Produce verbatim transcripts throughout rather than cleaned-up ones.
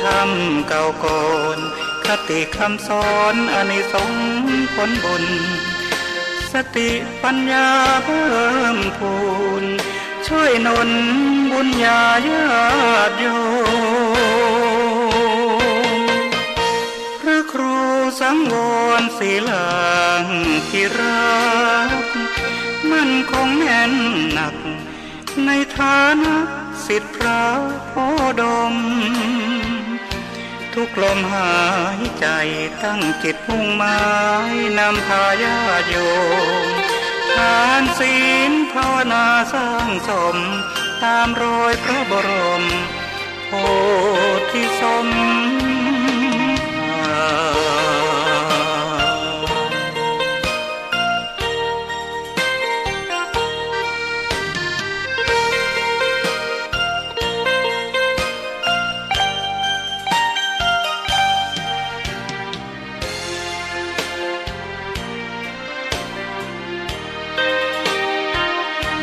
ธรรมเก่าก่อน คติคำสอน อานิสงส์ผลบุญ สติปัญญาเพิ่มพูน ช่วยหนุนบุญญาญาติโยม พระครูสังวรศิลาภิรักษ์ มั่นคงแน่นหนัก ในฐานะศิษย์พระโพธิ์ดม ทุกลมหายใจตั้งจิตมุ่งหมาย นำพาญาติโยม ทานศีลภาวนาสร้างสม ตามรอยพระบรมโพธิสมภาร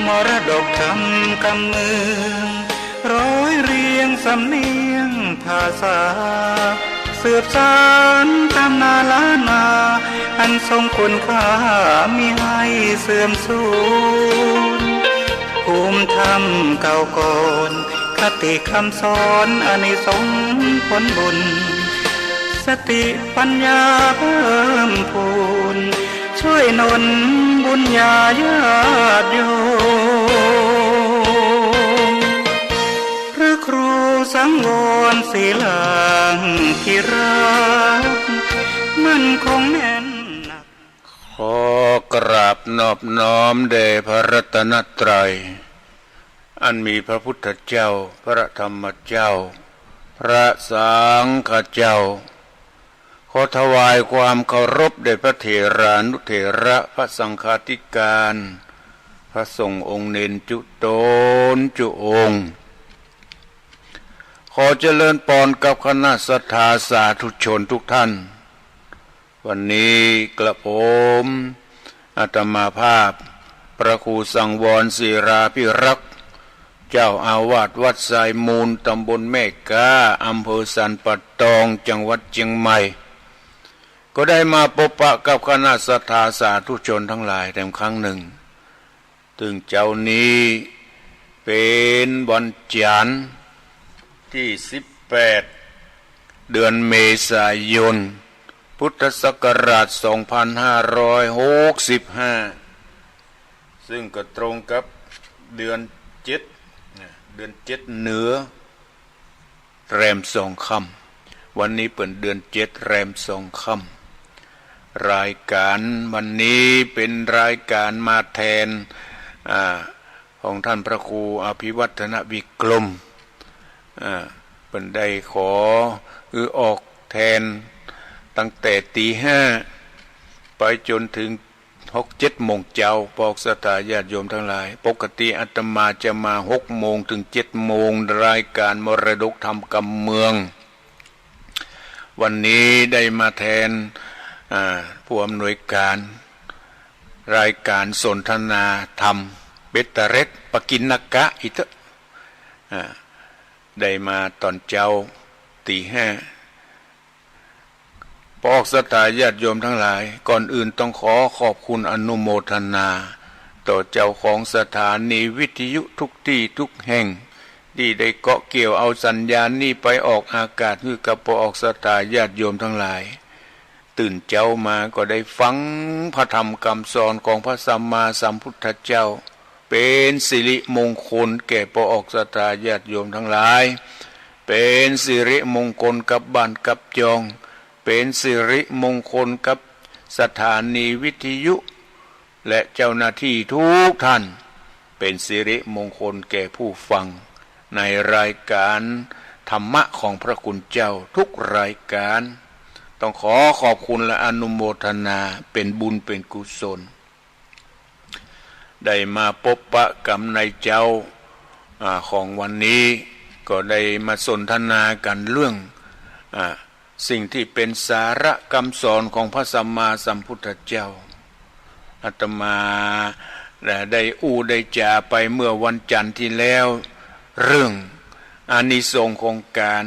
มรดกธรรมกำเมือง ร้อยเรียงสำเนียงภาษา สืบสานตำนานล้านนา อันทรงคุณค่ามิให้เสื่อมสูญ ภูมิธรรมเก่าก่อน คติคำสอน อานิสงส์ผลบุญ สติปัญญาเพิ่มพูน ช่วยหนุนบุญญาญาติโยม พระครูสังวรศิลาภิรักษ์ มั่นคงแน่นหนัก ขอกราบนอบน้อมแด่พระรัตนตรัย อันมีพระพุทธเจ้า พระธรรมเจ้า พระสังฆเจ้า ขอถวายความเคารพแด่พระเถรานุเถระ พระสังฆาธิการ พระสงฆ์องค์เณรจุ๊ตนจุ๊องค์ ขอเจริญปอนกับคณะศรัทธาสาธุชนทุกท่าน วันนี้กระผมอาตมาภาพ พระครูสังวรศิลาภิรักษ์ เจ้าอาวาสวัดทรายมูล ตำบลแม่ก๊า อำเภอสันป่าตอง จังหวัดเจียงใหม่ ก็ได้มาปบปะกับคณะศรัทธาสาธุชนทั้งหลายแถมครั้งหนึ่ง ตึงเจ๊านี้เป๋นวันจันทร์ตี้สิบแปด เดือนเมษายน พุทธศักราชสองพันห้าร้อยหกสิบห้า ซึ่งก็ตรงกับเดือนเจ็ด นะ เดือนเจ็ดเหนือ แรมสองค่ำ วันนี้เป๋นเดือนเจ็ดแรมสองค่ำ รายการวันนี้เป๋นรายการมาแทน อ่า ของท่านพระครูอภิวัฒนวิกรม อ่า เป๋นได้ขอ อือ ออกแทน ตั้งแต่ตีห้า ไปจ๋นถึง หกเจ็ดโมงเจ๊า ปอกศรัทธาญาติโยมทั้งหลาย ปกติอาตมาจะมาหกโมงถึงเจ็ดโมง รายการมรดกธรรมกำเมือง วันนี้ได้มาแทน อ่า ผู้อำนวยการ รายการสนทนาธรรม เบตเตอร์เรด ปกิณกะ อิเตอะ อ่า ได้มาต๋อนเจ๊า ตีห้า ปอกศรัทธาญาติโยมทั้งหลาย ก่อนอื่นต้องขอขอบคุณอนุโมทนา ต่อเจ้าของสถานีวิทยุทุกตี้ทุกแห่ง ตี้ได้เกาะเกี่ยวเอาสัญญาณนี้ไปออกอากาศหื้อกับปอกศรัทธาญาติโยมทั้งหลาย ตื่นเจ๊ามาก็ได้ฟังพระธรรมกำสอนของพระสัมมาสัมพุทธเจ้า เป๋นสิริมงคลแก่ปอกศรัทธาญาติโยมทั้งหลาย เป๋นสิริมงคลกับบ้านกับจอง เป๋นสิริมงคลกับสถานีวิทยุ และเจ้าหน้าตี้ทุกท่าน เป๋นสิริมงคลแก่ผู้ฟัง ในรายการธรรมะของพระคุณเจ้าทุกรายการ ต้องขอขอบคุณและอนุโมทนา เป๋นบุญเป๋นกุศล ได้มาปบปะกั๋นในเจ๊า อ่า ของวันนี้ ก็ได้มาสนทนากั๋นเรื่อง อ่า สิ่งตี้เป๋นสาระกำสอนของพระสัมมาสัมพุทธเจ้า อาตมาได้อู้ได้จ๋าไปเมื่อวันจันทร์ตี้แล้ว เรื่องอานิสงส์ของก๋าน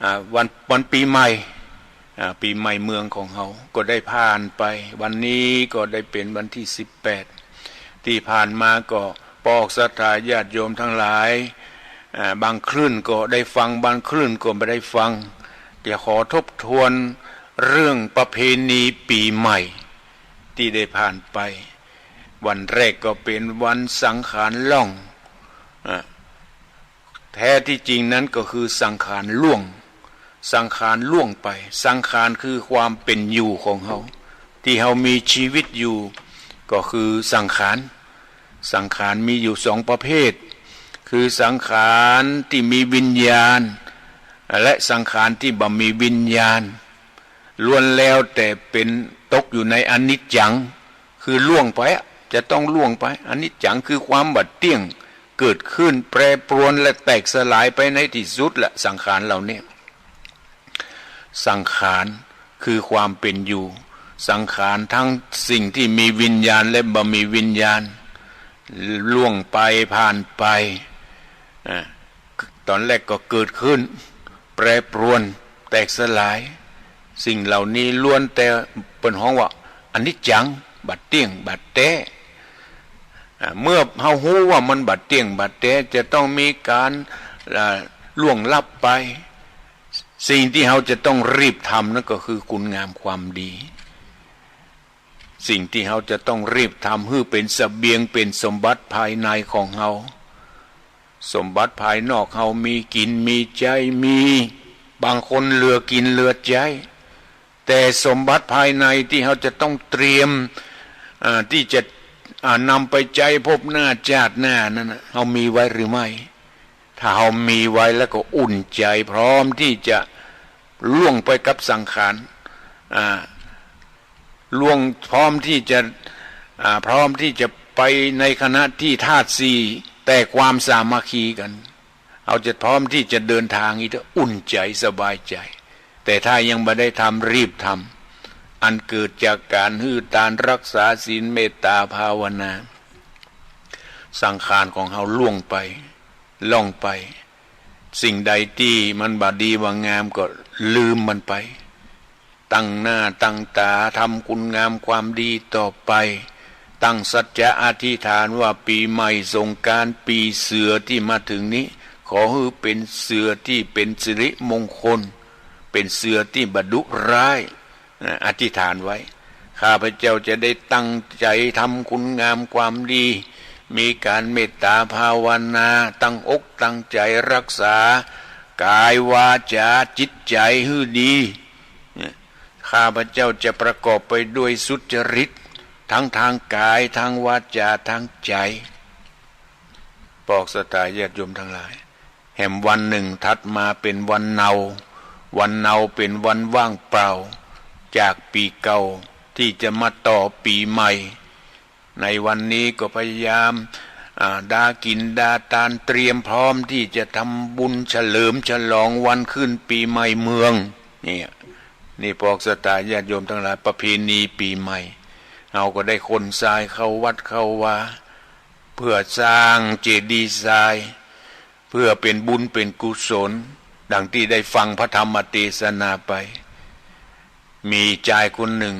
อ่า วัน วันปี๋ใหม่ อ่า ปี๋ใหม่เมืองของเฮาก็ได้ผ่านไป วันนี้ก็ได้เป๋นวันตี้สิบแปด ตี้ผ่านมาก็ปอกศรัทธาญาติโยมตังหลาย อ่า บางคลื่นก็ได้ฟัง บางคลื่นก็บ่ได้ฟัง จะขอทบทวนเรื่องประเพณีปี๋ใหม่ตี้ได้ผ่านไป วันแรกก็เป๋นวันสังขารล่วง อ่า แท้ตี้จริงนั้นก็คือสังขารล่วง สังขารล่วงไป สังขารคือความเป๋นอยู่ของเฮา ตี้เฮามีจีวิตอยู่ ก็คือสังขาร สังขารมีอยู่สองประเภท คือสังขารตี้มีวิญญาณ และสังขารตี้บ่มีวิญญาณ ล้วนแล้วแต่เป๋นตกอยู่ในอนิจจัง คือล่วงไปอะ จะต้องล่วงไป อนิจจังคือความบ่เตี้ยง เกิดขึ้น แปรปรวน และแตกสลายไปในตี้สุดแหละ สังขารเหล่านี้ สังขารคือความเป๋นอยู่ สังขารทั้งสิ่งตี้มีวิญญาณและบ่มีวิญญาณ ล่วงไป ผ่านไป อ่า ตอนแรกก็เกิดขึ้น แปรปรวน แตกสลาย สิ่งเหล่านี้ล้วนแต่เปิ้นฮ้องว่าอนิจจัง บ่เตี้ยง บ่แต๊ อ่า เมื่อเฮาฮู้ว่ามันบ่เตี้ยง บ่แต๊ จะต้องมีก๋าน อ่า ล่วงลับไป สิ่งตี้เฮาจะต้องรีบทำนั้นก็คือคุณงามความดี สิ่งตี้เฮาจะต้องรีบทำหื้อเป๋นเสบียง เป๋นสมบัติภายในของเฮา สมบัติภายนอกเฮามีกิ๋นมีใจ๊ มี บางคนเหลือกิ๋นเหลือใจ๊ แต่สมบัติภายในตี้เฮาจะต้องเตรียม อ่า ตี้จะ อ่า นำไปใจ๊ภพหน้าจาติหน้านั้นน่ะ เฮามีไว้หรือไม่ ถ้าเฮามีไว้แล้วก็อุ่นใจ๋ พร้อมตี้จะล่วงไปกับสังขาร อ่า ล่วง พร้อมตี้จะ อ่า พร้อมตี้จะไปในขณะตี้ธาตุสี่แตกความสามัคคีกั๋น เฮาจะพร้อมตี้จะเดินตางอี้ อุ่นใจ๋ สบายใจ๋ แต่ถ้ายังบ่ได้ทำ รีบทำ อันเกิดจากก๋านหื้อตาน รักษาศีล เมตตา ภาวนา สังขารของเฮาล่วงไป ล่วงไป สิ่งใดตี้มันบ่ดีบ่งามก็ลืมมันไป ตั้งหน้าตั้งต๋าทำคุณงามความดีต่อไป ตั้งสัจจะอธิษฐานว่าปี๋ใหม่สงกรานต์ปี๋เสือตี้มาเถิงนี้ ขอหื้อเป๋นเสือตี้เป๋นสิริมงคล เป๋นเสือตี้บ่ดุร้าย นะ อธิษฐานไว้ ข้าพเจ้าจะได้ตั้งใจ๋ทำคุณงามความดี มีก๋านเมตตาภาวนา ตั้งอกตั้งใจ๋รักษา ก๋าย วาจา จิตใจ๋หื้อดี เนี่ย ข้าพเจ้าจะประกอบไปด้วยสุจริต ทั้งตางก๋าย ตางวาจา ตางใจ๋ ปอกศรัทธาญาติโยมตังหลาย แหมวันนึ่งถัดมาเป๋นวันเนา วันเนาเป๋นวันว่างเปล่าจากปี๋เก่า ตี้จะมาต่อปี๋ใหม่ ในวันนี้ก็พยายาม อ่า ดากิ๋นดาตาน เตรียมพร้อมตี้จะทำบุญเฉลิมฉลองวันขึ้นปี๋ใหม่เมือง เนี่ย นี่ปอกศรัทธาญาติโยมตังหลาย ประเพณีปี๋ใหม่ เฮาก็ได้ขนทรายเข้าวัดเข้าวา เพื่อสร้างเจดีย์ทราย เพื่อเป๋นบุญเป๋นกุศล ดังตี้ได้ฟังพระธรรมเตสนาไป มีจายคนนึ่ง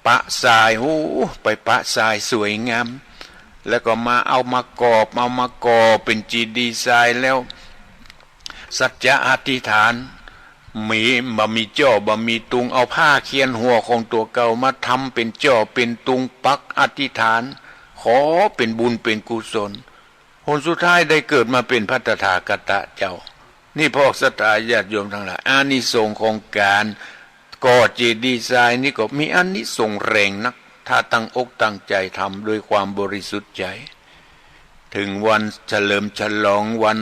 ปะทราย โอ้ ไปปะทรายสวยงาม แล้วก็มาเอามาก่อ เอามาก่อเป๋นเจดีย์ทรายแล้ว สัจจะอธิษฐาน มี บ่มีจ้อ บ่มีตุง เอาผ้าเคียนหัวของตั๋วเก่ามาทำเป๋นจ้อเป๋นตุง ปักอธิษฐาน ขอเป๋นบุญเป๋นกุศล ผลสุดท้ายได้เกิดมาเป๋นพระตถาคตะเจ้า นี่ปอกศรัทธาญาติโยมตังหลาย อานิสงส์ของก๋านก่อเจดีย์ทรายนี่ก็มีอานิสงส์แรงนัก ถ้าตั้งอกตั้งใจ๋ทำด้วยความบริสุทธิ์ใจ๋ เถิงวันเฉลิมฉลองวัน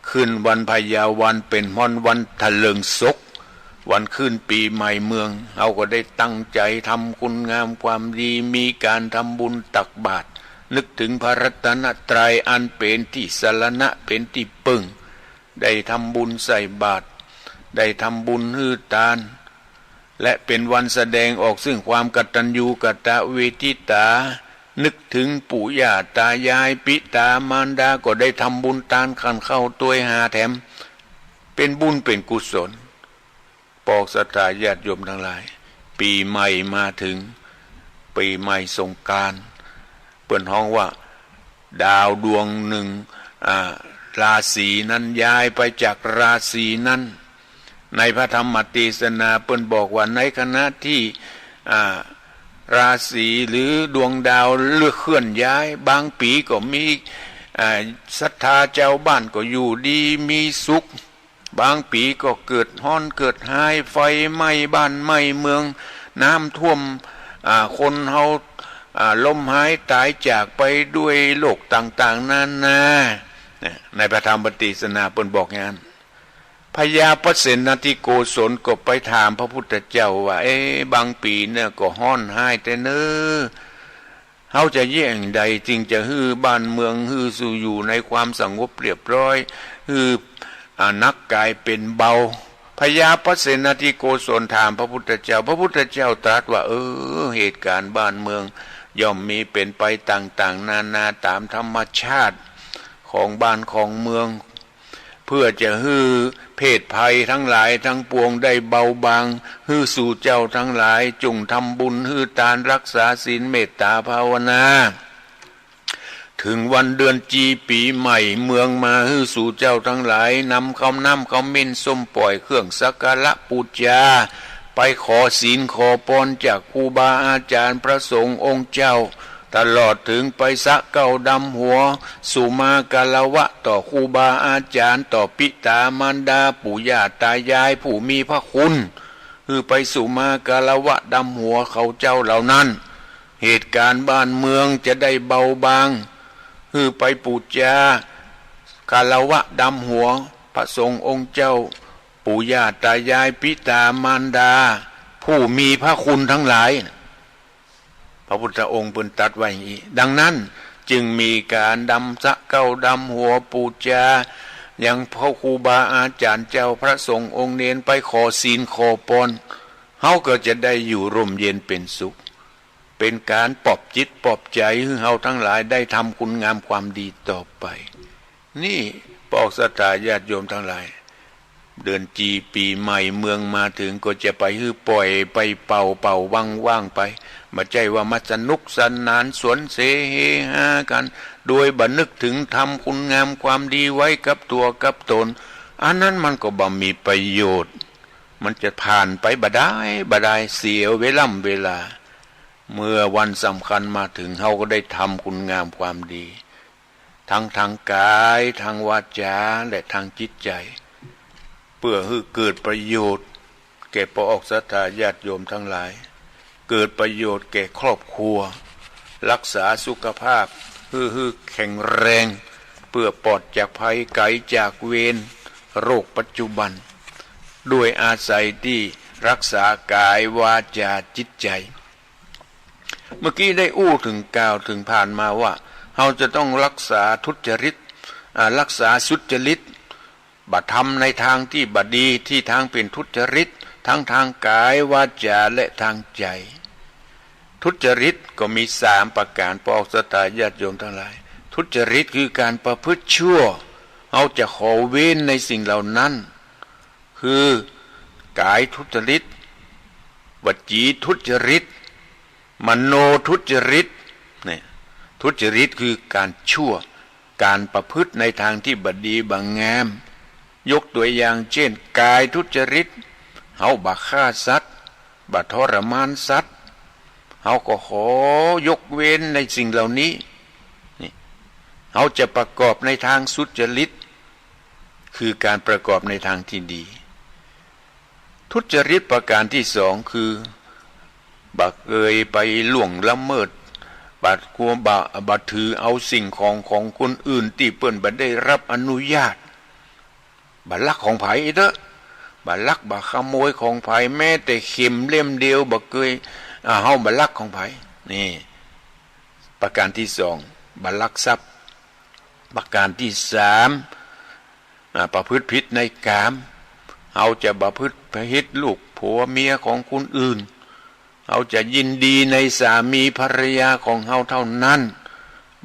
ขึ้นวันพญาวัน เป๋นฮ้อนวันถลิงศก วันขึ้นปี๋ใหม่เมือง เฮาก็ได้ตั้งใจ๋ทำคุณงามความดี มีก๋านทำบุญตักบาตร นึกเถิงพระรัตนตรัยอันเป๋นตี้สรณะ เป๋นตี้เปิ้ง ได้ทำบุญใส่บาตร ได้ทำบุญหื้อตาน และเป๋นวันแสดงออกซึ่งความกตัญญูกตเวทิตา นึกเถิงปู่ย่าต๋ายาย ปิต๋ามารดา ก็ได้ทำบุญตานขันข้าวตวยหาแถม เป็นบุญเป็นกุศล ปอกศรัทธาญาติโยมตังหลาย ปี๋ใหม่มาเถิง ปี๋ใหม่สงกรานต์ เปิ้นฮ้องว่า ดาวดวงนึ่ง อ่า ราศีนั้นย้ายไปจากราศีนั้น ในพระธรรมเตสนาเปิ้นบอกว่า ในขณะตี้ อ่า ราศีหรือดวงดาวเลื่อนเคลื่อนย้าย บางปี๋ก็มี อ่า ศรัทธาจาวบ้านก็อยู่ดีมีสุข บางปี๋ก็เกิดฮ้อนเกิดฮ้าย ไฟไหม้บ้านไหม้เมือง น้ำท่วม อ่า คนเฮา อ่า ล้มหายต๋ายจากไปด้วยโรคต่างๆ นานา นะ ในพระธรรมเตสนาเปิ้นบอกอย่างนั้น พญาพระเสนทิโกศลก็ไปถามพระพุทธเจ้าว่า เอ๊ะ บางปี๋เนี่ยก็ฮ้อนฮ้ายแต๊เน่อ เฮาจะเยียะอย่างใดจึงจะหื้อบ้านเมืองหื้อสู่อยู่ในความสงบเรียบร้อย หื้อ อ่า หนักก๋ายเป๋นเบา พญาพระเสนทิโกศลถามพระพุทธเจ้า พระพุทธเจ้าตรัสว่า เออ เหตุก๋ารณ์บ้านเมืองย่อมมีเป๋นไปต่างๆ นานาต๋ามธรรมชาติของบ้านของเมือง เพื่อจะหื้อเพศภัยตังหลายตังปวงได้เบาบาง หื้อสู่เจ้าตังหลายจุ่งทำบุญ หื้อตาน รักษาศีล เมตต๋าภาวนา เถิงวันเดือนจีปี๋ใหม่เมืองมา หื้อสู่เจ้าตังหลายนำข้าวน้ำข้าวเม้นส้มป่อยเครื่องสักการะปู๋จา ไปขอศีลขอปอนจากครูบาอาจ๋ารย์พระสงฆ์องค์เจ้า ตลอดเถิงไปสะเก๊าดำหัว สุมาคารวะต่อครูบาอาจ๋ารย์ ต่อปิต๋ามารดาปู่ย่าต๋ายายผู้มีพระคุณ หื้อไปสุมาคารวะดำหัวเขาเจ้าเหล่านั้น เหตุก๋ารณ์บ้านเมืองจะได้เบาบาง หื้อไปปู๋จาคารวะดำหัวพระสงฆ์องค์เจ้า ปู่ย่าต๋ายาย ปิต๋ามารดา ผู้มีพระคุณตังหลาย พระพุทธองค์เปิ้นตรัสไว้อย่างนี้ ดังนั้นจึงมีก๋านดำสะเก๊าดำหัวปู๋จายังพระครูบาอาจ๋ารย์เจ้า พระสงฆ์องค์เณร ไปขอศีลขอปอน เฮาก็จะได้อยู่ร่มเย็นเป๋นสุข เป๋นก๋านปลอบจิตปลอบใจ๋หื้อเฮาตังหลายได้ทำคุณงามความดีต่อไป นี่ปอกศรัทธาญาติโยมตังหลาย เดือนจีปี๋ใหม่เมืองมาเถิงก็จะไปหื้อป่อยไปเป่าเป่าว่างๆ ไป บ่ใจ้ว่ามาสนุกสนานสวนเสเฮฮากั๋น โดยบ่นึกเถิงทำคุณงามความดีไว้กับตั๋วกับต๋น อันนั้นมันก็บ่มีประโยชน์ มันจะผ่านไปบ่ดายบ่ดาย เสียเวล่ำเวลา เมื่อวันสำคัญมาเถิง เฮาก็ได้ทำคุณงามความดี ทั้งทางก๋าย ทางวาจ๋า และทางจิตใจ๋ เปื้อหื้อเกิดประโยชน์แก่ปอกศรัทธาญาติโยมตังหลาย เกิดประโยชน์แก่ครอบครัว ฮักษาสุขภาพ หื้อ หื้อแข็งแรง เปื้อปลอดจากภัย ไก๋จากเวรโรคปัจจุบัน ด้วยอาศัยตี้ฮักษาก๋ายวาจ๋าจิตใจ๋ เมื่อกี้ได้อู้เถิงกล่าวเถิงผ่านมาว่า เฮาจะต้องฮักษาทุจริต อ่า ฮักษาสุจริต บ่ทำในตางตี้บ่ดี ตี้ตางเป๋นทุจริต ทั้งตางก๋าย วาจ๋า และตางใจ๋ ทุจริตก็มีสามประก๋าน ปอกศรัทธาญาติโยมตังหลาย ทุจริตคือก๋านประพฤติชั่ว เฮาจะขอเว้นในสิ่งเหล่านั้น คือก๋ายทุจริต วจีทุจริต มโนทุจริต เนี่ย ทุจริตคือก๋านชั่ว ก๋านประพฤติในตางตี้บ่ดีบ่งาม ยกตั๋วอย่างเจ้น ก๋ายทุจริต เฮาบ่ฆ่าสัตว์ บ่ทรมานสัตว์ เฮาก็ขอยกเว้นในสิ่งเหล่านี้ นี่ เฮาจะประกอบในตางสุจริต คือก๋านประกอบในตางตี้ดี ทุจริตประก๋านตี้สองคือ บ่เกยไปล่วงละเมิด บ่กัว บ่ บ่ถือเอาสิ่งของของคนอื่นตี้เปิ้นบ่ได้ฮับอนุญาต บ่ลักของใผเต๊อะ บ่ลักบ่ขโมยของใผ แม้แต่เข็มเล่มเดียวบ่เกย อ่า เฮาบ่ลักของใผ นี่ ประก๋านตี้สอง บ่ลักทรัพย์ ประก๋านตี้สาม อ่า ประพฤติผิดในกาม เฮาจะบ่ประพฤติผิดลูกผัวเมียของคนอื่น เฮาจะยินดีในสามีภรรยาของเฮาเท่านั้น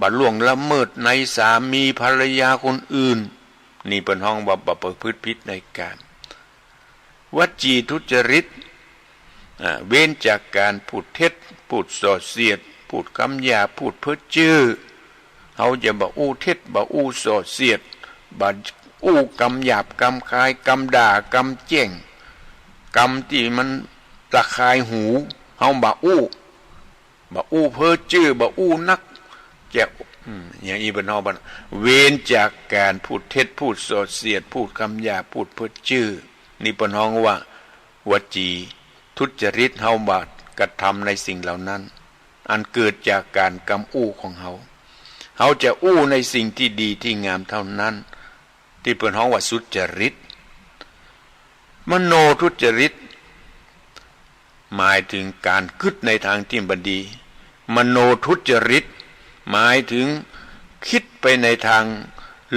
บ่ล่วงละเมิดในสามีภรรยาคนอื่น นี่เปิ้นฮ้องว่าบ่ประพฤติผิดในกาม วจีทุจริต อ่า เว้นจากก๋านพูดเท็จ พูดส่อเสียด พูดกำหยาบ พูดเพ้อเจ้อ เฮาจะบ่อู้เท็จ บ่อู้ส่อเสียด บ่อู้กำหยาบกำคาย กำด่า กำแจ้ง กำตี้มันระคายหู เฮาบ่อู้ บ่อู้เพ้อเจ้อ บ่อู้นัก จะ อืม อย่างอี้เปิ้นฮ้องว่า เว้นจากก๋านพูดเท็จ พูดส่อเสียด พูดกำหยาบ พูดเพ้อเจ้อ นี่เปิ้นฮ้องว่า วจีทุจริต เฮาบ่กระทำในสิ่งเหล่านั้น อันเกิดจากก๋านกำอู้ของเฮา เฮาจะอู้ในสิ่งตี้ดีตี้งามเต้านั้น ตี้เปิ้นฮ้องว่าสุจริต มโนทุจริต หมายเถิงก๋านกึ๊ดในตางตี้บ่ดี มโนทุจริต หมายเถิงกึ๊ดไปในตาง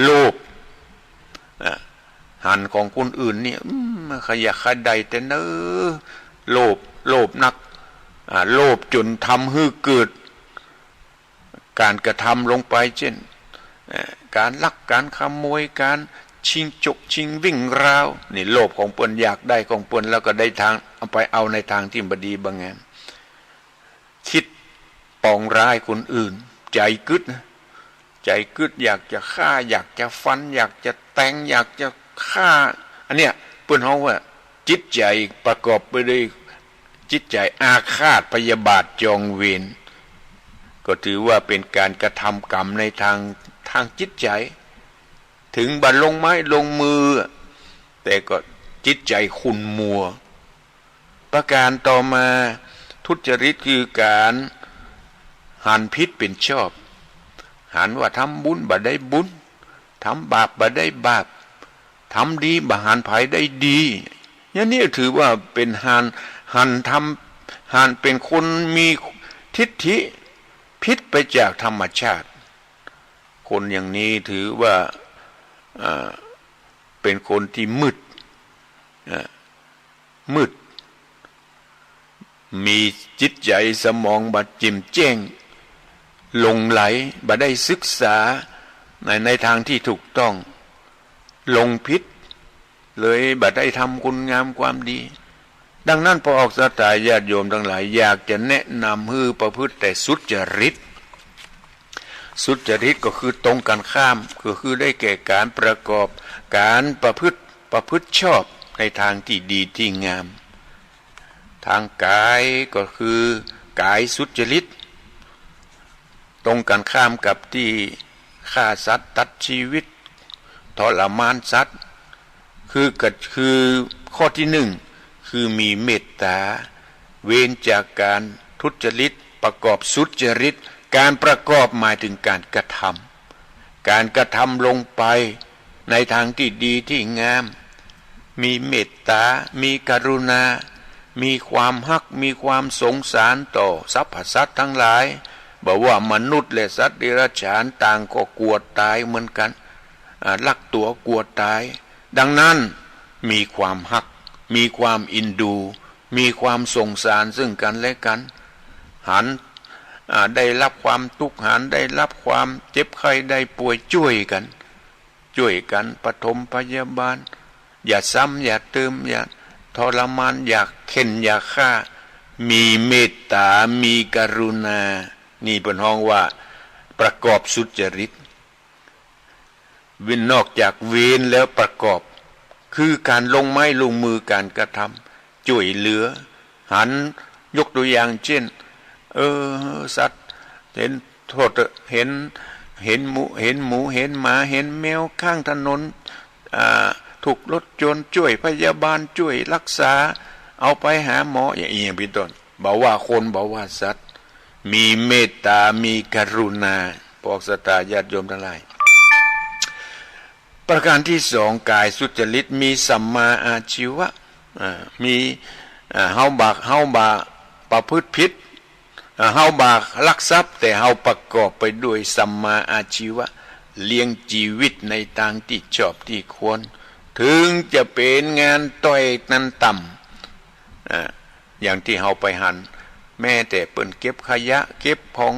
โลภ อ่ะ หันของคนอื่นนี่ อืม ใค่อยากใค่ได้แต๊เน่อ โลภ โลภนัก อ่า โลภจ๋นทำหื้อเกิด ก๋านกระทำลงไป เจ้น เอ่อ ก๋านลัก ก๋านขโมย ก๋านชิงจก ชิงวิ่งราว นี่โลภของเปิ้น อยากได้ของเปิ้น แล้วก็ได้ตาง เอาไปเอาในตางตี้บ่ดีบ่งาม กึ๊ดปองร้ายคนอื่น ใจ๋กึ๊ดนะ ใจ๋กึ๊ดอยากจะฆ่า อยากจะฟัน อยากจะแตง อยากจะฆ่า อันเนี้ยเปิ้นฮ้องว่าจิตใจ๋ประกอบไปด้วยจิตใจ๋อาฆาตพยาบาทจองเวร ก็ถือว่าเป๋นก๋านกระทำกรรมในตาง ตางจิตใจ๋ เถิงบ่ลงไม้ลงมือ แต่ก็จิตใจ๋ขุ่นมัว ประก๋านต่อมา ทุจริตคือก๋านหันผิดเป๋นชอบ หันว่าทำบุญบ่ได้บุญ ทำบาปบ่ได้บาป ทำดีบ่หันใผได้ดี อย่างนี้ถือว่าเป๋นหัน หันทำ หันเป๋นคนมีทิฐิผิดไปจากธรรมชาติ คนอย่างนี้ถือว่า อ่า เป๋นคนตี้มืด อ่า มืด มีจิตใจ๋สมองบ่แจ่มแจ้ง หลงใหล บ่ได้ศึกษาใน ในตางตี้ถูกต้อง หลงผิด เลยบ่ได้ทำคุณงามความดี ดังนั้น พระออกศรัทธาญาติโยมตังหลาย อยากจะแนะนำหื้อประพฤติแต่สุจริต สุจริตก็คือตรงกันข้าม ก็คือได้แก่ก๋านประกอบ ก๋านประพฤติ ประพฤติชอบในตางตี้ดีตี้งาม ตางก๋ายก็คือกายสุจริต ตรงกันข้ามกับตี้ฆ่าสัตว์ตัดชีวิต ทรมานสัตว์ คือก็ คือข้อตี้นึ่ง คือมีเมตต๋า เว้นจากก๋านทุจริต ประกอบสุจริต ก๋านประกอบหมายเถิงก๋านกระทำ ก๋านกระทำลงไปในตางตี้ดีตี้งาม มีเมตต๋า มีกรุณา มีความฮัก มีความสงสารต่อสรรพสัตว์ตังหลาย บ่ว่ามนุษย์และสัตว์เดรัจฉาน ต่างก็กลัวต๋ายเหมือนกั๋น อ่า ลักตั๋วกลัวต๋าย ดังนั้น มีความฮัก มีความเอ็นดู มีความสงสารเซิ่งกั๋นและกั๋น หัน อ่า ได้ฮับความตุ๊กข์ หันได้ฮับความเจ็บไข้ได้ป่วย จ้วยกั๋น จ้วยกั๋นปฐมพยาบาล อย่าซ้ำ อย่าเติม อย่าทรมาน อย่าเข่น อย่าฆ่า มีเมตต๋า มีกรุณา นี่เปิ้นฮ้องว่าประกอบสุจริต เว้น นอกจากเว้นแล้วประกอบ คือก๋านลงไม้ลงมือ ก๋านกระทำจ้วยเหลือ หัน ยกตั๋วอย่างเจ้น เออ สัตว์ เห็น โทษเถอะ เห็น เห็นหมู เห็นหมู เห็นหมา เห็นแมวข้างถนน อ่า ถูกรถชน จ้วยพยาบาล จ้วยฮักษา เอาไปหาหมอ อย่างอี้เป๋นต้น บ่ว่าคน บ่ว่าสัตว์ มีเมตต๋า มีกรุณา พระออกศรัทธาญาติโยมตังหลาย ประก๋านตี้สอง กายสุจริต มีสัมมาอาชีวะ อ่า มี อ่า เฮาบ่ เฮาบ่ประพฤติผิด อ่า เฮาบ่ลักทรัพย์ แต่เฮาประกอบไปด้วยสัมมาอาชีวะ เลี้ยงจีวิตในตางตี้ชอบตี้ควร เถิงจะเป๋นงานต้อยงานต่ำ อ่า อย่างตี้เฮาไปหัน แม้แต่เปิ้นเก็บขยะ เก็บของ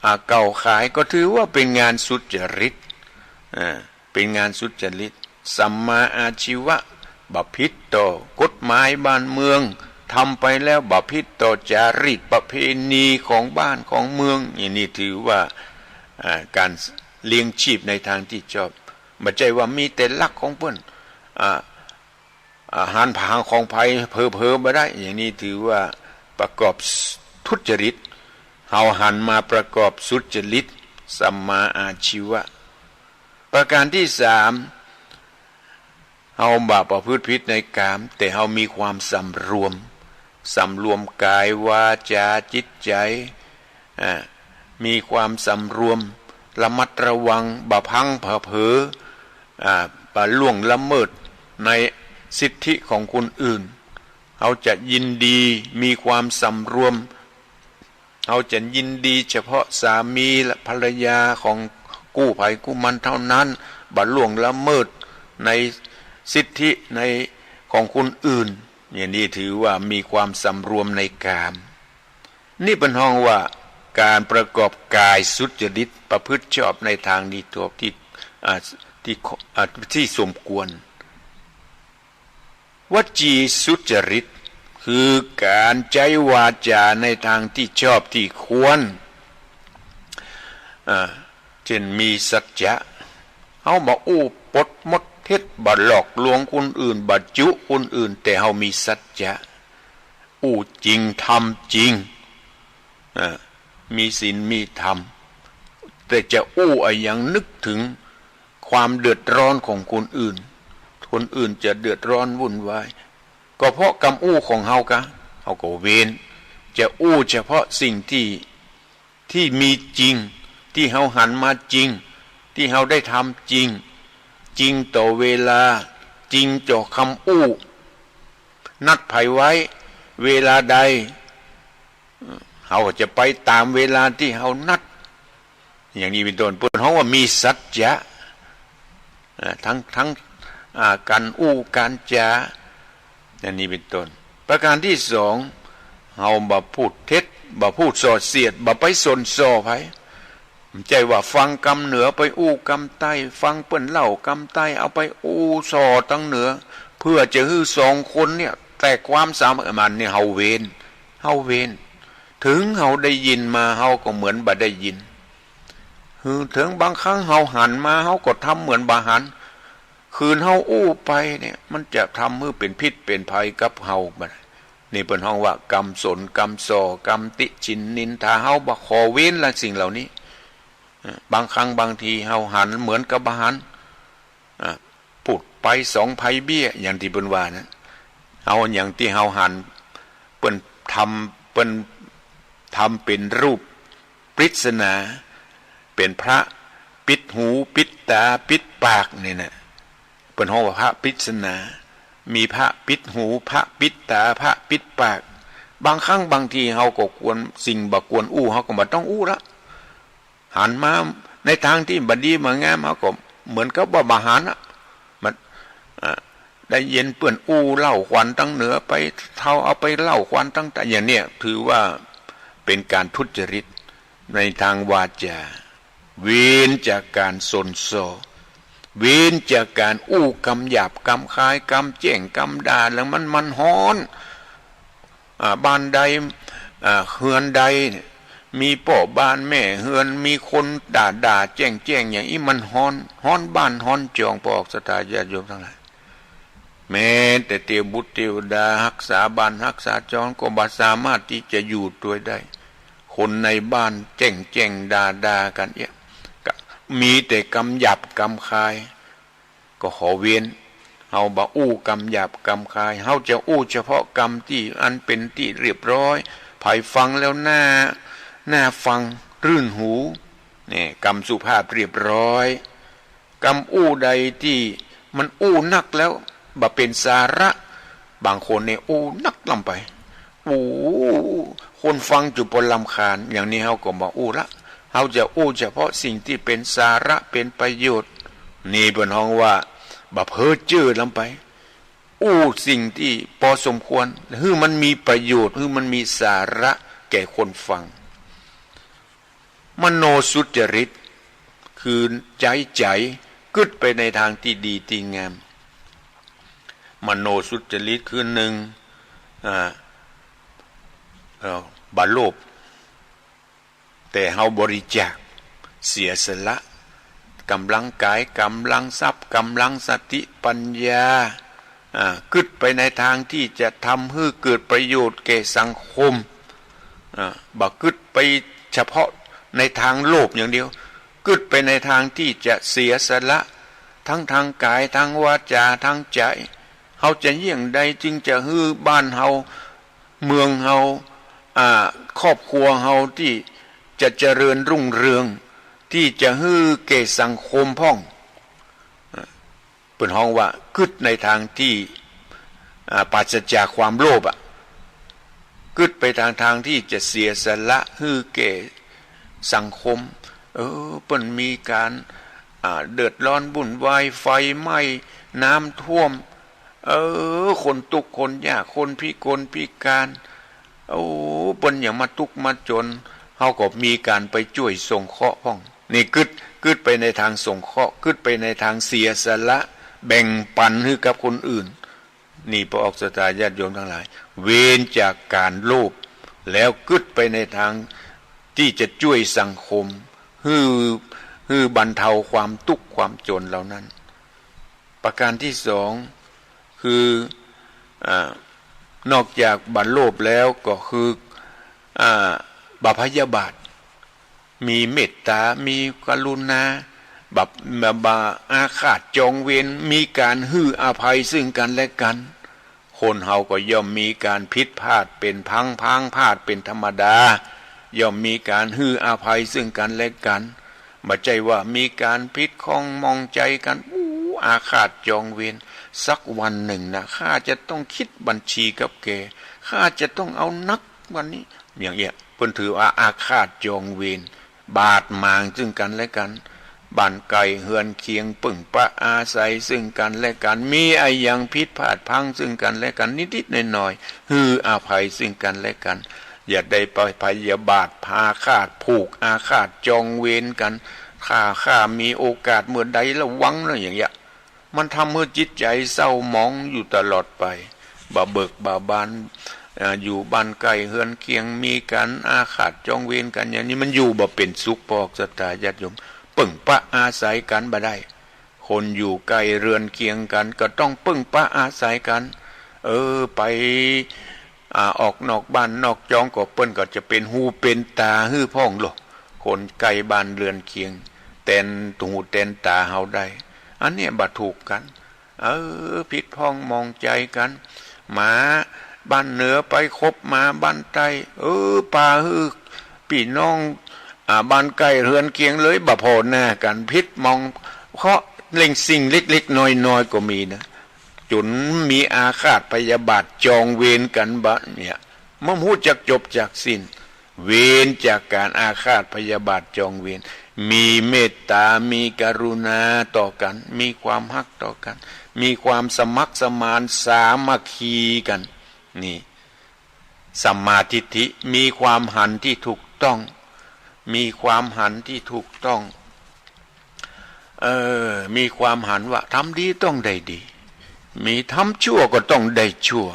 อ่า เก่าขาย ก็ถือว่าเป๋นงานสุจริต อ่า เป๋นงานสุจริต สัมมาอาชีวะ บ่ผิดต่อกฎหมายบ้านเมือง ทำไปแล้วบ่ผิดต่อจารีตประเพณีของบ้านของเมือง อย่างนี้ถือว่า อ่า ก๋านเลี้ยงชีพในตางตี้ชอบ บ่ใจ้ว่ามีแต่ลักของเปิ้น อ่า อาหารผางของใผเผลอๆ บ่ได้ อย่างนี้ถือว่าประกอบทุจริต เฮาหันมาประกอบสุจริต สัมมาอาชีวะ ประการตี้สาม เฮาบ่ประพฤติผิดในกาม แต่เฮามีความสำรวม สำรวมกาย วาจา จิตใจ๋ อ่า มีความสำรวม ระมัดระวัง บ่พลั้งบ่เผลอ อ่า บ่ล่วงละเมิดในสิทธิของคนอื่น เฮาจะยินดี มีความสำรวม เฮาจะยินดีเฉพาะสามีและภรรยาของกู้ใผกู้มันเท่านั้น บ่ล่วงละเมิดในสิทธิในของคนอื่น อย่างนี้ถือว่ามีความสำรวมในกาม นี่เปิ้นฮ้องว่าก๋านประกอบกายสุจริต ประพฤติชอบในตางดีชอบตี้ อ่า ตี้ อ่า ตี้สมควร วจีสุจริต คือก๋านใจ๊วาจาในตางตี้ชอบตี้ควร อ่า เจ้นมีสัจจะ เฮาบ่อู้ปดมดเท็จ บ่หลอกลวงคนอื่น บ่จุคนอื่น แต่เฮามีสัจจะ อู้จริง ทำจริง อ่า มีศีลมีธรรม แต่จะอู้อะหยังนึกเถิงความเดือดร้อนของคนอื่น คนอื่นจะเดือดร้อนวุ่นวาย ก็เพราะกำอู้ของเฮากะ เฮาก็เว้น จะอู้เฉพาะสิ่งตี้ ตี้มีจริง ตี้เฮาหันมาจริง ตี้เฮาได้ทำจริง จริงต่อเวลา จริงต่อคำอู้ นัดใผไว้ เวลาใด เฮาก็จะไปต๋ามเวลาตี้เฮานัด อย่างนี้เป๋นต้น เปิ้นฮ้องว่ามีสัจจะ อ่า ตึง ตึง อ่า ก๋านอู้ก๋านจ๋า อย่างนี้เป๋นต้น ประการตี้สอง เฮาบ่พูดเท็จ บ่พูดส่อเสียด บ่ไปส้นส่อใผ บ่ใจ้ว่าฟังกำเหนือไปอู้กำใต้ ฟังเปิ้นเล่ากำใต้ เอาไปอู้ส่อตางเหนือ เปื้อจะหื้อสองคนเนี่ยแตกความสามัคคี มันนี่เฮาเว้น เฮาเว้น เถิงเฮาได้ยินมา เฮาก็เหมือนบ่ได้ยิน หื้อเถิงบางครั้งเฮาหันมา เฮาก็ทำเหมือนบ่หัน คืนเฮาอู้ไปเนี่ย มันจะทำหื้อเป๋นพิษเป๋นภัยกับเฮาบ่ นี่เปิ้นฮ้องว่ากำส้นกำส่อ กำติฉิ่นนินทา เฮาบ่ขอเว้นละสิ่งเหล่านี้ เอ่อ บางครั้งบางทีเฮาหันเหมือนกับบ่หัน อ่ะ พูดไปสองไพเบี้ย อย่างตี้เปิ้นว่านะ เอาอย่างตี้เฮาหัน เปิ้นทำ เปิ้นทำเป๋นรูปปริศนา เป๋นพระปิดหูปิดต๋าปิดปากนี่นะ เปิ้นฮ้องว่าพระปริศนา มีพระปิดหู พระปิดต๋า พระปิดปาก บางครั้งบางทีเฮาก็ควร สิ่งบ่ควรอู้ เฮาก็บ่ต้องอู้ละ หันมาในตางตี้บ่ดีบ่งาม เฮาก็เหมือนกับว่าบ่หันอะ มัน อ่า ได้ยินเปิ้นอู้เล่าขวัญตางเหนือไป เฮาเอาไปเล่าขวัญตางใต้ อย่างเนี้ยถือว่าเป๋นก๋านทุจริตในตางวาจา เว้นจากก๋านส้นส่อ เว้นจากก๋านอู้กำหยาบกำคาย กำแจ้งกำด่า แล้วมัน มันฮ้อน อ่า บ้านใด อ่า เฮือนใดเนี่ย มีป้อบ้านแม่เฮือน มีคนด่าๆ แจ้งๆ อย่างอี้ มันฮ้อน ฮ้อนบ้านฮ้อนจอง ปอกศรัทธาญาติโยมตังหลาย แม้แต่เตียวบุตรเทวดาฮักษาบ้านฮักษาจองก็บ่สามารถตี้จะอยู่ตวยได้ คนในบ้านแจ้งๆ ด่าๆ กั๋นเอี้ย ก็มีแต่กำหยาบกำคาย ก็ขอเว้น เฮาบ่อู้กำหยาบกำคาย เฮาจะอู้เฉพาะกำตี้อันเป๋นตี้เรียบร้อย ใผฟังแล้วน่า น่าฟังรื่นหู เนี่ย กำสุภาพเรียบร้อย กำอู้ใดตี้มันอู้นักแล้วบ่เป๋นสาระ บางคนเนี่ยอู้นักล้ำไป อู้ คนฟังจุดปนรำคาญ อย่างนี้เฮาก็บ่อู้ละ เฮาจะอู้เฉพาะสิ่งตี้เป๋นสาระเป๋นประโยชน์ นี่เปิ้นฮ้องว่าบ่เพ้อเจ้อล้ำไป อู้สิ่งตี้ปอสมควร หื้อมันมีประโยชน์ หื้อมันมีสาระแก่คนฟัง มโนสุจริต คือใจ๊ใจ๋ กึ๊ดไปในตางตี้ดีตี้งาม มโนสุจริตคือหนึ่ง อ่า เอ่อ บ่โลภ แต่เฮาบริจาค เสียสละ ก๋ำลังก๋าย ก๋ำลังทรัพย์ ก๋ำลังสติปัญญา อ่า กึ๊ดไปในตางตี้จะทำหื้อเกิดประโยชน์แก่สังคม อ่า บ่กึ๊ดไปเฉพาะในตางโลภอย่างเดียว กึ๊ดไปในตางตี้จะเสียสละ ตึงตางก๋าย ตึงวาจา ตึงใจ๋ เฮาจะเยียะใดจึงจะหื้อบ้านเฮา เมืองเฮา อ่า ครอบครัวเฮาตี้จะเจริญรุ่งเรือง ตี้จะหื้อแก่สังคมพ่อง เปิ้นฮ้องว่ากึ๊ดในตางตี้ อ่า ปราศจากความโลภอะ กึ๊ดไปตางตางตี้จะเสียสละหื้อแก่สังคม เออ เปิ้นมีก๋าน อ่า เดือดร้อนวุ่นวาย ไฟไหม้ น้ำท่วม เออ คนตุ๊กข์คนยาก คนพิกลพิก๋าน โอ้ เปิ้นอย่างมาตุ๊กข์มาจ๋น เฮาก็มีก๋านไปจ้วยสงเคราะห์พ่อง นี่กึ๊ด กึ๊ดไปในตางสงเคราะห์ กึ๊ดไปในตางเสียสละ แบ่งปันหื้อกับคนอื่น นี่ปออกศรัทธาญาติโยมตังหลาย เว้นจากก๋านโลภ แล้วกึ๊ดไปในตางตี้จะจ้วยสังคม หื้อ หื้อบรรเทาความตุ๊กข์ความจ๋นเหล่านั้น ประก๋านตี้สอง คือ อ่า นอกจากบ่โลภแล้วก็คือ อ่า บ่พยาบาท มีเมตต๋า มีกรุณา บ่ บ่ บ่อาฆาตจองเวร มีก๋านหื้ออภัยซึ่งกั๋นและกั๋น คนเฮาก็ย่อมมีก๋านผิดพลาดเป๋นพังๆ พลาดเป๋นธรรมดา ย่อมมีก๋านหื้ออภัยซึ่งกั๋นและกั๋น บ่ใจ้ว่ามีก๋านผิดข้องหมองใจ๋กั๋น อู้ อาฆาตจองเวร สักวันนึ่งนะ ข้าจะต้องคิดบัญชีกับแก ข้าจะต้องเอานักวันนี้ อย่างเอี้ย เปิ้นถือว่าอาฆาตจองเวร บาดหมางซึ่งกั๋นและกั๋น บ้านใก้เฮือนเคียง เปิ้งปะอาศัยซึ่งกั๋นและกั๋น มีอะหยังผิดพลาดพังซึ่งกั๋นและกั๋นนิดๆ หน้อยๆ หื้ออภัยซึ่งกั๋นและกั๋น อย่าได้ไปพยาบาท อาฆาตผูกอาฆาตจองเวรกั๋น ถ้าข้ามีโอกาสเมื่อใดระวังนะ อย่างเอี้ย มันทำหื้อจิตใจ๋เศร้าหมองอยู่ตลอดไป บ่เบิกบ่บาน อ่า อยู่บ้านใก้เฮือนเคียง มีก๋านอาฆาตจองเวรกั๋น อย่างนี้มันอยู่บ่เป๋นสุข ปออกศรัทธาญาติโยม เปิ้งปะอาศัยกั๋นบ่ได้ คนอยู่ใก้เฮือนเคียงกั๋นก็ต้องเปิ้งปะอาศัยกั๋น เออ ไป อ่า ออกนอกบ้านนอกจองก็เปิ้นก็จะเป๋นหูเป๋นต๋าหื้อพ่องโล คนใก้บ้านเฮือนเคียง แตนหูแตนต๋าเฮาได้ อันเนี้ยบ่ถูกกั๋น เออ ผิดพ้องหมองใจ๋กั๋น หมาบ้านเหนือไปคบหมาบ้านใต้ เออ ปาหื้อปี้น้อง อ่า บ้านใก้เฮือนเคียงเลย บ่ผ่อหน้ากั๋น ผิดหมอง เพราะเรื่องสิ่งเล็กๆ น้อยๆ ก็มีนะ จ๋นมีอาฆาตพยาบาทจองเวรกั๋นบ่เนี่ย มันบ่ฮู้จักจบจักสิ้น เว้นจากก๋านอาฆาตพยาบาทจองเวร มีเมตต๋า มีกรุณาต่อกั๋น มีความฮักต่อกั๋น มีความสมัครสมานสามัคคีกั๋น นี่ สัมมาทิฏฐิ มีความหันตี้ถูกต้อง มีความหันตี้ถูกต้อง เออ มีความหันว่าทำดีต้องได้ดี มีทำชั่วก็ต้องได้ชั่ว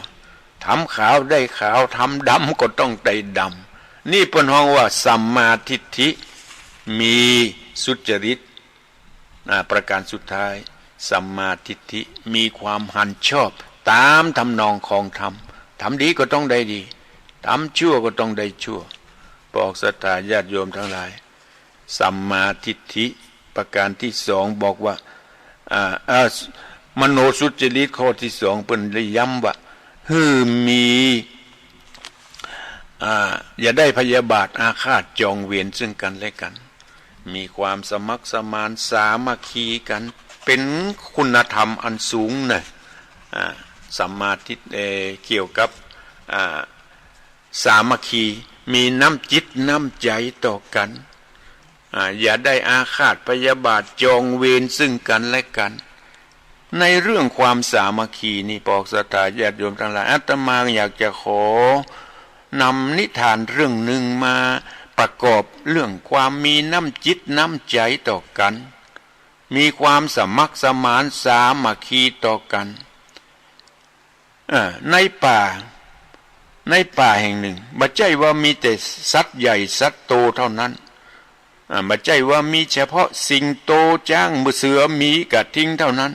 ทำขาวได้ขาว ทำดำก็ต้องได้ดำ นี่เปิ้นฮ้องว่าสัมมาทิฏฐิ มีสุจริต อ่า ประก๋านสุดท้าย สัมมาทิฏฐิ มีความหันชอบต๋ามทำนองของธรรม ทำดีก็ต้องได้ดี ทำชั่วก็ต้องได้ชั่ว ปออกศรัทธาญาติโยมตังหลาย สัมมาทิฏฐิประก๋านตี้สองบอกว่า อ่า อ่า มโนสุจริตข้อตี้สองเปิ้นได้ย้ำว่า หื้อมี อ่า อย่าได้พยาบาทอาฆาตจองเวรซึ่งกั๋นและกั๋น มีความสมัครสมานสามัคคีกั๋น เป๋นคุณธรรมอันสูงนะ อ่า สัมมาทิฏฐิ เอ่อ เกี่ยวกับ อ่า สามัคคี มีน้ำจิตน้ำใจ๋ต่อกั๋น อ่า อย่าได้อาฆาตพยาบาทจองเวรซึ่งกั๋นและกั๋น ในเรื่องความสามัคคีนี่ ปออกศรัทธาญาติโยมตังหลาย อาตมาอยากจะขอนำนิทานเรื่องนึ่งมาประกอบเรื่องความมีน้ำจิตน้ำใจ๋ต่อกั๋น มีความสมัครสมานสามัคคีต่อกั๋น เอ่อ ในป่า ในป่าแห่งหนึ่ง บ่ใจ้ว่ามีแต่สัตว์ใหญ่สัตว์โตเท่านั้น อ่า บ่ใจ้ว่ามีเฉพาะสิงโต จ๊าง เสือ หมี กระทิงเท่านั้น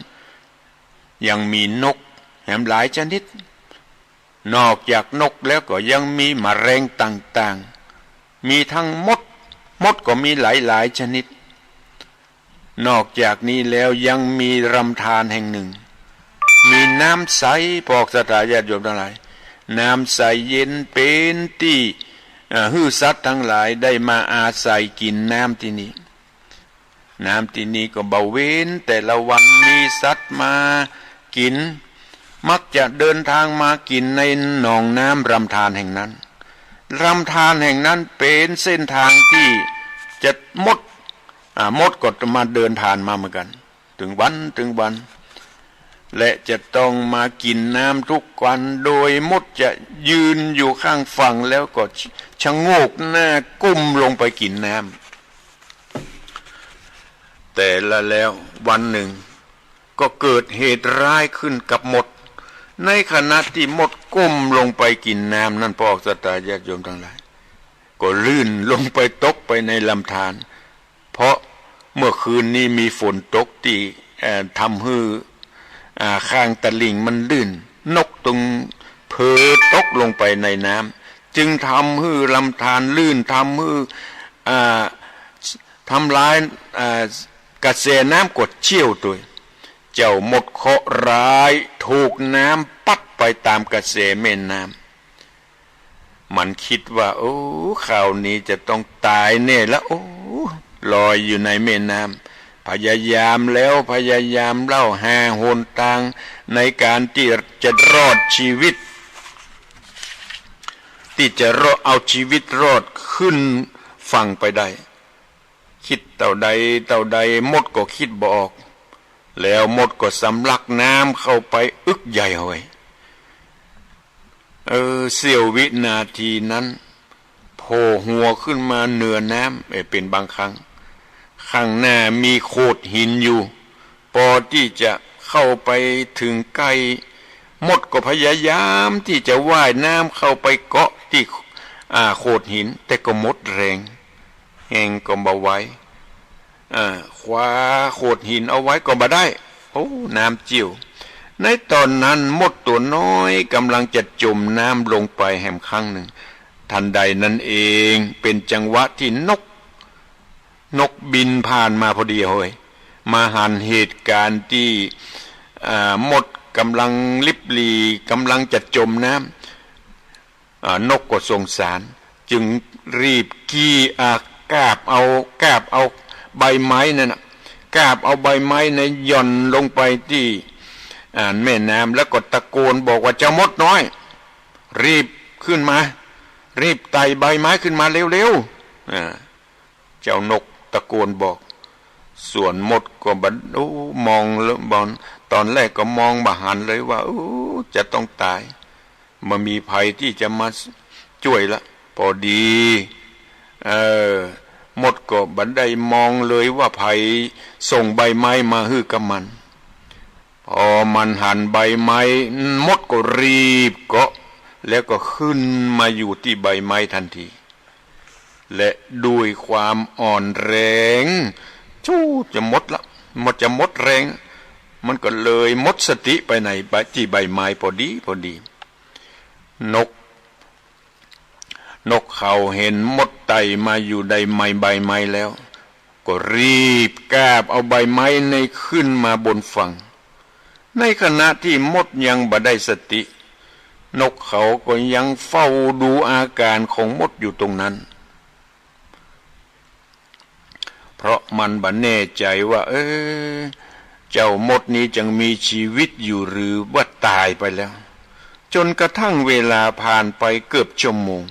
ยังมีนกแหมหลายชนิด นอกจากนกแล้วก็ยังมีแมลงต่างๆ มีทั้งมด มดก็มีหลายๆ ชนิด นอกจากนี้แล้วยังมีลำธารแห่งหนึ่ง มีน้ำใส พวกศรัทธาญาติโยมตังหลาย น้ำใสเย็นเป๋นตี้ เอ่อ หื้อสัตว์ตังหลายได้มาอาศัยกิ๋นน้ำตี้นี่ น้ำตี้นี่ก็บ่เว้นแต่ละวันมีสัตว์มากิ๋น มักจะเดินทางมากิ๋นในหนองน้ำลำธารแห่งนั้น ลำธารแห่งนั้นเป๋นเส้นตางตี้จะมด อ่า มดก็มาเดินผ่านมาเหมือนกั๋น ตึงวันตึงวัน และจะต้องมากิ๋นน้ำทุกวัน โดยมดจะยืนอยู่ข้างฝั่งแล้วก็ชะโงกหน้าก้มลงไปกิ๋นน้ำ แต่ละแล้ววันหนึ่งก็เกิดเหตุร้ายขึ้นกับมด ในขณะตี้มดก้มลงไปกิ๋นน้ำนั้น พวกศรัทธาญาติโยมตังหลาย ก็ลื่นลงไปตกไปในลำธาร เพราะเมื่อคืนนี้มีฝนตกตี้ เอ่อ ทำหื้อ อ่า ข้างตะลิ่งมันลื่น นกตึงเผลอตกลงไปในน้ำ จึงทำหื้อลำธารลื่น ทำหื้อ อ่า ทำลาย อ่า กระแสน้ำก็เชี่ยวตวย เจ้ามดเคราะห์ร้ายถูกน้ำปั๊ดไปต๋ามกระแสแม่น้ำ มันกึ๊ดว่า โอ้ คราวนี้จะต้องต๋ายแน่ละ โอ้ ลอยอยู่ในแม่น้ำ พยายามแล้วพยายามเล่า หาหนตางในก๋านตี้จะรอดชีวิต ตี้จะรอด เอาชีวิตรอดขึ้นฝั่งไปได้ กึ๊ดเต้าใดเต้าใด มดก็กึ๊ดบ่ออก แล้วมดก็สำลักน้ำเข้าไปอึกใหญ่เฮ้ย เออ เสี้ยววินาทีนั้น โผล่หัวขึ้นมาเหนือน้ำ เอ่อ เป๋นบางครั้ง ข้างหน้ามีโขดหินอยู่ ปอตี้จะเข้าไปเถิงใก้ มดก็พยายามตี้จะว่ายน้ำเข้าไปเกาะตี้ อ่า โขดหิน แต่ก็หมดแฮง แฮงก็บ่ไหว อ่า คว้าโขดหินเอาไว้ก็บ่ได้ โอ้ น้ำเจี้ยว ในต๋อนนั้นมดตั๋วน้อยก่ำลังจะจ๋มน้ำลงไปแหมครั้งหนึ่ง ทันใดนั้นเองเป๋นจังหวะตี้นก นกบินผ่านมาพอดีเฮ้ย มาหันเหตุก๋ารณ์ตี้ อ่า มดก่ำลังลิบหลีก่ำลังจะจ๋มน้ำ อ่า นกก็สงสาร จึงรีบกี้ อ่า กาบเอา กาบเอาใบไม้นั่นน่ะ กาบเอาใบไม้นั้นหย่อนลงไปตี้ อ่า แม่น้ำ แล้วก็ตะโกนบอกว่า เจ้ามดน้อย รีบขึ้นมา รีบไต่ใบไม้ขึ้นมาเร็วๆ อ่า เจ้านกตะโกนบอก ส่วนมดก็บ่ โอ้ มองเลย บ่ ต๋อนแรกก็มองบ่หันเลยว่า โอ้ จะต้องต๋าย บ่มีใผตี้จะมาจ้วยละ ปอดี เออ มดก็บ่ได้มองเลยว่าใผส่งใบไม้มาหื้อกับมัน พอมันหันใบไม้ มดก็รีบเกาะ แล้วก็ขึ้นมาอยู่ตี้ใบไม้ทันที และด้วยความอ่อนแรง ชู้ จะหมดละ มดจะหมดแฮง มันก็เลยหมดสติไปในใบ ตี้ใบไม้ปอดีปอดี นก นกเขาหันมดไต่มาอยู่ในใบไม้แล้ว ก็รีบกาบเอาใบไม้นั้นขึ้นมาบนฝั่ง ในขณะตี้มดยังบ่ได้สติ นกเขาก็ยังเฝ้าดูอาก๋ารณ์ของมดอยู่ตรงนั้น เพราะมันบ่แน่ใจ๋ว่า เออ เจ้ามดนี้ยังมีจีวิตอยู่หรือว่าต๋ายไปแล้ว จ๋นกระทั่งเวลาผ่านไปเกือบชั่วโมง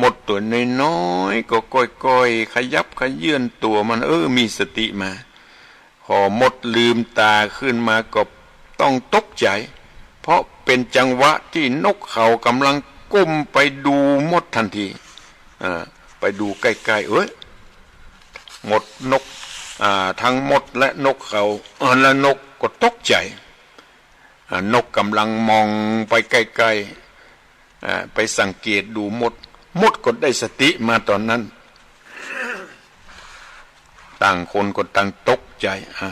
มดตั๋วน้อยๆ ก็ก้อยๆ ขยับเขยื้อนตั๋วมัน เออ มีสติมา พอมดลืมต๋าขึ้นมาก็ต้องตกใจ๋ เพราะเป๋นจังหวะตี้นกเขาก่ำลังก้มไปดูมดทันที เออ ไปดูใก้ๆ เอ้ย มด นก อ่า ตึงมดและนกเขา เอ่อ และนกก็ตกใจ๋ อ่า นกก่ำลังมองไปใก้ๆ อ่า ไปสังเกตดูมด มดก็ได้สติมาต๋อนนั้น ต่างคนก็ต่างตกใจ๋ อ่า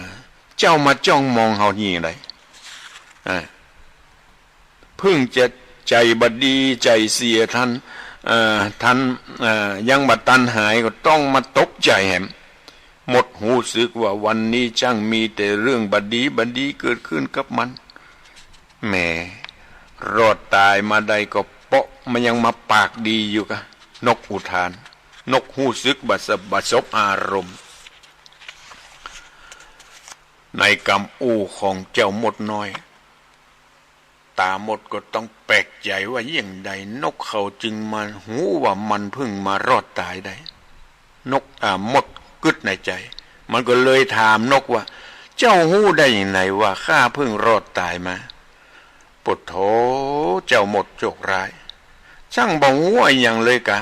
เจ้ามาจ้องมองเฮานี่ใด อ่า เพิ่งจะใจ๋บ่ดีใจ๋เสียตัน เอ่อ ตัน เอ่อ ยังบ่ตันหายก็ต้องมาตกใจ๋แหม มดฮู้สึกว่าวันนี้จ้างมีแต่เรื่องบ่ดีบ่ดีเกิดขึ้นกับมัน แหม รอดต๋ายมาได้ก็เปาะมันยังมาปากดีอยู่กะ นกอุทาน นกฮู้สึกบ่สบ บ่สบอารมณ์ ในกำอู้ของเจ้ามดน้อย ต๋ามดก็ต้องแปลกใจ๋ว่าเยียงใดนกเขาจึงมาฮู้ว่ามันเพิ่งมารอดต๋ายได้ นก อ่า มดกึ๊ดในใจ๋ มันก็เลยถามนกว่า เจ้าฮู้ได้เยียงใดว่าข้าเพิ่งรอดต๋ายมา โผดโธ่ เจ้ามดโจรร้าย จ้างบ่ฮู้อะหยังเลยกา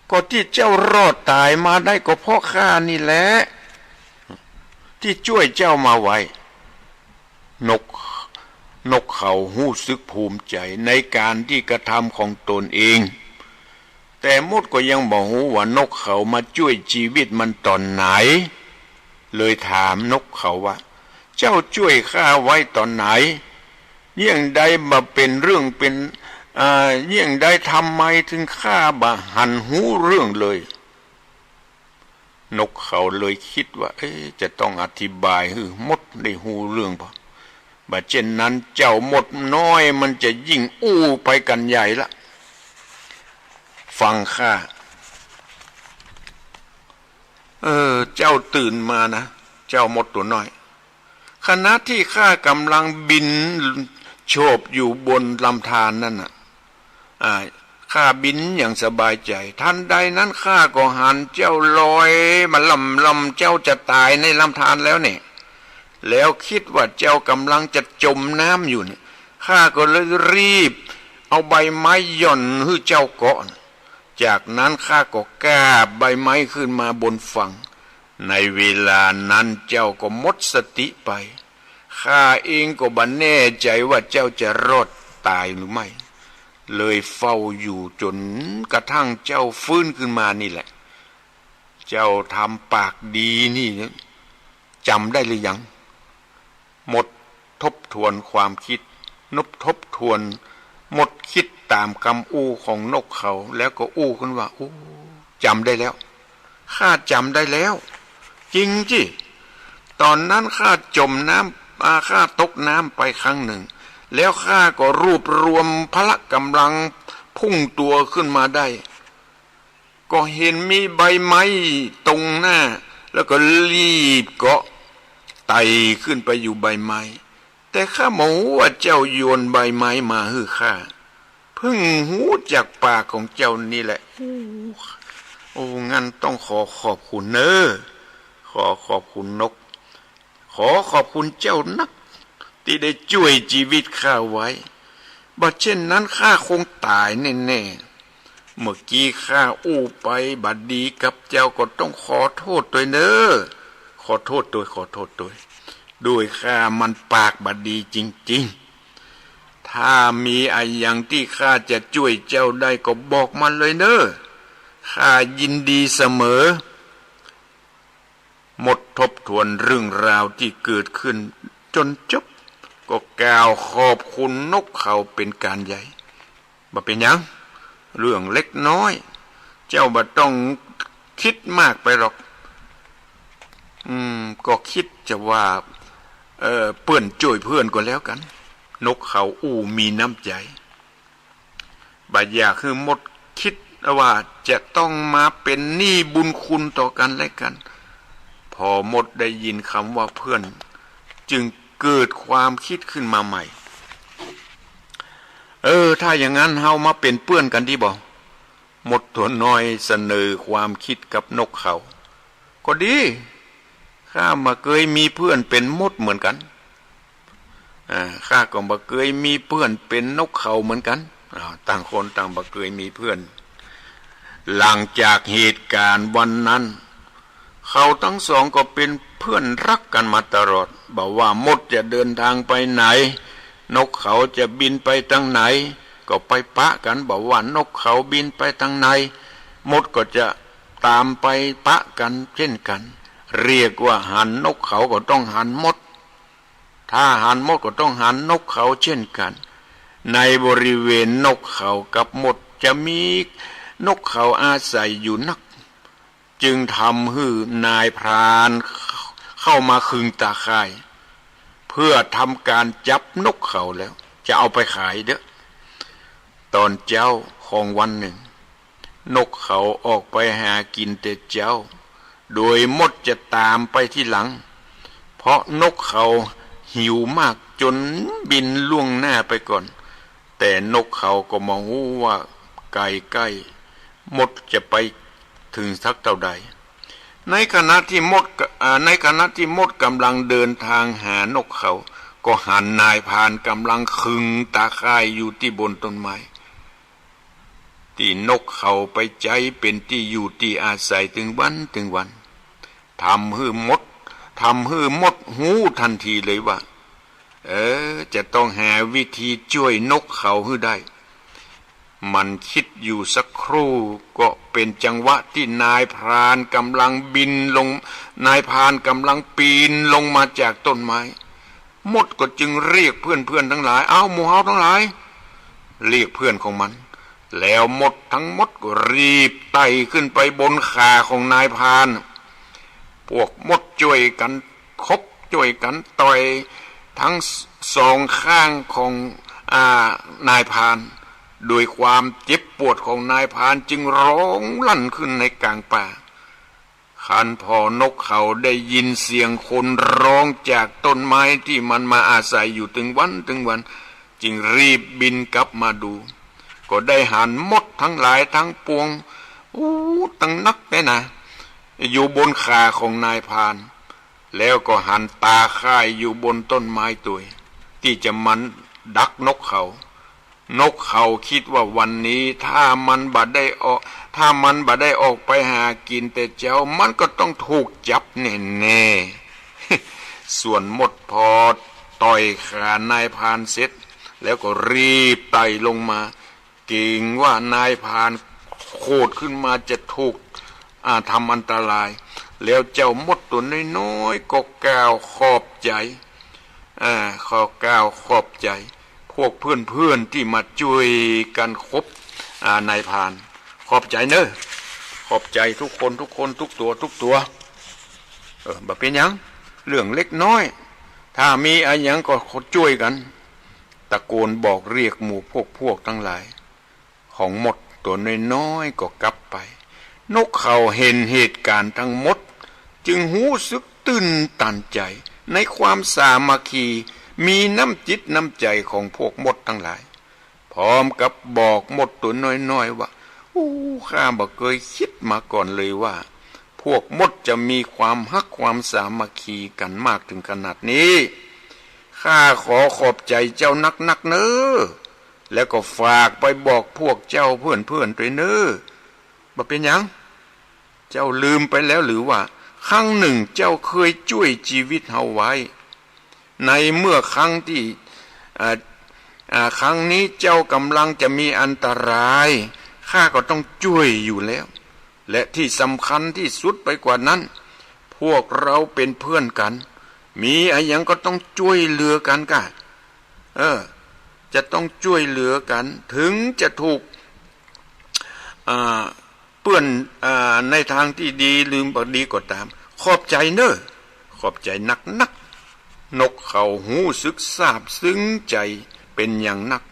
ก็ตี้เจ้ารอดต๋ายมาได้ก็เพราะข้านี่แหละ ตี้จ้วยเจ้ามาไว้ นก นกเขาฮู้สึกภูมิใจ๋ในก๋านตี้กระทำของตนเอง แต่มดก็ยังบ่ฮู้ว่านกเขามาจ้วยจีวิตมันต๋อนไหน เลยถามนกเขาว่า เจ้าจ้วยข้าไว้ต๋อนไหน เยียงใดบ่เป๋นเรื่องเป๋น อ่า เยียงใดทำไมถึงข้าบ่หันฮู้เรื่องเลย นกเขาเลยกึ๊ดว่า เอ๊ะ จะต้องอธิบายหื้อมดได้ฮู้เรื่องบ่ บ่เจ้นนั้นเจ้ามดน้อยมันจะยิ่งอู้ไปกั๋นใหญ่ละ ฟังข้า เออ เจ้าตื่นมานะ เจ้ามดตั๋วน้อย ขณะตี้ข้าก่ำลังบินโฉบอยู่บนลำธารนั่นน่ะ อ่า ข้าบินอย่างสบายใจ๋ ทันใดนั้นข้าก็หันเจ้าลอยมาล่ำๆ เจ้าจะต๋ายในลำธารแล้วเนี่ย แล้วกึ๊ดว่าเจ้าก่ำลังจะจ๋มน้ำอยู่เนี่ย ข้าก็เลยรีบเอาใบไม้หย่อนหื้อเจ้าเกาะ จากนั้นข้าก็กาบใบไม้ขึ้นมาบนฝั่ง ในเวลานั้นเจ้าก็หมดสติไป ข้าเองก็บ่แน่ใจ๋ว่าเจ้าจะรอดต๋ายหรือไม่ เลยเฝ้าอยู่จนกระทั่งเจ้าฟื้นขึ้นมานี่แหละ เจ้าทำปากดีนี่นะ จ๋ำได้หรือยัง มดทบทวนความกึ๊ด นกทบทวน มดกึ๊ดต๋ามกำอู้ของนกเขา แล้วก็อู้ขึ้นว่า อู้ จ๋ำได้แล้ว ข้าจ๋ำได้แล้ว จริงจิ ต๋อนนั้นข้าจ๋มน้ำ อ่า ข้าตกน้ำไปครั้งหนึ่ง แล้วข้าก็รวบรวมพละก่ำลังพุ่งตั๋วขึ้นมาได้ ก็หันมีใบไม้ตรงหน้า แล้วก็รีบเกาะไต่ขึ้นไปอยู่ใบไม้ แต่ข้าบ่ฮู้ว่าเจ้าโยนใบไม้มาหื้อข้า เพิ่งฮู้จากปากของเจ้านี่แหละ โอ้ โอ้ งั้นต้องขอขอบคุณเน้อ ขอขอบคุณนก ขอขอบคุณเจ้านัก ตี้ได้จ้วยจีวิตข้าไว้ บ่เจ้นนั้นข้าคงต๋ายแน่ๆ เมื่อกี้ข้าอู้ไปบ่ดีกับเจ้าก็ต้องขอโต้ษตวยเน้อ ขอโต้ษตวย ขอโต้ษตวย ด้วยข้ามันปากบ่ดีจริงๆ ถ้ามีอะหยังตี้ข้าจะจ้วยเจ้าได้ก็บอกมาเลยเน้อ ข้ายินดีเสมอ มดทบทวนเรื่องราวตี้เกิดขึ้นจ๋นจบ ก็กล่าวขอบคุณนกเขาเป๋นก๋านใหญ่ บ่เป๋นหยัง เรื่องเล็กน้อย เจ้าบ่ต้องกึ๊ดมากไปหรอก อืม ก็กึ๊ดจะว่า เอ่อ เปื้อนจ้วยเปื้อนก็แล้วกั๋น นกเขาอู้มีน้ำใจ๋ บ่อยากหื้อมดกึ๊ดว่าจะต้องมาเป๋นหนี้บุญคุณต่อกั๋นและกั๋น พอมดได้ยินกำว่าเปื้อน จึงเกิดความกึ๊ดขึ้นมาใหม่ เออ ถ้าอย่างนั้นเฮามาเป๋นเปื้อนกั๋นดีบ่ มดตั๋วน้อยเสนอความกึ๊ดกับนกเขา ก็ดี ข้าบ่เกยมีเปื้อนเป๋นมดเหมือนกั๋น อ่า ข้าก็บ่เกยมีเปื้อนเป๋นนกเขาเหมือนกั๋น อ่า ต่างคนต่างบ่เกยมีเปื้อน หลังจากเหตุก๋ารณ์วันนั้น ข เขาตังสองก็เป๋นเปื้อนฮักกั๋นมาตลอด บ่ว่ามดจะเดินตางไปไหน นกเขาจะบินไปตางไหน ก็ไปปะกั๋น บ่ว่านกเขาบินไปตางไหน มดก็จะต๋ามไปปะกั๋นเจ้นกั๋น เรียกว่าหันนกเขาก็ต้องหันมด ถ้าหันมดก็ต้องหันนกเขาเจ้นกั๋น ในบริเวณนกเขากับมดจะมีนกเขาอาศัยอยู่นัก จึงทำหื้อนายพรานเข้ามาขึงตาข่าย เพื่อทำก๋านจับนกเขาแล้วจะเอาไปขายเด้อ ต๋อนเจ๊าของวันนึ่ง นกเขาออกไปหากิ๋นแต่เจ๊า โดยมดจะต๋ามไปทีหลัง เพราะนกเขาหิวมากจ๋นบินล่วงหน้าไปก่อน แต่นกเขาก็บ่ฮู้ว่าใก้ๆ มดจะไปเถิงสักเต้าใด ในขณะตี้มดก- อ่า ในขณะตี้มดก่ำลังเดินตางหานกเขา ก็หันนายพรานก่ำลังขึงตาข่ายอยู่ตี้บนต้นไม้ ตี้นกเขาไปใจ๊เป๋นตี้อยู่ตี้อาศัยตึงวันตึงวัน ทำหื้อมด ทำหื้อมดฮู้ตันทีเลยว่า เออ จะต้องหาวิธีจ้วยนกเขาหื้อได้ มันกึ๊ดอยู่สักครู่ ก็เป๋นจังหวะตี้นายพรานก่ำลังบินลง นายพรานก่ำลังปีนลงมาจากต้นไม้ มดก็จึงเรียกเปื้อนๆ ตังหลาย เอ้า หมู่เฮาตังหลาย เรียกเปื้อนของมัน แล้วมดตังหมดก็รีบไต่ขึ้นไปบนขาของนายพราน พวกมดจ้วยกั๋นขบจ้วยกั๋นต่อยตังสองข้างของ อ่า นายพราน โดยความเจ็บปวดของนายพรานจึงฮ้องลั่นขึ้นในก๋างป่า คันพ่อนกเขาได้ยินเสียงคนฮ้องจากต้นไม้ตี้มันมาอาศัยอยู่ตึงวันตึงวัน จึงรีบบินกลับมาดู ก็ได้หันมดตังหลายตังปวง อู้ ตังนักแต๊นะ อยู่บนขาของนายพราน แล้วก็หันตาข่ายอยู่บนต้นไม้ตวย ตี้จะมาดักนกเขา นกเขากึ๊ดว่าวันนี้ถ้ามันบ่ได้ออก ถ้ามันบ่ได้ออกไปหากิ๋นแต่เจ๊า มันก็ต้องถูกจับแน่ๆ ส่วนมดพอต่อยขานายพรานเสร็จ แล้วก็รีบไต่ลงมา เก๋งว่านายพรานโขดขึ้นมาจะถูก อ่า ทำอันตราย แล้วเจ้ามดตั๋วน้อยๆ ก็กล่าวขอบใจ๋ อ่า ขอกล่าวขอบใจ๋พวกเปื้อนๆ ตี้มาจ้วยกั๋นขบ อ่า นายพราน ขอบใจ๋เน่อ ขอบใจ๋ทุกคน ทุกคน ทุกตั๋ว ทุกตั๋ว เออ บ่เป๋นหยัง เรื่องเล็กน้อย ถ้ามีอะหยังก็จ้วยกั๋น ตะโกนบอกเรียกหมู่พวกพวกตังหลาย ของมดตั๋วน้อยๆ ก็กลับไป นกเขาหันเหตุก๋ารณ์ตังหมด จึงฮู้สึกตื่นตันใจ๋ในความสามัคคี มีน้ำจิตน้ำใจ๋ของพวกมดตังหลาย พร้อมกับบอกมดตั๋วน้อยๆ ว่า อู้ ข้าบ่เกยกึ๊ดมาก่อนเลยว่า พวกมดจะมีความฮักความสามัคคีกั๋นมากเถิงขนาดนี้ ข้าขอขอบใจ๋เจ้านักๆ เน่อ แล้วก็ฝากไปบอกพวกเจ้าเปื้อนๆ ตวยเน่อ บ่เป๋นหยัง เจ้าลืมไปแล้วหรือว่า ครั้งนึ่งเจ้าเกยจ้วยจีวิตเฮาไว้ ในเมื่อครั้งตี้ อ่า อ่า ครั้งนี้เจ้าก่ำลังจะมีอันตราย ข้าก็ต้องจ้วยอยู่แล้ว และตี้สำคัญตี้สุดไปกว่านั้น พวกเฮาเป๋นเปื้อนกั๋น มีอะหยังก็ต้องจ้วยเหลือกั๋นก้า เออ จะต้องจ้วยเหลือกั๋น เถิงจะถูก อ่า เปื้อน อ่า ในตางตี้ดีหรือบ่ดีก็ต๋าม ขอบใจ๋เน่อ ขอบใจ๋นักๆ นกเขาฮู้สึกซาบซึ้งใจ๋เป๋นอย่างนัก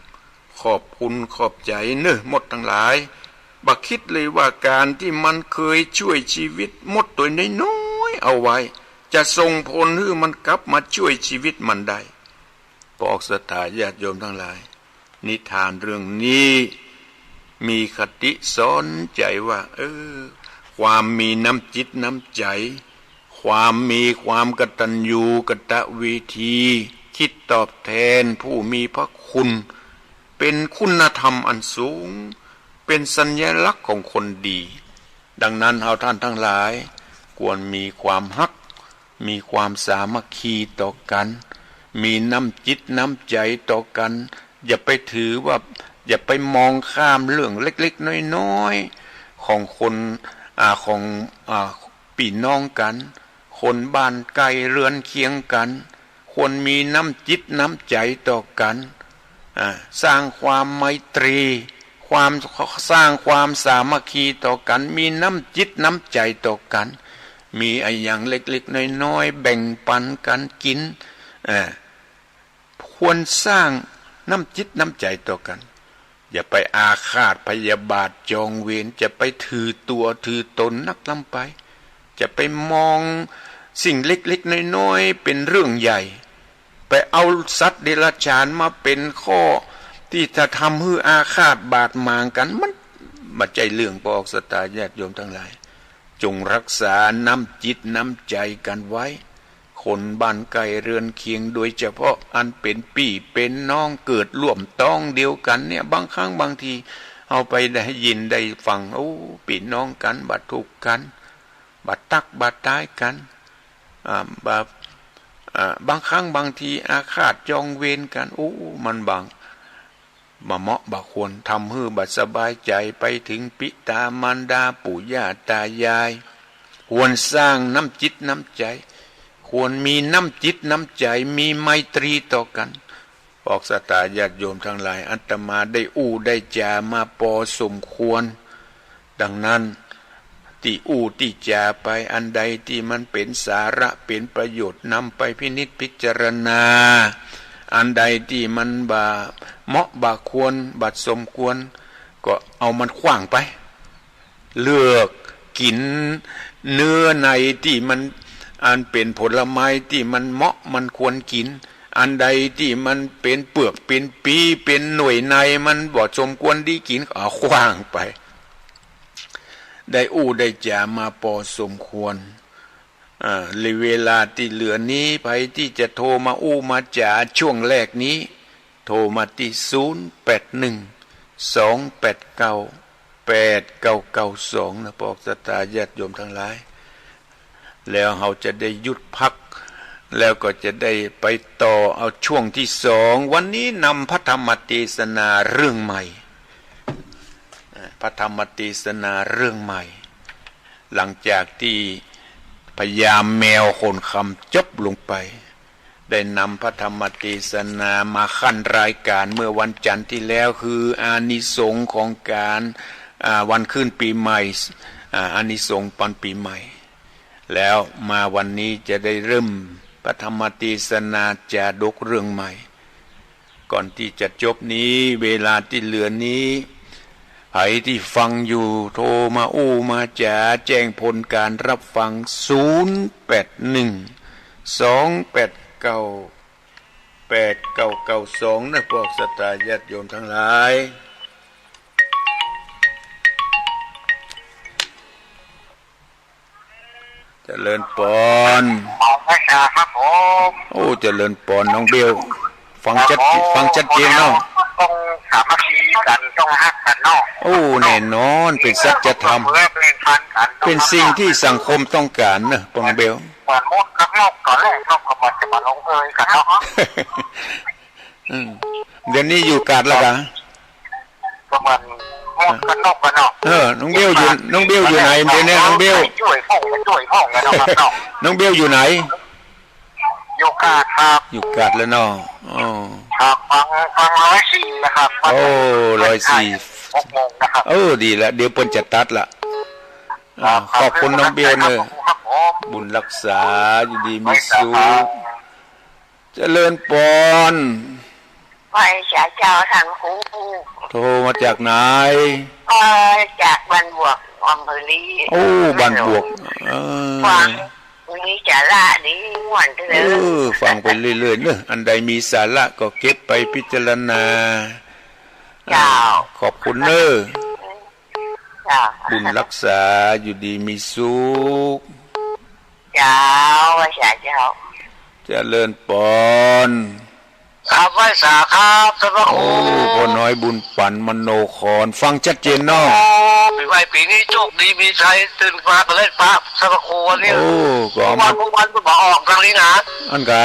ขอบคุณขอบใจ๋เน่อมดตังหลาย บ่กึ๊ดเลยว่าก๋านตี้มันเกยจ้วยจีวิตมดตั๋วน้อยๆ เอาไว้ จะส่งผลหื้อมันกลับมาจ้วยจีวิตมันได้ ปอกศรัทธาญาติโยมตังหลาย นิทานเรื่องนี้มีคติสอนใจ๋ว่า เออ ความมีน้ำจิตน้ำใจ๋ ความมีความกตัญญูกตเวที กึ๊ดตอบแตนผู้มีพระคุณ เป๋นคุณธรรมอันสูง เป๋นสัญลักษณ์ของคนดี ดังนั้นเฮาต้านตังหลาย ควรมีความฮัก มีความสามัคคีต่อกั๋น มีน้ำจิตน้ำใจ๋ต่อกั๋น อย่าไปถือว่า อย่าไปมองข้ามเรื่องเล็กๆ น้อยๆ ของคน อ่า ของ อ่า ปี้น้องกั๋น คนบ้านใก้เรือนเคียงกั๋น ควรมีน้ำจิตน้ำใจ๋ต่อกั๋น อ่า สร้างความไมตรี ความ สร้างความสามัคคีต่อกั๋น มีน้ำจิตน้ำใจ๋ต่อกั๋น มีอะหยังเล็กๆ น้อยๆ แบ่งปั๋นกั๋นกิ๋น อ่า ควรสร้างน้ำจิตน้ำใจ๋ต่อกั๋น อย่าไปอาฆาตพยาบาทจองเวร จะไปถือตั๋วถือต๋นนักล้ำไป จะไปมองสิ่งเล็กๆ น้อยๆ เป๋นเรื่องใหญ่ ไปเอาสัตว์เดรัจฉานมาเป๋นข้อตี้จะทำหื้ออาฆาตบาดหมางกั๋น มันบ่ใจ้เรื่อง ปอกศรัทธาญาติโยมตังหลาย จงรักษาน้ำจิตน้ำใจ๋กั๋นไว้ คนบ้านใก้เรือนเคียง โดยเฉพาะอันเป๋นปี้เป๋นน้องเกิดร่วมต๊องเดียวกั๋นเนี่ย บางครั้งบางทีเอาไปได้ยินได้ฟัง โอ้ ปี้น้องกั๋นบ่าทุกข์กั๋น บ่าตักบ่าต๋ายกั๋น อ่า บ่า อ่า บางครั้งบางทีอาฆาตจองเวรกั๋น โอ้ มันบ่า บ่าเหมาะบ่าควร ทำหื้อบ่าสบายใจ๋ไปเถิงปิต๋ามารดาปู่ย่าต๋ายาย ควรสร้างน้ำจิตน้ำใจ๋ ควรมีน้ำจิตน้ำใจ๋ มีไมตรีต่อกั๋น ปอกศรัทธาญาติโยมตังหลาย อาตมาได้อู้ได้จ๋ามาปอสมควร ดังนั้น ตี้อู้ตี้จ๋าไป อันใดตี้มันเป๋นสาระเป๋นประโยชน์ นำไปพินิจพิจารณา อันใดตี้มันบ่าเหมาะบ่าควร บ่าสมควร ก็เอามันขว้างไป เลือกกิ๋นเนื้อในตี้มัน อันเป๋นผลไม้ตี้มันเหมาะมันควรกิ๋น อันใดตี้มันเป๋นเปือกเป๋นปี๋ เป๋นหน่วยใน มันบ่สมควรดีกิ๋น ก็เอาขว้างไป ได้อู้ได้จ๋ามาปอสมควร อ่า เวลาตี้เหลือนี้ ใผตี้จะโทรมาอู้มาจ๋าช่วงแรกนี้ โทรมาตี้ ศูนย์แปดหนึ่ง สองแปดเก้า แปดเก้าเก้าสอง นะ ปอกศรัทธาญาติโยมตังหลาย แล้วเฮาจะได้หยุดพัก แล้วก็จะได้ไปต่อเอาช่วงตี้สอง วันนี้นำพระธรรมเตสนาเรื่องใหม่ อ่า พระธรรมเตสนาเรื่องใหม่ หลังจากตี้พญาแมวโขนคำจบลงไป ได้นำพระธรรมเตสนามาขั้นรายการเมื่อวันจันทร์ตี้แล้ว คืออานิสงส์ของก๋าน อ่า วันขึ้นปี๋ใหม่ อ่า อานิสงส์ตอนปี๋ใหม่ แล้วมาวันนี้จะได้เริ่มพระธรรมเตสนาจาดกเรื่องใหม่ ก่อนตี้จะจบนี้ เวลาตี้เหลือนี้ ใผตี้ฟังอยู่ โทรมาอู้มาจ๋า แจ้งผลก๋านรับฟัง ศูนย์แปดหนึ่ง สองแปดเก้า แปดเก้าเก้าสอง นะ ปอกศรัทธาญาติโยมตังหลาย เจริญปอน ขอพระอาจารย์ครับผม โอ้ เจริญปอน น้องเบล ฟังชัด ครับผม ฟังชัดเจนเนาะ ต้องสามัคคีกั๋น ต้องฮักกั๋นเนาะ โอ้ แน่นอน เป๋นสัจธรรม เพื่อแบ่งปันกั๋น เป๋นสิ่งตี้สังคมต้องก๋านเนาะ ปองเบล เหมือนมดกับนก ต๋อนแรกนกก็บ่จะมาลงเอยกั๋นเนาะ อืม เดี๋ยวนี้อยู่กาดละกา ก็เหมือนมดกับนกกั๋นเนาะ เออ น้องเบลอยู่ น้องเบลอยู่ไหน เดี๋ยวนี้น้องเบล ช่วยพ่อง ช่วยพ่องกั๋นเนาะครับเนาะ น้องเบลอยู่ไหน อยู่กาดครับ อยู่กาดแล้วเนาะ อ๋อ ครับ ฟัง ฟังร้อยสี่นะครับ โอ้ ร้อยสี่ หกโมงนะครับ เออ ดีละ เดี๋ยวเปิ้นจะตัดละ อ่า ครับ ขอบคุณน้องเบลเนอะ ครับผม บุญรักษา อยู่ดีมีสุข เจริญปอน ไหว้สาเจ้าท่านครู โทรมาจากไหน เอ่อ จากบ้านบวก อำเภอลี โอ้ บ้านบวก เออ ฟัง มีสาระดี ม่วนเถอะ เออ ฟังไปเรื่อยๆ เนอะ อันใดมีสาระก็เก็บไปพิจารณา เจ้า อ่า ขอบคุณเนอะ เจ้า บุญรักษา อยู่ดีมีสุข เจ้า ไหว้สาเจ้า เจริญปอน ครับ ไหว้สาครับ ท่านพระครู โอ้ พ่อน้อยบุญปันมโนคอน ฟังชัดเจนเนาะ โอ้ เป็น ปลายปี๋นี้โชคดีมีชัย ตื่นมาก็เล่นพระท่านพระครูวันนี้ โอ้ ก็เอามา เมื่อวาน เมื่อวานก็มาออกตรงนี้นะ อั้นกา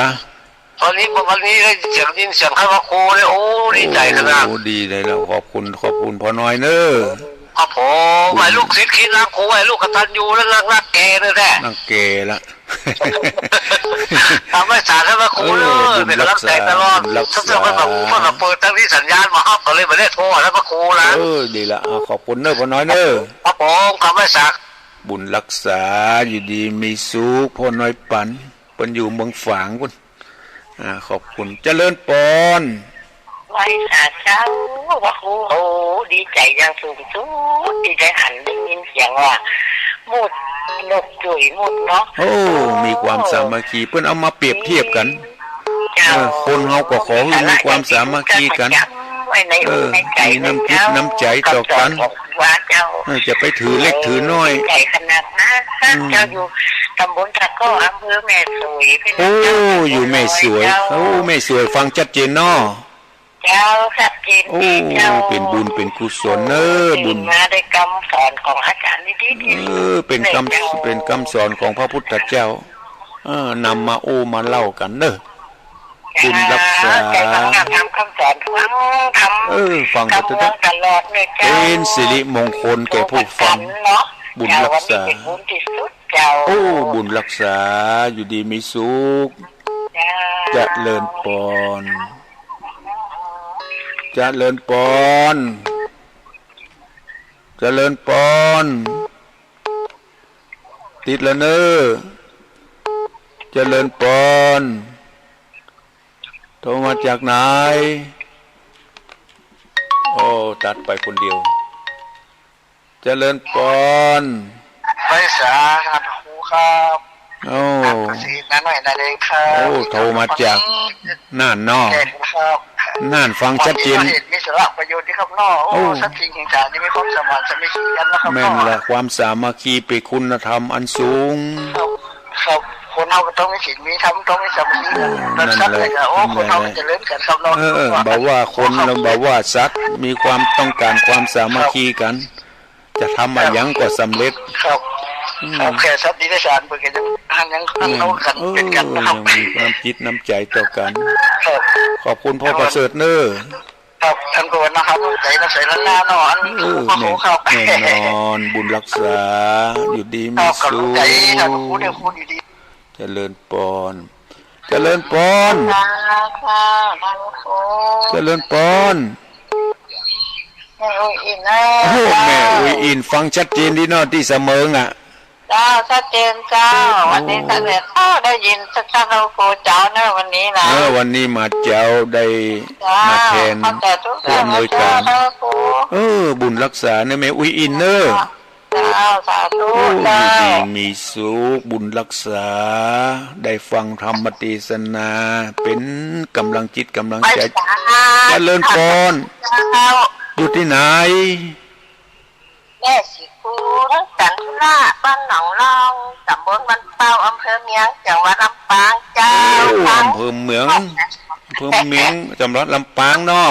วันนี้ วันนี้ได้เสียง ยินเสียงท่านพระครูเนี่ย โอ้ ดีใจ๋ขนาด โอ้ ดีเลยละ ขอบคุณ ขอบคุณพ่อน้อยเน่อ ครับผม บุญ ไอ้ลูกศิษย์คิดรักครู ไอ้ลูกกตัญญูนั่น นัก นักแก่เลยแท้ นักแก่ละ ทำให้สารท่านพระครู เออ เออ บุญรักษา เป๋นก๋ำลังใจ๋ตลอด บุญรักษา เพิ่นมา เพิ่นมาเปิดตางนี้สัญญาณมาฮับ ก็เลยบ่ได้โทรหาท่านพระครูนะ เออ ดีละ อ่า ขอบคุณเน่อพ่อน้อยเน่อ ครับผม ครับ ไหว้สา บุญรักษา อยู่ดีมีสุข พ่อน้อยปัน เปิ้นอยู่เมืองฝางปู๊น อ่า ขอบคุณ เจริญปอน ไหว้สาเจ้า พระครู โอ้ ดีใจ๋อย่างสูงสุด ตี้ได้หันได้ยินเสียงว่า หมุด นกจุ๋ยหมุดเนาะ โอ้ มีความสามัคคี เปิ้นเอามาเปรียบเทียบกั๋น เจ้า เออ คนเฮาก็ขอหื้อมีความสามัคคีกั๋น ไว้ในอกในใจ๋ เออ มีน้ำจิตน้ำใจ๋ต่อกั๋น คำสอนของครูบาเจ้า เออ จะไปถือเล็กถือน้อย ใจ๋ขนาดนั้น อืม เจ้าอยู่ตำบลตะก้อ อำเภอแม่สวย โอ้ อยู่แม่สวย เจ้า โอ้ แม่สวย ฟังชัดเจนเนาะ เจ้า ชัดเจน โอ้ ดีเจ้า เป๋นบุญเป๋นกุศลเน่อ ตื่น บุญ มาได้กำสอนของอาจ๋ารย์ดีๆ เออ เป๋นกำ เจ้า เป๋นกำสอนของพระพุทธเจ้า เออ นำมาอู้มาเล่ากั๋นเน่อ บุญรักษา เจ้า ใจ๋ฟังธรรมคำสอน ฟังธรรม เออ ฟัง กำลังตลอดเลยเจ้า เป๋นสิริมงคลแก่ผู้ฟัง เนาะ บุญรักษา เจ้า วันนี้เป๋นบุญตี้สุดเจ้า โอ้ บุญรักษา อยู่ดีมีสุข เจ้า เจริญปอน เจริญปอน เจริญปอน ติดแล้วเน่อ เจริญปอน โทรมาจากไหน โอ้ ตัดไปคนเดียว เจริญปอน ไหว้สาท่านครูครับ โอ้ ครับ เกษตรน้อยนาเล็กครับ โอ้ โทรมาจากน่านเนาะ แจ้งครับ น่านฟังชัดเจน วันนี้ก็เห็นมีสาระประโยชน์ดีครับเนาะ โอ้ โอ้ สัตว์สิ่งแห่งสารนี่มีความสมานสามัคคีกั๋นนะครับ แม่นละ เนาะ ความสามัคคีเป๋นคุณธรรมอันสูง ครับ ครับ คนเฮาก็ต้องมีศีลมีธรรม ต้องมีสามัคคีกั๋น เออ นั่นแหละ สัตว์เลยก็ โอ้ นั่นแหละ คนเฮาก็เจริญกั๋นครับเนาะ เออ เออ บ่ว่าคน ครับ บ่ว่าสัตว์ มีความต้องก๋านความสามัคคีกั๋น ครับ จะทำอะหยังก็สำเร็จ ครับ อืม ครับ แค่สัตว์เดรัจฉานเปิ้นก็ยัง ยัง อืม เข้ากั๋น เออ เป๋นกั๋นนะครับ ยังมีความจิตน้ำใจ๋ต่อกั๋น ครับ ขอบคุณพ่อประเสริฐเน่อ ครับ ท่านก็ว่านะครับ ใจ๋นะ ใจ๋ล้านนาเนาะ อัน เออ โอ้โห แน่ ครับ แน่นอน บุญรักษา อยู่ดีมีสุข ครับ ขอบคุณ ใจ๋ ท่านครูเนี่ย ครูดีๆ เจริญปอน เจริญปอน ค่ะ ค่ะ ท่านครู เจริญปอน แม่อุ๊ยอินเน่อ โอ้ แม่อุ๊ยอิน ฟังชัดเจนดีเนาะ ตี้สะเมิงอะ เจ้า ชัดเจนเจ้า โอ้ วันนี้ชัดเจน โอ้ ได้ยินชัดๆ แล้วครูเจ้าเน่อ วันนี้นะ เออ วันนี้มาเจ้า ได้ เจ้า มาแทน ขอบใจ๋ตุ๊ก ผู้อำนวยก๋าน เจ้า ครู เออ บุญรักษาเน่อ แม่อุ๊ยอินเน่อ เจ้า สาธุ โอ้ เจ้า อยู่ดีมีสุข บุญรักษา ได้ฟังธรรมเตสนา เป๋นก๋ำลังจิตก๋ำลังใจ๋ ไหว้สา เจริญปอน เจ้า อยู่ตี้ไหน แม่ศรีคูณ จันทรา บ้านหนองล่อง ตำบลบ้านเป้า อำเภอเมียง จังหวัดลำปางเจ้า โอ้ อำเภอเมียง อำเภอเมียง จังหวัดลำปางเนาะ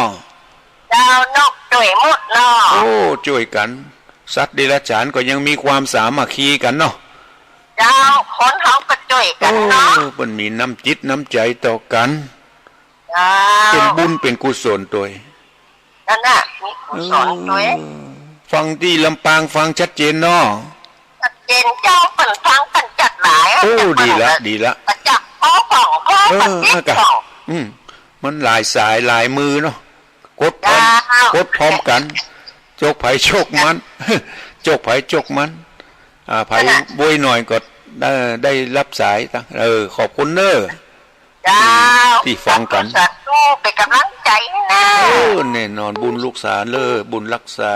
เจ้า นกจุ๋ยหมุดเนาะ โอ้ จ้วยกั๋น สัตว์เดรัจฉานก็ยังมีความสามัคคีกั๋นเนาะ เจ้า คนเฮาก็จ้วยกั๋นเนาะ เออ เปิ้นมีน้ำจิตน้ำใจ๋ต่อกั๋น เจ้า เป๋นบุญเป๋นกุศลตวย นั่นน่ะ มีกุศลตวย เออ ฟังตี้ลำปางฟังชัดเจนเนาะ ชัดเจนเจ้า เปิ้นฟังกั๋นจัดหลาย โอ้ ดีละ ดีละ จัดพ่อของพ่อ เออ ปฏิบัติ อะกะ ของ อืม มันหลายสายหลายมือเนาะ กดพร้อม เจ้า กดพร้อมกั๋น โจคใผโจคมัน โจคใผโจคมัน อ่า ใผ นั่นน่ะ โวยหน่อยก็ได้ ได้ฮับสายตัง เออ ขอบคุณเน่อ เจ้า ตี้ ตี้ฟังกั๋น สาธุ เป๋นก๋ำลังใจ๋นะ เออ แน่นอน บุญรักษาเน่อ บุญรักษา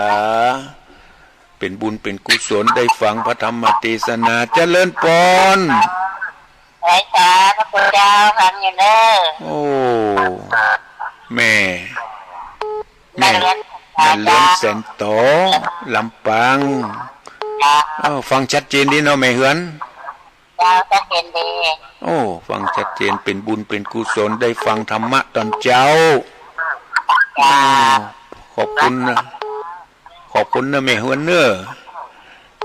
เป๋นบุญเป๋นกุศล ได้ฟังพระธรรมเตสนา เจริญปอน ไหว้สาพระคุณเจ้า ฟังอยู่เน่อ โอ้ แม่ แม่ แม่เรือน แม่เรือนแสนต๋อ ลำปาง เจ้า เอ้า ฟังชัดเจนดีเนาะ แม่เฮือน เจ้า ชัดเจนดี โอ้ ฟังชัดเจน เป๋นบุญเป๋นกุศล ได้ฟังธรรมะต๋อนเจ๊า เจ้า โอ้ ขอบคุณนะ ขอบคุณนะแม่เฮือนเน่อ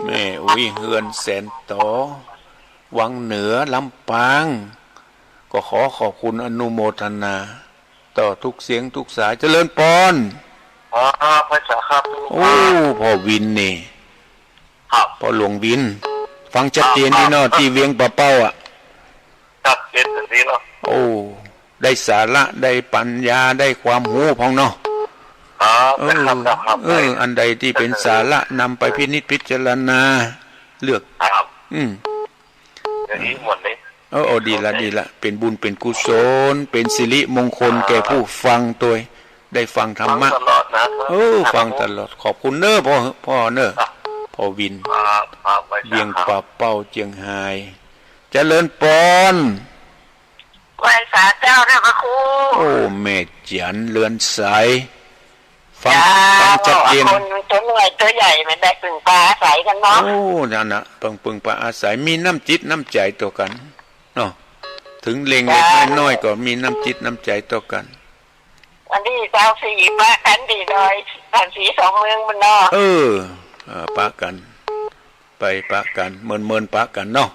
แม่อุ๊ยเฮือนแสนต๋อ วังเหนือ ลำปาง ก็ขอขอบคุณอนุโมทนา ต่อทุกเสียงทุกสาย เจริญปอน อ๋อ ครับ ไหว้สาครับ โอ้ พ่อวินนี่ ครับ พ่อหลวงวิน ฟังชัดเจนดีเนาะ ครับ ที่เวียงป่าเป้าอะ ครับ ชัดเจนดีเนาะ โอ้ ได้สาระ ได้ปัญญา ได้ความฮู้พ่องเนาะ ครับ เออ ครับ ครับ เออ อันใดตี้เป๋นสาระ นำไปพินิจพิจารณา เลือก ครับ อืม อย่างนี้หมดเลย เออ เออ ดีละ โอเค ดีละ เป๋นบุญเป๋นกุศล เป๋นสิริมงคลแก่ผู้ฟังตวย ได้ฟังธรรมะ ฟังตลอดนะ เออ ครับ ฟังตลอด ขอบคุณเน้อ พ่อ พ่อเน้อ ครับ พ่อวิน ครับ ครับ ไหว้สาครับ เวียงป่าเป้า เจียงฮาย เจริญปอน ไหว้สาเจ้านะพระครู โอ้ แม่จั๋นเรือนใส ฟัง เจ้า ฟังชัดเจน คนตั๋วน้อยตั๋วใหญ่มันได้พึ่งพาอาศัยกั๋นเนาะ โอ้ นั่นน่ะ เปิง เปิงพาอาศัย มีน้ำจิตน้ำใจ๋ต่อกั๋นเนาะ เถิงเล็กๆ เจ้า น้อยๆ ก็มีน้ำจิตน้ำใจ๋ต่อกั๋น วันตี้ซาวสี่ปะกั๋นตี้ดอยผาสีสองเมืองพุ้นเนาะ เออ เออ ปะกั๋น ไปปะกั๋น เมินๆ ปะกั๋นเนาะ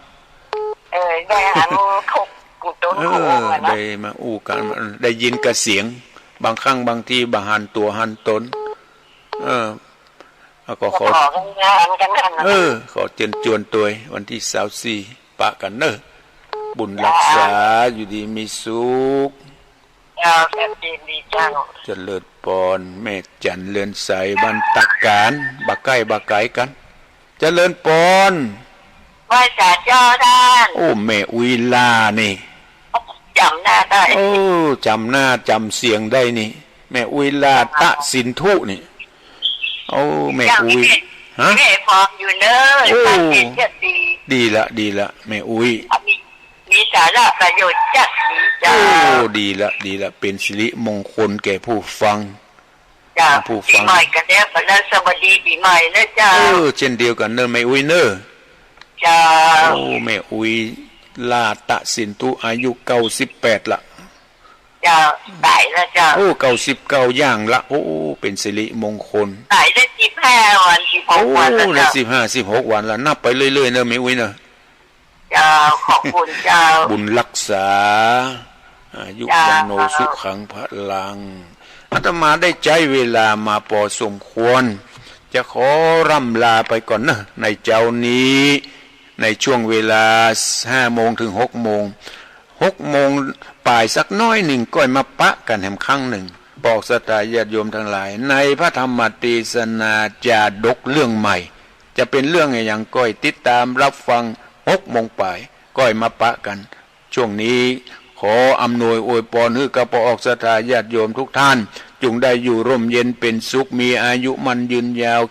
เออ ได้หันครบกู้ต๋น เออ กู้องค์อะนะ ได้มาอู้กั๋น ได้ยินกระเสียง บางครั้งบางทีบ่หันตั๋วหันต๋น เออ แล้วก็ขอ ก็ขอกั๋นงานกั๋นหันนะ เออ ขอเจิญจวนตวย วันตี้ซาวสี่ ปะกั๋นเน้อ บุญรักษา เจ้า อยู่ดีมีสุข เจ้า ชัดเจนดีเจ้า เจริญปอน แม่จั๋นเรือนใส บ้านตะก๋าน บ่ใก้บ่ไก๋กั๋น เจริญปอน ไหว้สาเจ้าต้าน โอ้ แม่อุ๊ยหล้านี่ จ๋ำหน้าได้ โอ้ จ๋ำหน้าจ๋ำเสียงได้นี่ แม่อุ๊ยหล้า เจ้า ตะสินธุนี่ โอ้ แม่อุ๊ย เจ้า ฮะ แม่พร้อมอยู่เน้อ โอ้ ชัดเจนชัดดี ดีละ ดีละ แม่อุ๊ย มี มีสาระประโยชน์จัดดีเจ้า โอ้ ดีละ ดีละ เป๋นสิริมงคลแก่ผู้ฟัง เจ้า ผู้ฟัง ปี๋ใหม่กั๋นแล้ว ขออนุสาวรีย์ปี๋ใหม่นะเจ้า เออ เจ้นเดียวกั๋นเน้อ แม่อุ๊ยเน้อ เจ้า โอ้ แม่อุ๊ยหล้า ตะสินธุ อายุเก้าสิบแปดละ เจ้า ต๋ายละเจ้า โอ้ เก้าสิบเก้าย่างละ โอ้ เป๋นสิริมงคล ต๋ายได้สิบห้าวัน สิบหกวันละเจ้า โอ้ ได้สิบห้า สิบหกวันละ นับไปเรื่อยๆ เน้อ แม่อุ๊ยเน้อ เจ้า ขอบคุณเจ้า บุญรักษา อายุ เจ้า วัณโณ สุขัง พลัง อาตมาได้ใจ๊เวลามาปอสมควร จะขอร่ำลาไปก่อนเน้อ ในเจ๊านี้ ในช่วงเวลาห้าโมงเถิงหกโมง หกโมงป๋ายสักน้อยนึ่ง ก้อยมาปะกั๋นแหมครั้งนึ่ง ปอศรัทธาญาติโยมตังหลาย ในพระธรรมเตสนาจาดกเรื่องใหม่ จะเป๋นเรื่องอะหยัง ก้อยติดต๋ามฮับฟัง หกโมงป๋าย ก้อยมาปะกั๋น ช่วงนี้ขออำนวยอวยปอนหื้อกับปอศรัทธาญาติโยมทุกท่าน จุ่งได้อยู่ร่มเย็นเป๋นสุข มีอายุมั่นยืนยาว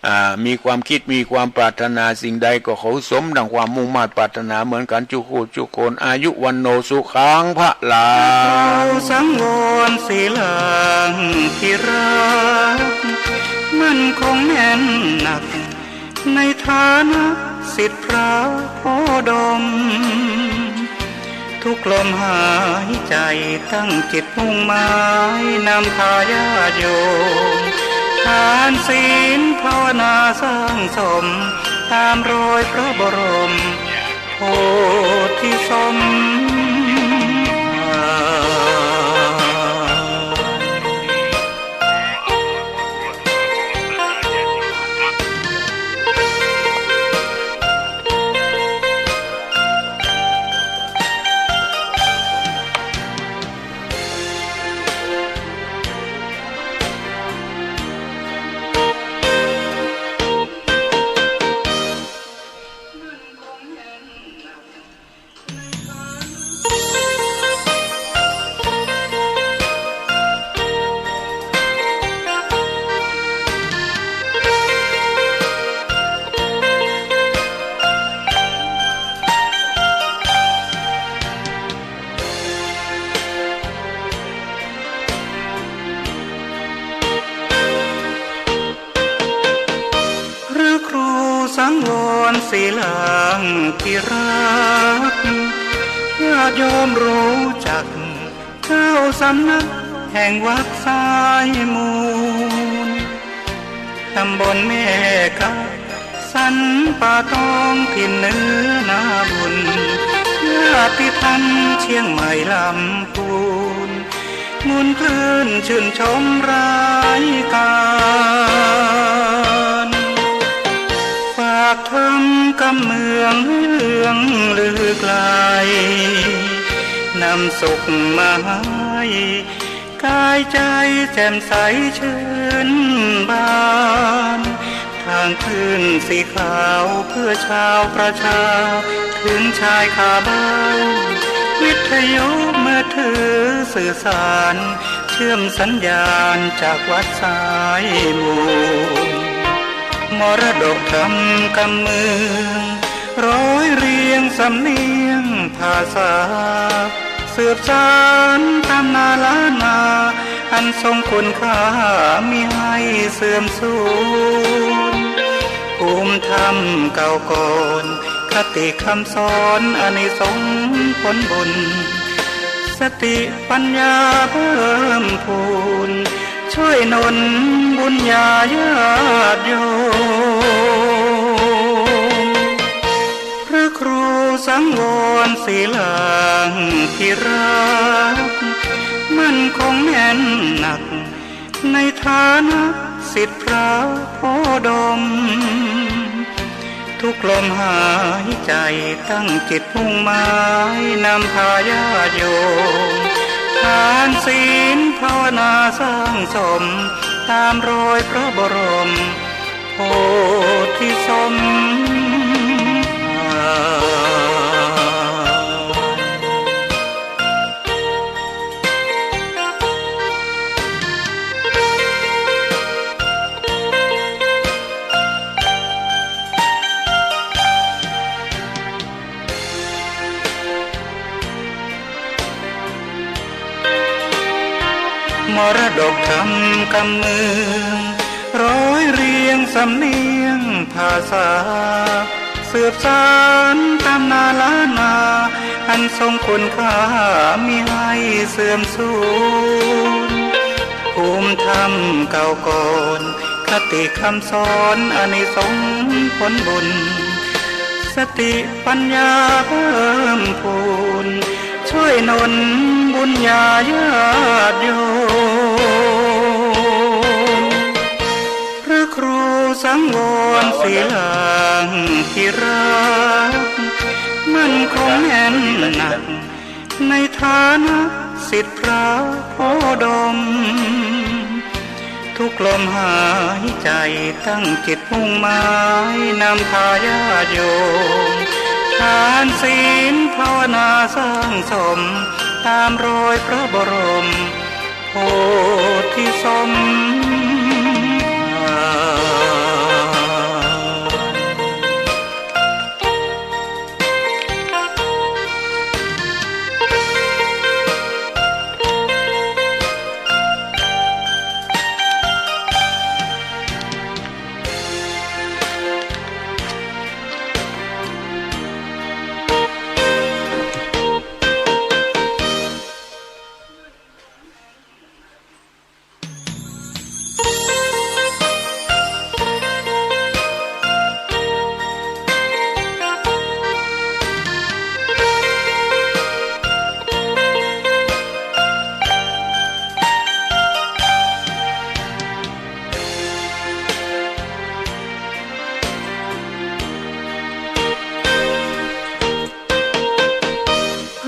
อ่า มีความคิด มีความปรารถนาสิ่งใดก็ขอสมดังความมุ่งมาดปรารถนาเหมือนกั๋นจุกคู่จุกคน อายุ วัณโณ สุขัง พลัง สังวรศิลังที่รัก มั่นคงแน่นหนัก ในฐานะศิษย์พระโคดม ทุกลมหายใจ๋ตั้งจิตมุ่งหมาย นำพาญาติโยม ทานศีลภาวนาสร้างสม ต๋ามรอยพระบรมโพธิสมภารพระครูสังวรศิลังที่รัก ญาติโยมรู้จัก เจ้าสำนักแห่งวัดสายมูล ตำบลแม่กะ ศ สันป่าตองถิ่นเหนือนาบุญ ญาติธรรมเชียงใหม่ลำพูน มวลคลื่นชื่นชมรายการ ฝากธรรมกำเมืองให้เลื่องลือไกล นำสุขมาให้ กายใจแจ่มใสชื่นบาน ทางคลื่นสีขาวเพื่อชาวประชา ถึงชายคาบ้าน วิทยุมือถือสื่อสาร เชื่อมสัญญาณจากวัดสายมูล มรดกธรรมกำเมือง ร้อยเรียงสำเนียงภาษา สืบสานตำนานล้านนา อันทรงคุณค่ามิให้เสื่อมสูญ ภูมิธรรมเก่าก่อน คติคำสอนอานิสงส์ผลบุญ สติปัญญาเพิ่มพูน ช่วยหนุนบุญญาญาติโยม พระครูสังวรศิลาภิรักษ์ มั่นคงแน่นหนัก ในฐานะศิษย์พระโพธิ์ดม ทุกลมหายใจตั้งจิตมุ่งหมาย นำพาญาติโยม ทานศีลภาวนาสร้างสม ตามรอยพระบรม โพธิสมภาร มรดกธรรมกำเมือง ร้อยเรียงสำเนียงภาษา สืบสานตำนานล้านนา อันทรงคุณค่ามิให้เสื่อมสูญ ภูมิธรรมเก่าก่อน คติคำสอนอานิสงส์ผลบุญ สติปัญญาเพิ่มพูน ช่วยหนุนบุญญาญาติโยม พระครูสังวรศิลาภิรักษ์ มั่นคงแน่นหนัก ในฐานะศิษย์พระโพธิ์ดม ทุกลมหายใจตั้งจิตมุ่งหมาย นำพาญาติโยม ทานศีลภาวนาสร้างสม ตามรอยพระบรมโพธิสมภาร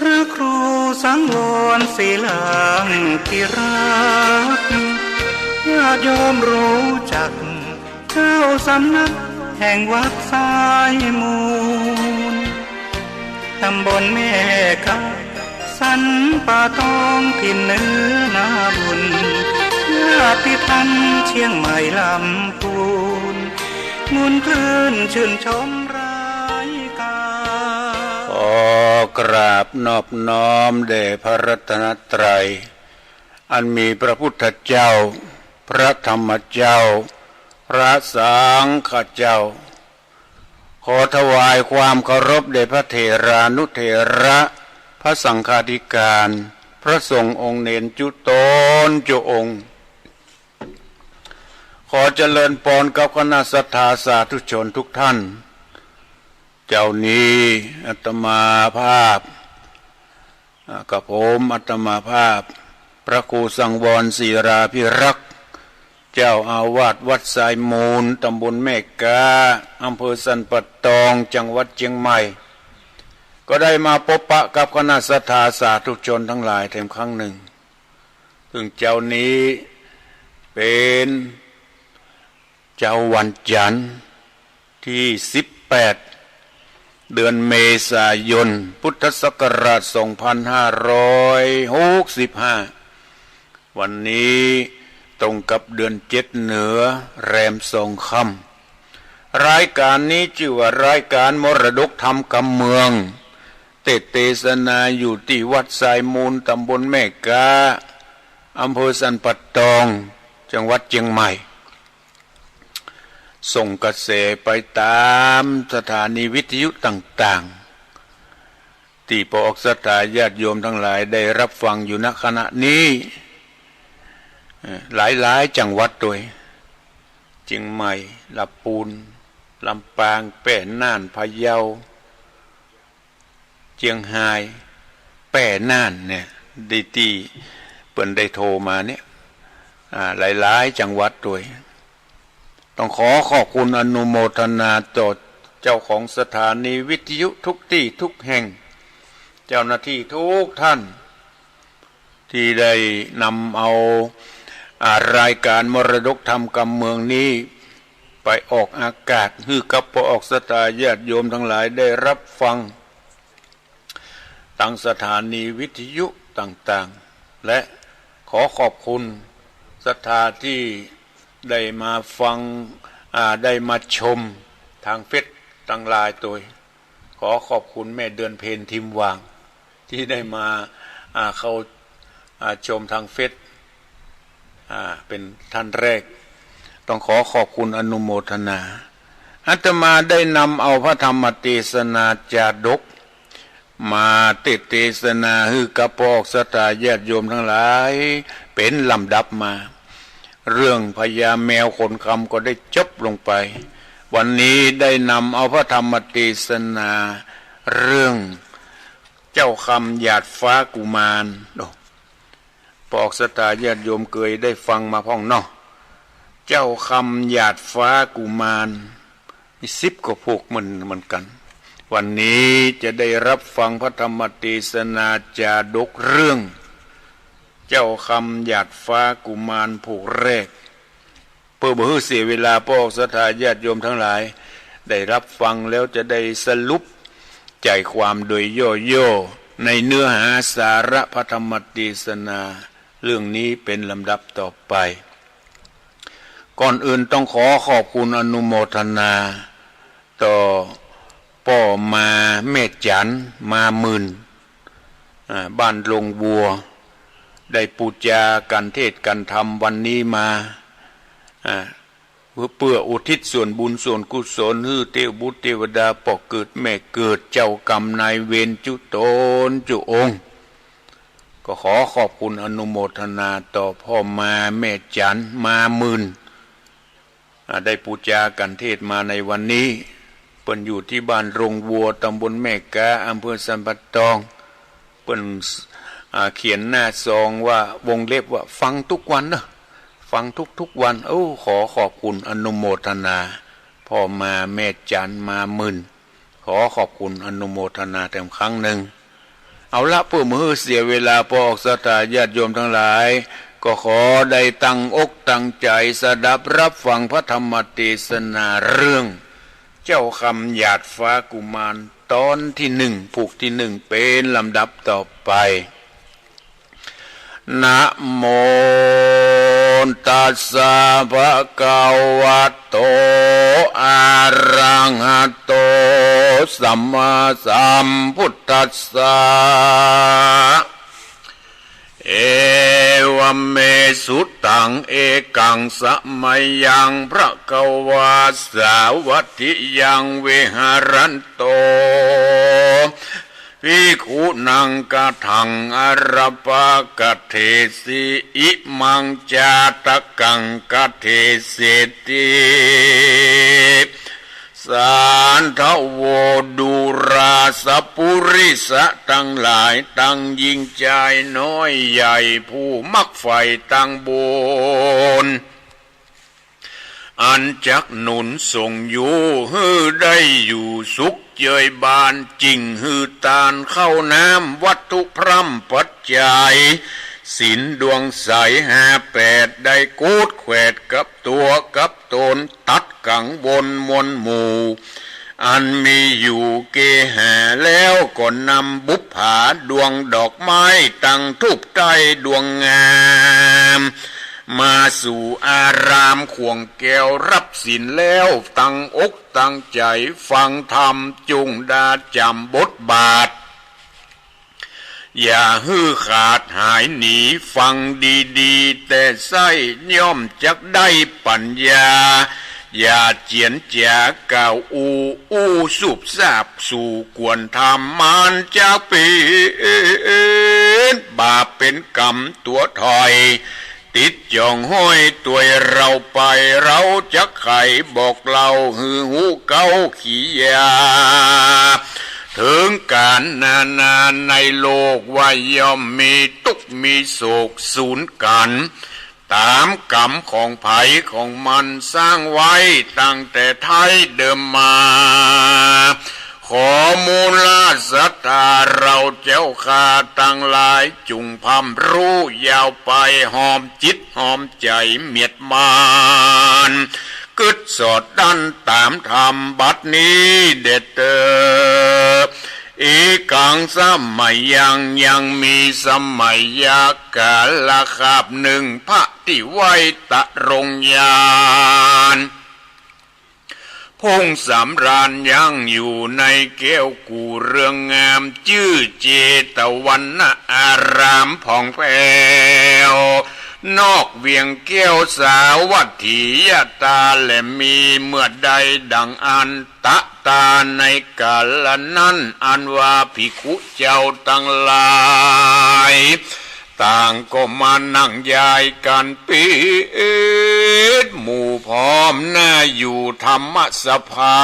พระครูสังวรศิลาภิรักษ์ ญาติโยมรู้จัก เจ้าสำนักแห่งวัดสายมูล ตำบลแม่กะ สันป่าตองถิ่นเหนือนาบุญ ญาติธรรมเชียงใหม่ลำพูน มวลคลื่นชื่นชมรายการ ขอกราบนอบน้อมแด่พระรัตนตรัย อันมีพระพุทธเจ้า พระธรรมเจ้า พระสังฆเจ้า ขอถวายความเคารพแด่พระเถรานุเถระ พระสังฆาธิการ พระสงฆ์องค์เณรจุ๊ตนจุ๊องค์ ขอเจริญปอนกับคณะศรัทธาสาธุชนทุกท่าน เจ๊านี้อาตมาภาพ อ่า กับผมอาตมาภาพ พระครูสังวรศิลาภิรักษ์ เจ้าอาวาสวัดทรายมูล ตำบลแม่ก๊า อำเภอสันป่าตอง จังหวัดเจียงใหม่ ก็ได้มาปบปะกับคณะศรัทธาสาธุชนตังหลายแถมครั้งนึ่ง ซึ่งเจ๊านี้เป๋นเจ๊าวันจันทร์ตี้สิบแปด เดือนเมษายน พุทธศักราชสองพันห้าร้อยหกสิบห้า วันนี้ตรงกับเดือนเจ็ดเหนือแรมสองค่ำ รายก๋านนี้จื้อว่ารายก๋านมรดกธรรมกำเมือง เตสน์เตสนาอยู่ตี้วัดทรายมูล ตำบลแม่ก๊า อำเภอสันป่าตอง จังหวัดเจียงใหม่ ส่งกระแสไปตามสถานีวิทยุต่างๆ ตี้ป้อออกศรัทธาญาติโยมตังหลายได้ฮับฟังอยู่ ณ ขณะนี้ เอ่อ หลายๆ จังหวัดตวย เจียงใหม่ ละปูน ลำปาง แป้ น่าน พะเยา เจียงฮาย แป้ น่านเนี่ย ตี้ ตี้เปิ้นได้โทรมาเนี่ย อ่า หลายๆ จังหวัดตวย ต้องขอขอบคุณอนุโมทนาต่อเจ้าของสถานีวิทยุทุกตี้ทุกแห่ง เจ้าหน้าตี้ทุกท่าน ตี้ได้นำเอา อ่า รายก๋านมรดกธรรมกำเมืองนี้ ไปออกอากาศ หื้อกับป้อออกศรัทธาญาติโยมตังหลายได้ฮับฟัง ตางสถานีวิทยุต่างๆ และขอขอบคุณศรัทธาตี้ได้มาฟัง อ่า ได้มาชมตางเฟซตังหลายตวย ขอขอบคุณแม่เดือนเพ็ญ ทิมหว่าง ตี้ได้มา อ่า เข้า อ่า ชมตางเฟซ อ่า เป๋นท่านแรก ต้องขอขอบคุณอนุโมทนา อาตมาได้นำเอาพระธรรมเตสนาจาดก มาเตสน์เตสนาหื้อกับป้อออกศรัทธาญาติโยมตังหลาย เป๋นลำดับมา เรื่องพญาแมวขนคำก็ได้จบลงไป วันนี้ได้นำเอาพระธรรมเตสนา เรื่องเจ้าคำหยาดฟ้ากุมาร โอ้ ป้อออกศรัทธาญาติโยมเกยได้ฟังมาพ่องเนาะ เจ้าคำหยาดฟ้ากุมาร มีสิบกว่าพวกเหมือน เหมือนกั๋น วันนี้จะได้ฮับฟังพระธรรมเตสนาจาดกเรื่อง เจ้าคำหยาดฟ้ากุมารพวกแรก เปื้อบ่หื้อเสียเวลา ป้อออกศรัทธาญาติโยมตังหลาย ได้ฮับฟังแล้วจะได้สรุปใจ๋ความโดยย่อๆ ในเนื้อหาสาระพระธรรมเตสนา เรื่องนี้เป๋นลำดับต่อไป ก่อนอื่นต้องขอขอบคุณอนุโมทนา ต่อป้อมาแม่จั๋น มาหมื่น อ่า บ้านโรงวัว ได้ปู๋จากั๋นเทศน์กั๋นธรรมวันนี้มา อ่า เปื้อ เปื้ออุทิศส่วนบุญส่วนกุศลหื้อเตวบุตรเตวดา ป้อเกิดแม่เกิด เจ้ากรรมนายเวรจุ๊ต๋นจุ๊องค์ ก็ขอขอบคุณอนุโมทนาต่อป้อมาแม่จั๋น มาหมื่น อ่า ได้ปู๋จากั๋นเทศน์มาในวันนี้ เปิ้นอยู่ตี้บ้านโรงวัว ตำบลแม่ก๊า อำเภอสันป่าตอง เปิ้น อ่า เขียนหน้าซองว่า วงเล็บว่า ฟังทุกวันเนาะ ฟังทุกๆ วัน โอ้ ขอขอบคุณอนุโมทนา ป้อมาแม่จั๋น มาหมื่น ขอขอบคุณอนุโมทนาแถมครั้งนึ่ง เอาละ เปื้อบ่หื้อเสียเวลา ป้อออกศรัทธาญาติโยมตังหลาย ก็ขอได้ตั้งอกตั้งใจ๋สดับฮับฟังพระธรรมเตสนาเรื่อง เจ้าคำหยาดฟ้ากุมาร ต๋อนตี้หนึ่ง ผูกตี้หนึ่ง เป๋นลำดับต่อไป นะโมตัสสะ ภะคะวะโต อะระหะโต สัมมาสัมพุทธัสสะ เอวะเม สุตัง เอกัง สะมะยัง ภะคะวา สาวัตถิยัง วิหะรันโต ภิกขุนัง กะถัง อะระปะกะเถสิ อิมัง จาตะกัง กะเถเสติ สาธะโว ดูราสะปุริสะตังหลาย ตังญิงจายน้อยใหญ่ ผู้มักใฝ่ตังบุญ อันจักหนุนส่งอยู่หื้อได้อยู่สุขเจยบาน จิ่งหื้อตานข้าวน้ำ วัตถุพร่ำปัจจัย ศีลดวงใสห้าแปด ได้โกดแขวดกับตั๋วกับต๋น ตัดกังวลมวลหมู่ อันมีอยู่เกหาแล้ว ก็นำบุปผาดวงดอกไม้ ตังธูปไต้ดวงงาม มาสู่อารามข่วงแก้ว ฮับศีลแล้ว ตั้งอกตั้งใจ๋ฟังธรรม จุ่งดาจ๋ำบทบาท อย่าหื้อขาดหายหนี ฟังดีๆ แต่ใส้ ย่อมจักได้ปั๋ญญา อย่าเจียนจ๋ากล่าวอู้ อู้สูบซาบสู่กวนธรรม มันจะเป๋นบาปเป๋นก๋รรมตั๋วถอย ติดจ๋องห้อยตวยเฮาไป เฮาจักไขบอกเล่าหื้อฮู้เก๊าขี้ยา เถิงก๋านนานาในโลกว่าย่อมมีตุ๊กข์มีโศกสูญกั๋น ต๋ามก๋รรมของใผของมันสร้างไว้ตั้งแต่ไท้เดิมมา ขอมูลศรัทธาเฮาเจ้าข้าตังหลาย จุ่งพร่ำฮู้ยาวไป หอมจิตหอมใจ๋เมียดมาน กึ๊ดสอดดั้นต๋ามธรรมบัดนี้เด้อเต๊อ เอกังสะมะยัง ยังมีสมัยกาลคาบนึ่ง พระตี้ไหว้ตรงญาณ พงสำราญยังอยู่ในแก้วกู่เรืองงาม จื้อเจตวันนารามผ่องแผ้ว นอกเวียงแก้วสาวัตถียะตาแลมี เมื่อใดดังอันตะตาในกาละนั้น อันว่าภิกขุเจ้าตังหลาย ต่างก็มานั่งยายกั๋นเป๋นหมู่พร้อมหน้าอยู่ธรรมสภา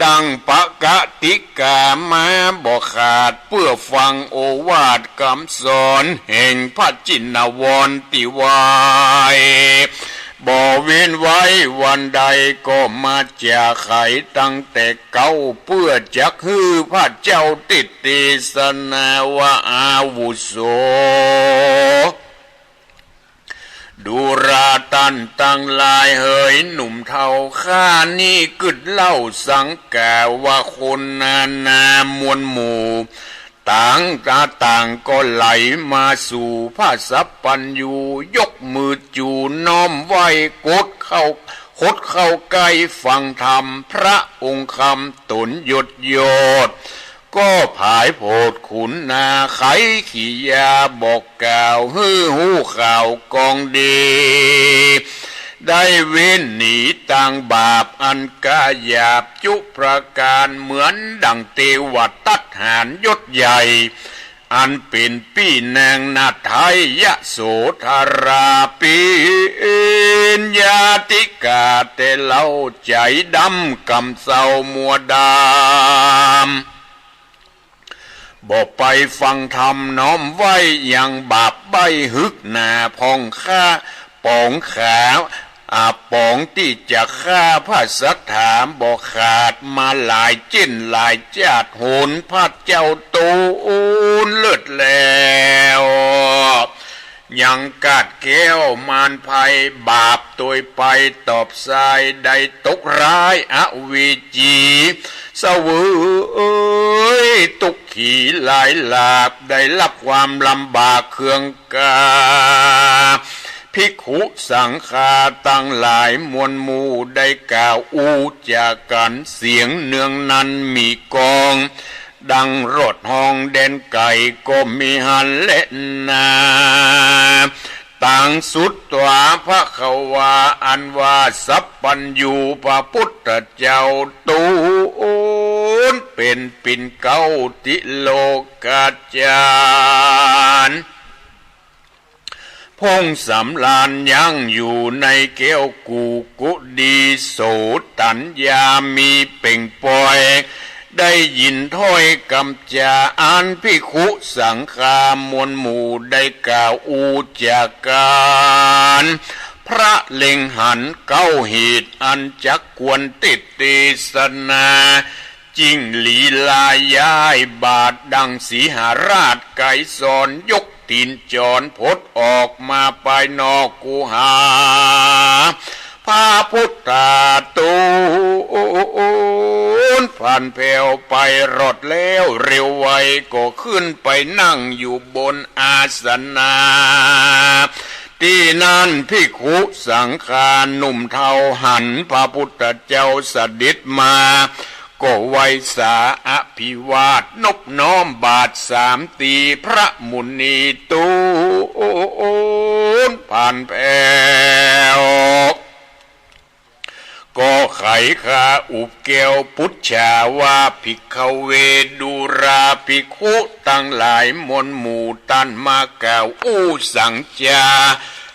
ดังปกติกามาบ่ขาด เปื้อฟังโอวาทกำสอนแห่งพระจินวรตี้ไหว้ บ่เว้นไว้วันใด ก็มาจ๋าไขตั้งแต่เก๊า เปื้อจักหื้อพระเจ้าติเตสนาว่า อาวุโส ดูราต้านตังหลายเหย หนุ่มเฒ่าข้านี้กึ๊ดเล่าสังกาว่าคนนานามวลหมู่ ต่างตาต่างก็ไหลมาสู่พระสัพพัญญู ยกมือจูน้อมไหว้ กดเข้า คดเข้าใก้ฟังธรรมพระองค์คำต๋นหยดหยด ก็ผายโผดขุนนาไขขี้ยาบอกกล่าวหื้อฮู้ข่าวกองดี ได้เว้นหนีตางบาปอันก้าหยาบจุประก๋าน เหมือนดั่งเตวตัตหารยศใหญ่ อันเป๋นปี้นางนาไทยยโสธรา เป๋นญาติกาแต่เล่า ใจ๋ดำกำเศร้ามัวดำ บ่ไปฟังธรรมน้อมไหว้ยังบาปใบ้ ฮึกหนาผ่องข้าป๋องขา อาป๋องตี้จะฆ่าพระสัตถาบ่ขาดมาหลายเจ้นหลายจาติ หนพระเจ้าต๋นเลิศแล้ว ยังกาดแก้วมารภัยบาปตวยไปตอบสาย ได้ตกร้ายอเวจี เสวยตุ๊กขีหลายหลาบ ได้ฮับความลำบากเคืองกา ภิกขุสังฆาตังหลายมวลหมู่ ได้กล่าวอู้จ๋ากั๋นเสียงเนืองนันมีกอง ดังรอดฮองแดนไก๋ก็มีหั้นแลนา ตังสุตวาภควา อันว่าสัพพัญญูพระพุทธเจ้าต๋น นเป๋นปิ่นเกล้าติโลกาจารย์ พงษ์สำราญยังอยู่ในแก้วกู่กุดี โสตัญญามีเปล่งปอย ได้ยินถ้อยกำจาอันภิกขุสังฆามวลหมู่ได้กล่าวอู้จากั๋น พระเล็งหันเก้าเหตุอันจักควรเตสน์เตสนา จิ่งลีลาย้ายบาทดังสีหราชไกรสร ยกตี๋นจรพดออกมาปายนอกคูหา พระพุทธาตูนผ่านแผวไปรอดแล้ว เร็วไวก็ขึ้นไปนั่งอยู่บนอาสนะ ตี้นั้นภิกขุสังฆาหนุ่มเฒ่าหันพระพุทธเจ้าเสด็จมา ก็ไหว้สาอภิวาทนบน้อมบาทสามตี๋ พระมุนีตูนผ่านแผว ก็ไขข้าอุบแก้วปุจฉาว่า ภิกขเว ดูราภิกขุตังหลายมวลหมู่ ต้านมากล่าวอู้สังจา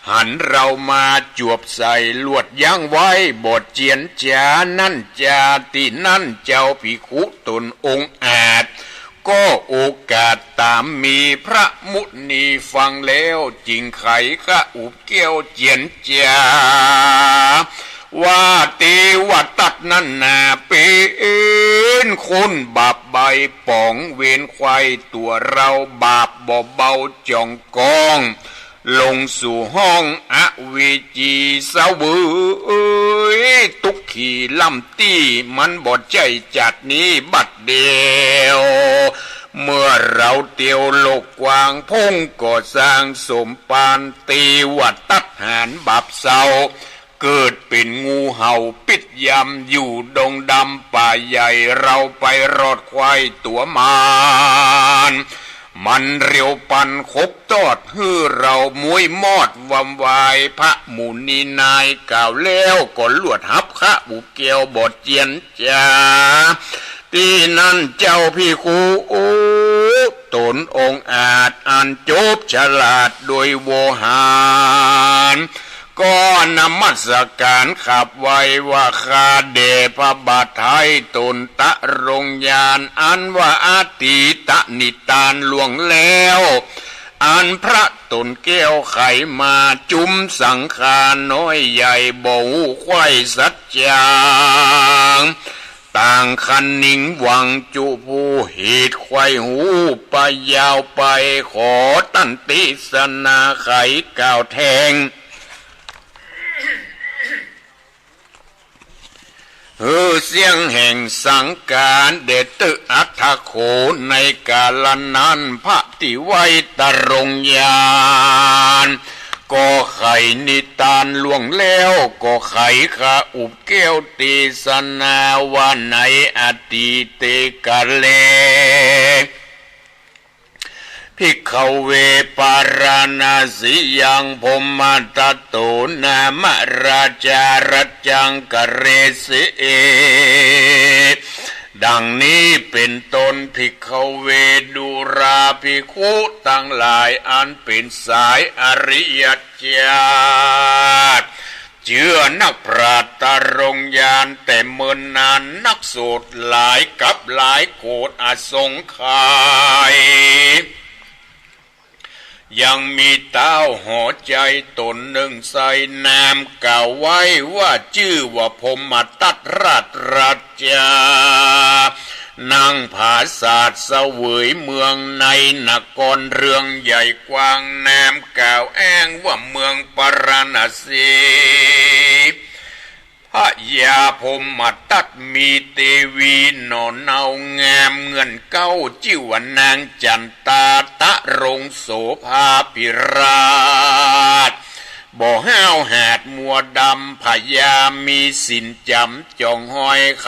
หันเฮามาจวบใส่ ลวดยั้งไว้บ่เจียนจา นั้นจา ตี้นั้นเจ้าภิกขุต๋นองอาจ ก็โอกาสต๋ามมี พระมุนีฟังแล้ว จิ่งไขข้าอุบแก้วเจียนจา ว่าเตวทัตนั้นนาเป๋นคนบาปใบป๋อง เวรใคว่ตั๋วเฮาบาปบ่เบาจ่องกอง ลงสู่ห้องอเวจีเสวยตุ๊กขีล้ำตี้ มันบ่ใจ้จาตินี้บัดเดียว เมื่อเฮาเตียวโลกกว้าง พงษ์ก็สร้างสมภาร เตวทัตหานบาปเศร้า เกิดเป๋นงูเห่าปิดยำอยู่ดงดำป่าใหญ่ เฮาไปรอดใคว่ตั๋วมัน มันเร็วปันคบตอด หื้อเฮามุ้ยมอดวำวาย พระมุนีนายกล่าวแล้ว ก็ลวดฮับข้าอุบแก้วบ่เจียนจา ตี้นั้นเจ้าภิกขุต๋นองอาจ อันจบฉลาดโดยโวหาร ก็นมัสก๋ารขับไหว้ว่า ข้าแด่พระบาทไท้ต๋นตรงญาณ อันว่าอตีตนิตานล่วงแล้ว อันพระต๋นแก้วไขมา จุมสังฆาน้อยใหญ่ บ่ฮู้ใคว่สัจจัง ต่างคะนิงหวังจุผู้ เหตุใคว่ฮู้ไปยาวไป ขอต้านเตสนาไขกล่าวแทง หื้อเสี้ยงแห่งสังขารเดชตึอัตถโข ในกาละนั้น พระตี้ไหว้ตรงญาณ ก็ไขนิตานล่วงแล้ว ก็ไขข้าอุบแก้วเตสนาว่า ในอตีเตกาเล ภิกขเว ปาราณสียัง พรหมทัตโต นามราชา รัจจังกะเรสิ ดังนี้เป๋นต้น ภิกขเว ดูราภิกขุตังหลาย อันเป๋นสายอริยเจ้า เจื้อนักปราชญ์ตรงญาณแต่เมินนาน นักโสตหลายกัปหลายโกฏอสงไขย ยังมีต้าวหอใจ๋ต๋นนึ่งใส่นามกล่าวไว้ว่า จื้อว่าพรหมทัตราชราชา นั่งผาสาทเสวยเมืองในนครเรืองใหญ่กว้าง นามกล่าวแอ้งว่าเมืองปาราณสี พญาพรหมทัตมีเตวีหน่อเนา งามเงื่อนเก๊า จื้อว่านางจันตา ตรงโสภาภิราช บ่ห้าวหาดมัวดำ พญามีศีลจ๋ำ จ่องฮอยไข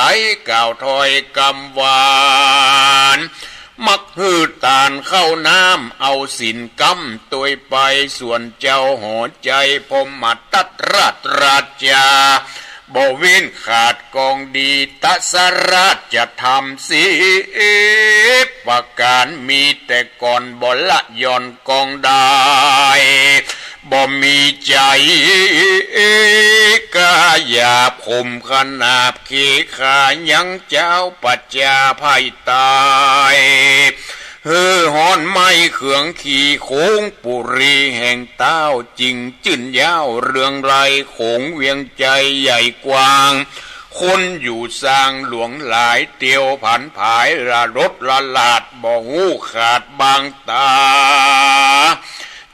กล่าวถ้อยกำหวาน มักหื้อตานข้าวน้ำ เอาศีลกำตวยไป ส่วนเจ้าหอใจ๋พรหมทัตราชราชา บ่เว้นขาดกองดี ตะสะราชธรรมสิบประก๋าน มีแต่ก่อนบ่ละหย่อนกองได้ บ่มีใจ๋กล้าหยาบ ข่มขนาบเขขา ยังเจ้าประจาภัยต๋าย หื้อฮ้อนไหม้เคืองขี โขงปุรีแห่งเต้า จึงจื้นยาวเรืองไร้ โขงเวียงใจ๋ใหญ่กว้าง คนอยู่สร้างหลวงหลาย เตียวผันผายละรดละหลาด บ่ฮู้ขาดบางต๋า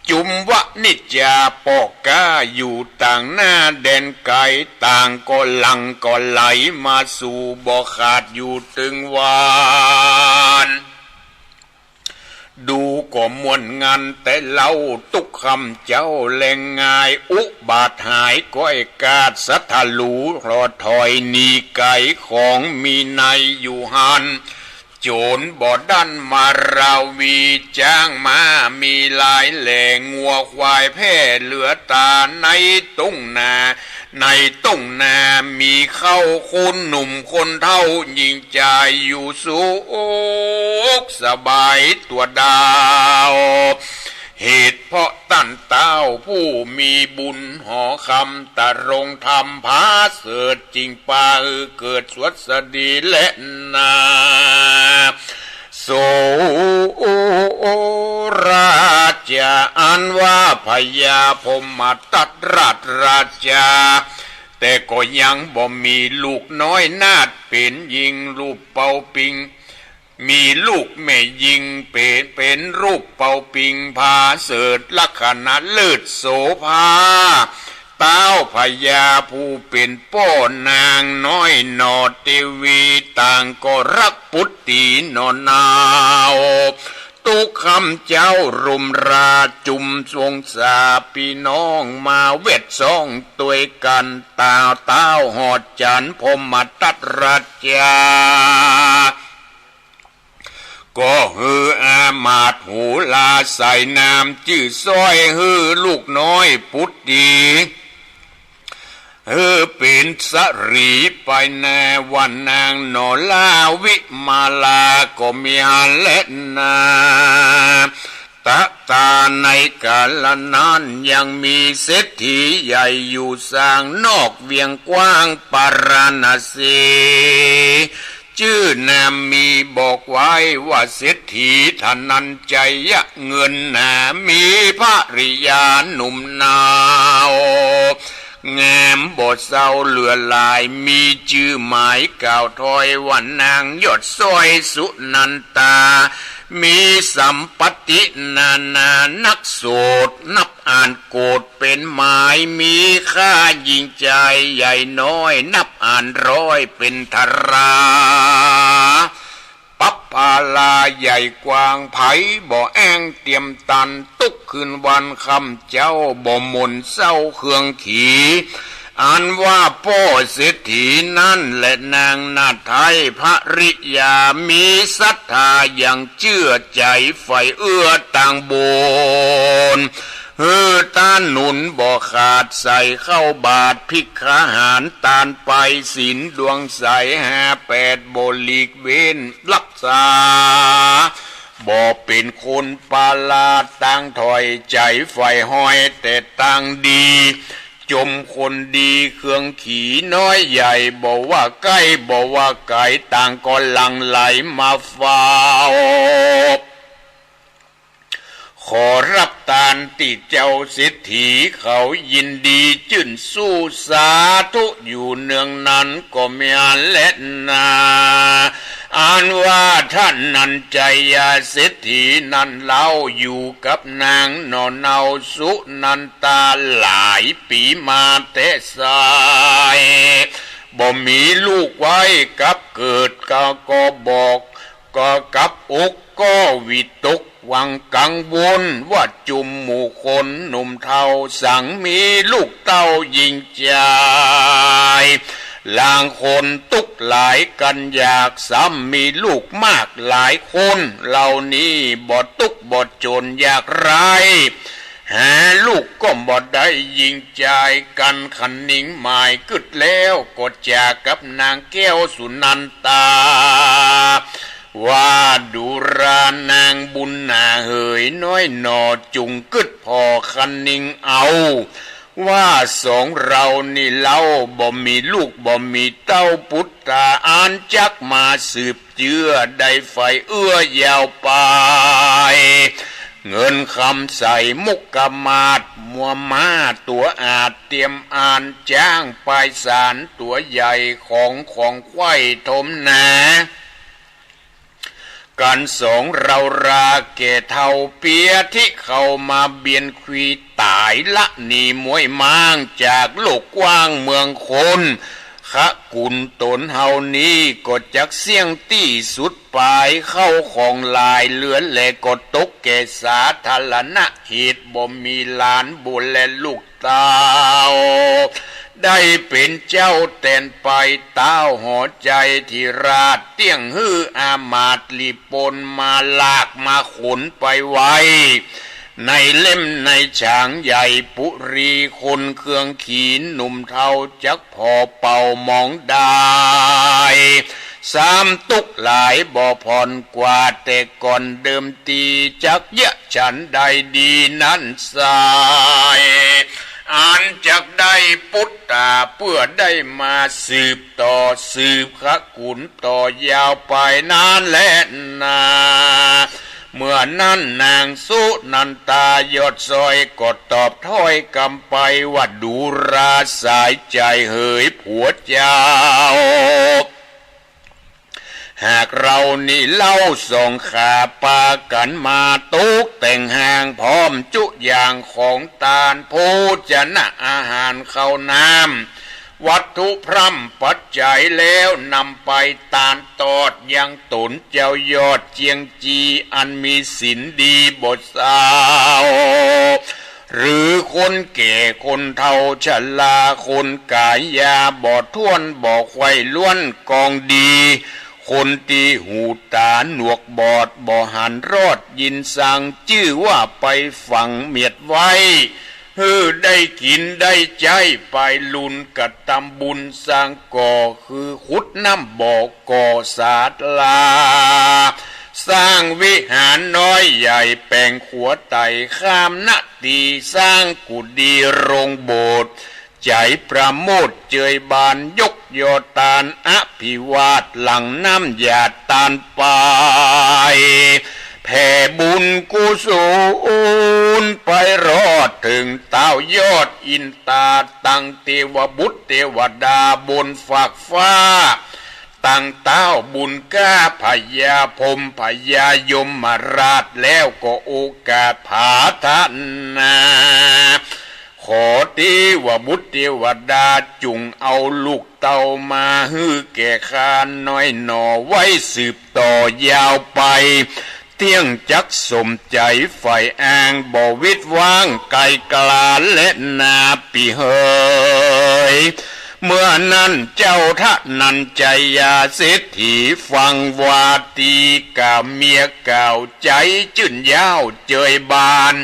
จุมวะนิจจาป้อก๊า อยู่ต่างหน้าแดนไก๋ ต่างก็หลั่งก็ไหลมาสู่ บ่ขาดอยู่ตึงวาน ดูก็ม่วนงันแต่เล่า ตุ๊กคำเจ้าแลงง่าย อุบาทหายก้อยกาด สัตว์ทะลูหลอดถอยหนีไก๋ ของมีในอยู่หั้น โจ๋รบ่ดั้นมาราวี จ๊างม้ามีหลายแหล่ งัวควายแพร่เหลือต๋า ในต้งนา ในต้งนามีเข้า คนหนุ่มคนเฒ่าหญิงจาย อยู่สุขสบายตั๋วดาว เหตุเพราะต้านเต้าผู้มีบุญ หอคำตรงธรรมผาเสริฐ จึงปาหื้อเกิดสวัสดีแลนา โสราชา อันว่าพญาพรหมทัตราชราชา แต่ก็ยังบ่มีลูกน้อยนาฏ เป๋นญิงรูปเป่าปิง มีลูกแม่ญิงเป๋น เป๋นรูปเป่าปิง ผาเสริฐลักขณะเลิศโสภา เต้าพญาผู้เป๋นป้อนางน้อยหน่อเตวี ต่างก็ฮักปุตตีหน่อหนาว ตุ๊กคำเจ้ารุมราจุมวงศาปี้น้อง มาแวดซ้องตวยกั๋น ต่าวเต้าหอดจั๋นพรหมทัตราชา ก็หื้ออามาตย์หูราใส่นามจื้อซ้อย หื้อลูกน้อยปุตตี หื้อเป๋นสะหรีไปแน่ ว่านางหน่อลาวิมาลาก็มีหั้นแลนา ตะตาในก๋าละนั้น ยังมีเศรษฐีใหญ่อยู่สร้างนอกเวียงกว้างปาราณสี จื้อนามมีบอกไว้ว่าเศรษฐีธนัญชัยะเงินหนา มีภริยาหนุ่มหนาว งามบ่เศร้าเหลือหลาย มีจื้อหมายกล่าวถ้อยว่านางยอดซ้อยสุนันทา มีสัมปัตตินานานักโสดนับอ่านโกฏเป๋นหมาย มีค่ายิ่งใจ๋ใหญ่น้อยนับอ่านร้อยเป๋นทารา ปับภาราใหญ่กว้าง ใผบ่แอ้งเตียมตัน ตุ๊กคืนวันค่ำเจ๊าบ่หม่นเศร้าเคืองขี อันว่าป้อเศรษฐีนั้นแลนางนาฏไทยภริยา มีศรัทธายังเจื้อใจ๋ใฝ่เอื้อต่างบุญ หื้อต้านหนุนบ่ขาด ใส่ข้าวบาตรภิกขาหาร ตานไปศีลดวงใส ห้าแปดบ่หลีกเว้นรักษา บ่เป๋นคนปาลาด ต่างถ้อยใจ๋ใฝ่ฮ้อยแต่ต่างดี จมคนดีเคืองขีน้อยใหญ่ บ่ว่าใก้บ่ว่าไก๋ ต่างก็หลั่งไหลมาเฝ้า ขอฮับตานตี้เจ้าเศรษฐีเขา ยินดีจื้นสู้สาธุอยู่เนืองนั้นก็มีอันแลนา อันว่าธนัญชัยะเศรษฐีนั้นเล่า อยู่กับนางหน่อเนาสุนันทาหลายปี๋มาแต๊ไส้ บ่มีลูกไว้กับเกิด ก็ ก็บอก ก็กับอกก็วิตกหวั่นกังวล ว่าจุมหมู่คนหนุ่มเฒ่า สังมีลูกเต้าหญิงจาย ลางคนตุ๊กหลายกั๋นอยาก ซ้ำมีลูกมากหลายคน เหล่านี้บ่ตุ๊กบ่จ๋นอยากไร้ หาลูกก็บ่ได้ หญิงจายกั๋นคะนิงหมายกึ๊ดแล้ว ก็จ๋ากับนางแก้วสุนันทา ว่าดูรานางบุญนาเหย น้อยหน่อจุ่งกึ๊ดผ่อคะนิงเอา ว่าสองเฮานี่เล่า บ่มีลูกบ่มีเต้าปุตตา อันจักมาสืบเจื้อ ได้ใฝ่เอื้อยาวไป เงินคำใสมุกกะมาด มัวม้าตั๋วอาด เตียมอานจ๊างปายสารตั๋วใหญ่ ของของไขว้ถมหนา กั๋นสองเฮาราแก่เฒ่าเปีย ตี้เข้ามาเบียนควีต๋าย ละหนีมวยม้างจากโลกกว้างเมืองคน คะกุ๋นต๋นเฮานี้ก็จักเสี้ยงตี้สุดปาย เข้าของหลายเหลือแลก็ตกแก่สาธารณะเหตุ บ่มีหลานบุตรและลูกเต้า ได้เป๋นเจ้าแตนไป ต้าวหอใจ๋ธิราช เตี้ยงหื้ออามาตย์หลีปนมาลากมาขนไปไว้ ในเล่มในฉางใหญ่ปุรี คนเครื่องขีหนุ่มเฒ่าจักผ่อเป่ามองได้ ซ้ำตุ๊กข์หลายบ่ผ่อนกว่าแต่ก่อนเดิมที จักเยียะฉันใดดีนั้นไซร้ อันจักได้ปุตตาเปื้อได้มาสืบต่อ สืบคะกุ๋นต่อยาวไปนั้นแลนา เมื่อนั้นนางสุนันทายอดซอยก็ตอบถ้อยกำไปว่า ดูราสายใจ๋เหยผัวเจ้า หากเฮานี้เล่าสองขาปากั๋นมาตกแต่งห้างพร้อมจุอย่างของตาน โภชนะอาหารข้าวน้ำ วัตถุพร่ำปัจจัยแล้วนำไปตานตอดยังต๋นเจ้ายอดเจียงจี อันมีศีลดีบ่เศร้า หรือคนแก่คนเฒ่าชรา คนก๋ายาบ่ถ้วนบ่ใค่ล้วนกองดี คนตี้หูต๋าหนวกบอดบ่หันรอดยินสัง จื้อว่าไปฝังเมียดไว้ หื้อได้กิ๋นได้ใจ๊ไป ลุนกระตำบุญสังก่อ คือขุดน้ำบ่อก่อศาลา สร้างวิหารน้อยใหญ่แป๋งขัวไต่ข้ามนาตี สร้างกุฏิโรงโบสถ์ ใจ๋ประโมทย์เจยบาน ยกยอตานอภิวาท หลั่งน้ำหยาดตานไป แผ่บุญกุศลไปรอดเถิงต้าวยอดอินตา ตังเตวบุตรเตวดาบนฟากฟ้า ตังต้าวบุญก้าพญาพรหมพญายมราช แล้วก็โอกาสผาทะนา ขอเตวบุตรเตวดาจุ่งเอาลูกเต้ามาหื้อแก่ข้าน้อยหน่อ ไว้สืบต่อยาวไป เตี้ยงจักสมใจ๋ใฝ่อ้าง บ่วิดว้างไกลกลาแลนาปี้เหย เมื่อนั้นเจ้าธนัญชัยยาเศรษฐีฟังวาตีก๋าเมียกล่าว ใจ๋จื้นยาวเจยบาน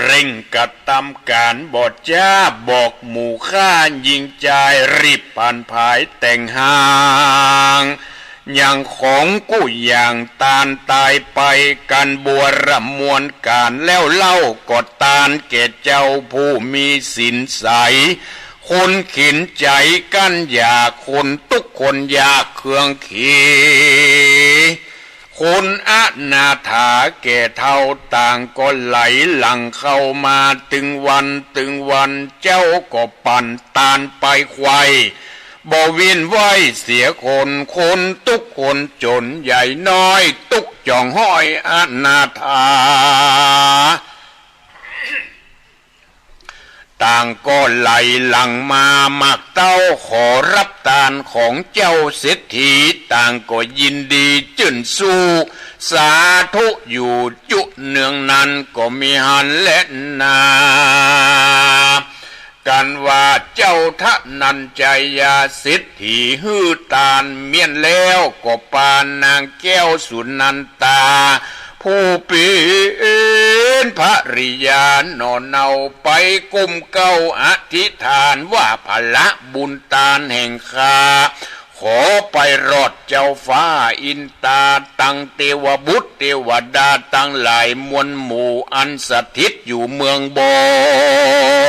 เร่งกระตำก๋านบ่จ๊า บอกหมู่ข้าหญิงจายรีบผันผายแต่งห้าง ยังของกู้อย่างตานตายไป กั๋นบัวระมวลก๋านแล้วเล่า ก็ตานแก่เจ้าผู้มีศีลใส คนเข็ญใจ๋กั้นอยาก คนตุ๊กข์คนยากเครื่องเข คนอนาถาแก่เฒ่าต่างก็ไหลหลั่งเข้ามาตึงวันตึงวัน เจ้าก็ปั่นตานไปไขว่ บ่เว้นไว้เสียคน คนตุ๊กข์คนจ๋นใหญ่น้อย ตุ๊กข์จ๋องห้อยอนาถา ต่างก็ไหลหลั่งมา หมากเต้าขอฮับตานของเจ้าเศรษฐี ต่างก็ยินดีจื้นสู้ สาธุอยู่จุเนืองนั้นก็มีหั้นแลนา กั๋นว่าเจ้าธนัญชัยยาเศรษฐีหื้อตานเมี้ยนแล้ว ก็ปานางแก้วสุนันทา ผู้เป๋นภริยาหน่อเนาไปก้มเกล้าอธิษฐานว่า ผละบุญตานแห่งข้า ขอไปรอดเจ้าฟ้าอินตา ตังเตวบุตรเตวดาตังหลายมวลหมู่อันสถิตอยู่เมืองบ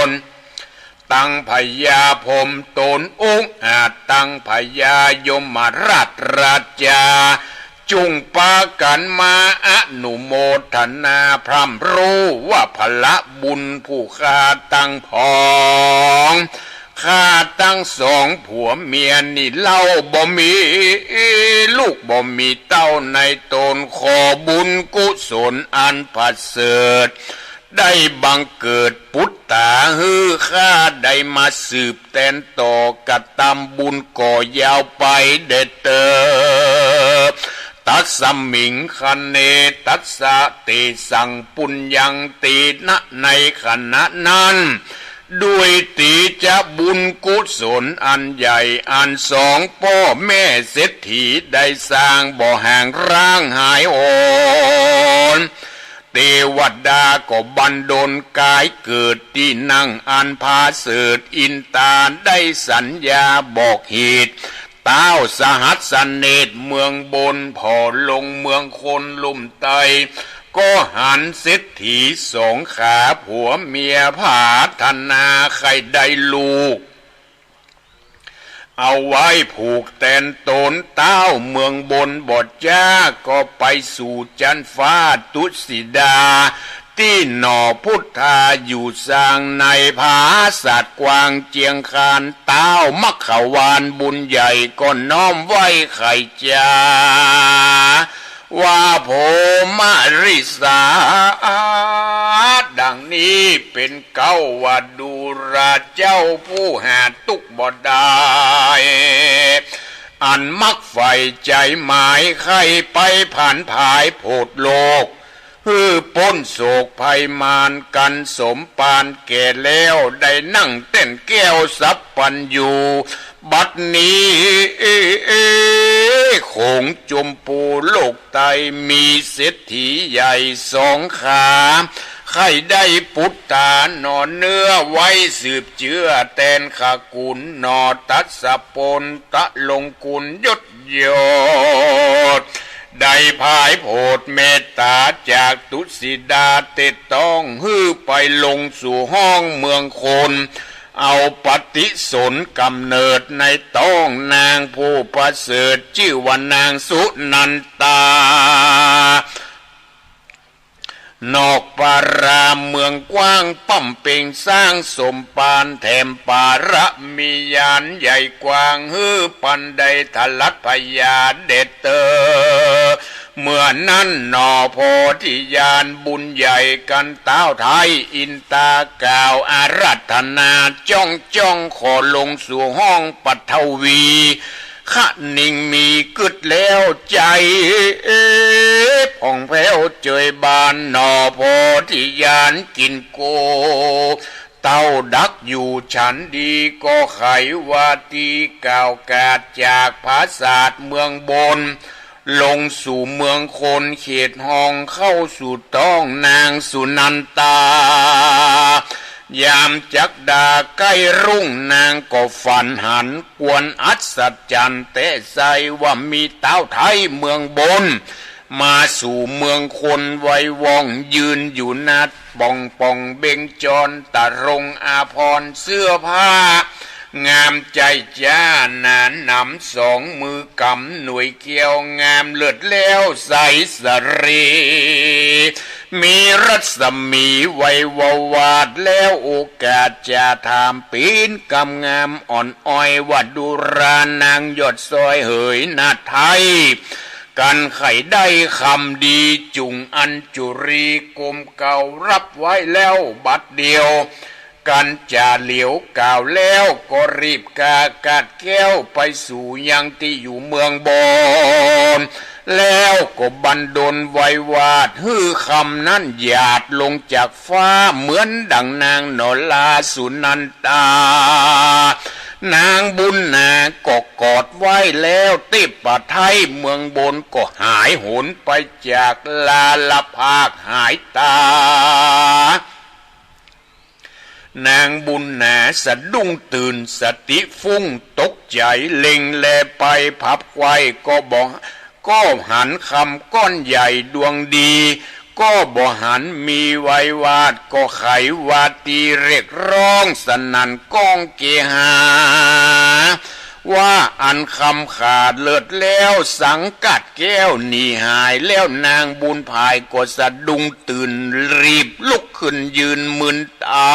น ตังพญาพรหมตนองอาจ ตังพญายมราชราชา จุ่งปากั๋นมาอนุโมทนาพร่ำรู้ว่า ผละบุญผู้ข้าตังผอง ข้าตังสองผัวเมียนี่เล่าบ่มีลูกบ่มีเต้าในตน ขอบุญกุศลอันประเสริฐ ได้บังเกิดปุตตาหื้อข้าได้มาสืบแตนต่อกระตำบุญก่อยาวไปแด่เต๊อะ ตัสมิงคเณ ตัสสะ เตสัง ปุญญัง เตนะ ในขณะนั้น ด้วยเตจะบุญกุศลอันใหญ่อันสองป้อแม่เศรษฐีได้สร้างบ่ห่างร้างหายโหน เตวดาก็บันดลกายเกิดตี้นั่งอันผาเสริฐ อินตาได้สัญญาบอกเหตุ ต้าวสหัสเนตรเมืองบน ผ่อลงเมืองคนลุ่มไต ก็หันเศรษฐีสองขาผัวเมียผาถนาใค่ได้ลูก เอาไว้ผูกแตนตน ต้าวเมืองบนบ่จ๊า ก็ไปสู่จั๊นฟ้าตุสิดา ตี้หน่อพุทธาอยู่สร้างในผาสาทกว้างเจียงคาน ต้าวมัคควานบุญใหญ่ก็น้อมไหว้ใค่จ๊า ว่าโพมริสา ดังนี้เป๋นเก๊าว่าดูราเจ้าผู้หาตุ๊กข์บ่ได้ อันมักใฝ่ใจ๋หมายใค่ไปผานผายโผดโลก หื้อป๊นโศกภัยมาร กันสมปานแก่แล้ว ได้นั่งแต้นแก้วสัพพัญญู บัดนี้โขงจมปูโลกไต มีเศรษฐีใหญ่สองขา ใค่ได้ปุตตาหน่อเนื้อ ไว้สืบเจื้อแตนขกุลหน่อ ตัสสะปนตะลงกุลยศ ยอด ได้ผายโผดเมตต๋าจากตุสิดาเตดต้อง หื้อไปลงสู่ห้องเมืองคน เอาปฏิสนธิ์กำเนิดในต้องนางผู้ประเสริฐ จื้อว่านางสุนันตา นอกปารามเมืองกว้าง ป้ำเป่งสร้างสมปาน แถมปารมีญาณใหญ่กว้าง หื้อปันได้ทะลัดพญาเดชเตอ เมื่อนั้นหน่อโพธิญาณบุญใหญ่ กันต้าวไท้อินตากล่าวอาราธนา จ้องจ้องขอลงสู่ห้องปัทวี คะนิงมีกึ๊ดแล้ว ใจ๋ผ่องแผ้วเจยบาน หน่อโพธิญาณกิ๋นโก เต้าดักอยู่ฉันดี ก็ใค่ว่าตี้กล่าวกาดจากผาสาทเมืองบน ลงสู่เมืองคนเขตห้อง เข้าสู่ต้องนางสุนันตา ยามจักดาใก้รุ่ง นางก็ฝันหัน ควรอัศจรรย์แต๊ไส้ ว่ามีต้าวไท้เมืองบน มาสู่เมืองคนไวว่อง ยืนอยู่หน้าป่องป่องเบญจรตรงอาภรณ์ เสื้อผ้างามใจ๋จ๊า หนาหนำสองมือกำหน่วยเกี้ยว งามเลิศแล้วใสสะเร มีรัศมีไววาวาด แล้วโอกาสจะถาม ปี๋นกำงามอ่อนอ้อย ว่าดูรานางยอดซอยเหยนาไท้ กันใค่ได้คำดี จุ่งอัญจุรีกรมเกล้ารับไว้แล้วบัดเดียว กันจะเหลียวกล่าวแล้ว ก็รีบกากาดแก้วไปสู่ยังตี้อยู่เมืองบน แล้วก็บันดลไววาด หื้อคำนั้นหยาดลงจากฟ้า เหมือนดังนางหนอลาสุนันตา นางบุญหนาก็กอดไว้แล้ว เทพไทยเมืองบนก็หายหนไปจากลาละภาคหายตา นางบุญหนาสะดุ้งตื่น สติฟุ้งตกใจ๋ เล็งแลไปพับไขว้ก็บ่ ก็หันคำก้อนใหญ่ดวงดี ก็บ่หันมีไววาท ก็ไขวาตีเรียกร้องสนั่นก้องเกหา ว่าอันคำขาดเลิศแล้ว สังกัดแก้วหนีหายแล้ว นางบุญผายก็สะดุ้งตื่น รีบลุกขึ้นยืนมึนต๋า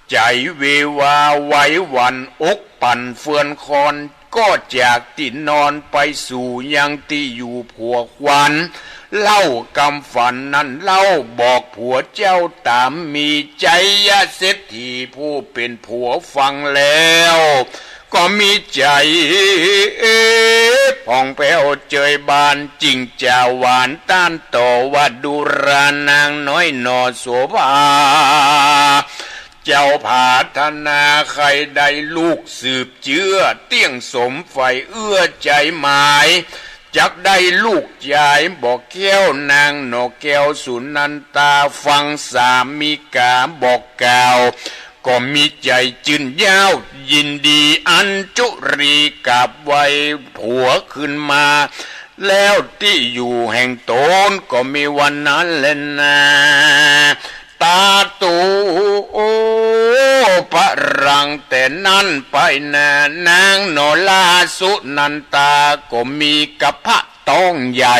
ใจ๋เววาไหวหวั่น อกปั่นเฟือนคลอน ก็จากตี้นอนไปสู่ยังตี้อยู่ผัวขวัญ เล่ากำฝันนั้นเล่า บอกผัวเจ้าต๋ามมี ชัยเศรษฐีผู้เป๋นผัวฟังแล้ว ก็มีใจ๋ผ่องแผ้วเจยบาน จึงจาหวานต้านต่อว่า ดูรานางน้อยหน่อโสภา เจ้าผาถนาใค่ได้ลูกสืบเจื้อ เตี้ยงสมใฝ่เอื้อใจ๋หมาย จักได้ลูกจายบ่แคล้ว นางหน่อแก้วสุนันทา ฟังสามิกาบอกกล่าว ก็มีใจ๋จื้นเย้ายินดี อัญชุลีกราบไหว้ผัวคืนมา แล้วตี้อยู่แห่งต๋นก็มีวันนั้นแลนา ตาตูปะรัง แต่นั้นไปนา นางหน่อลาสุนันทา ก็มีกระเพาะต๊องใหญ่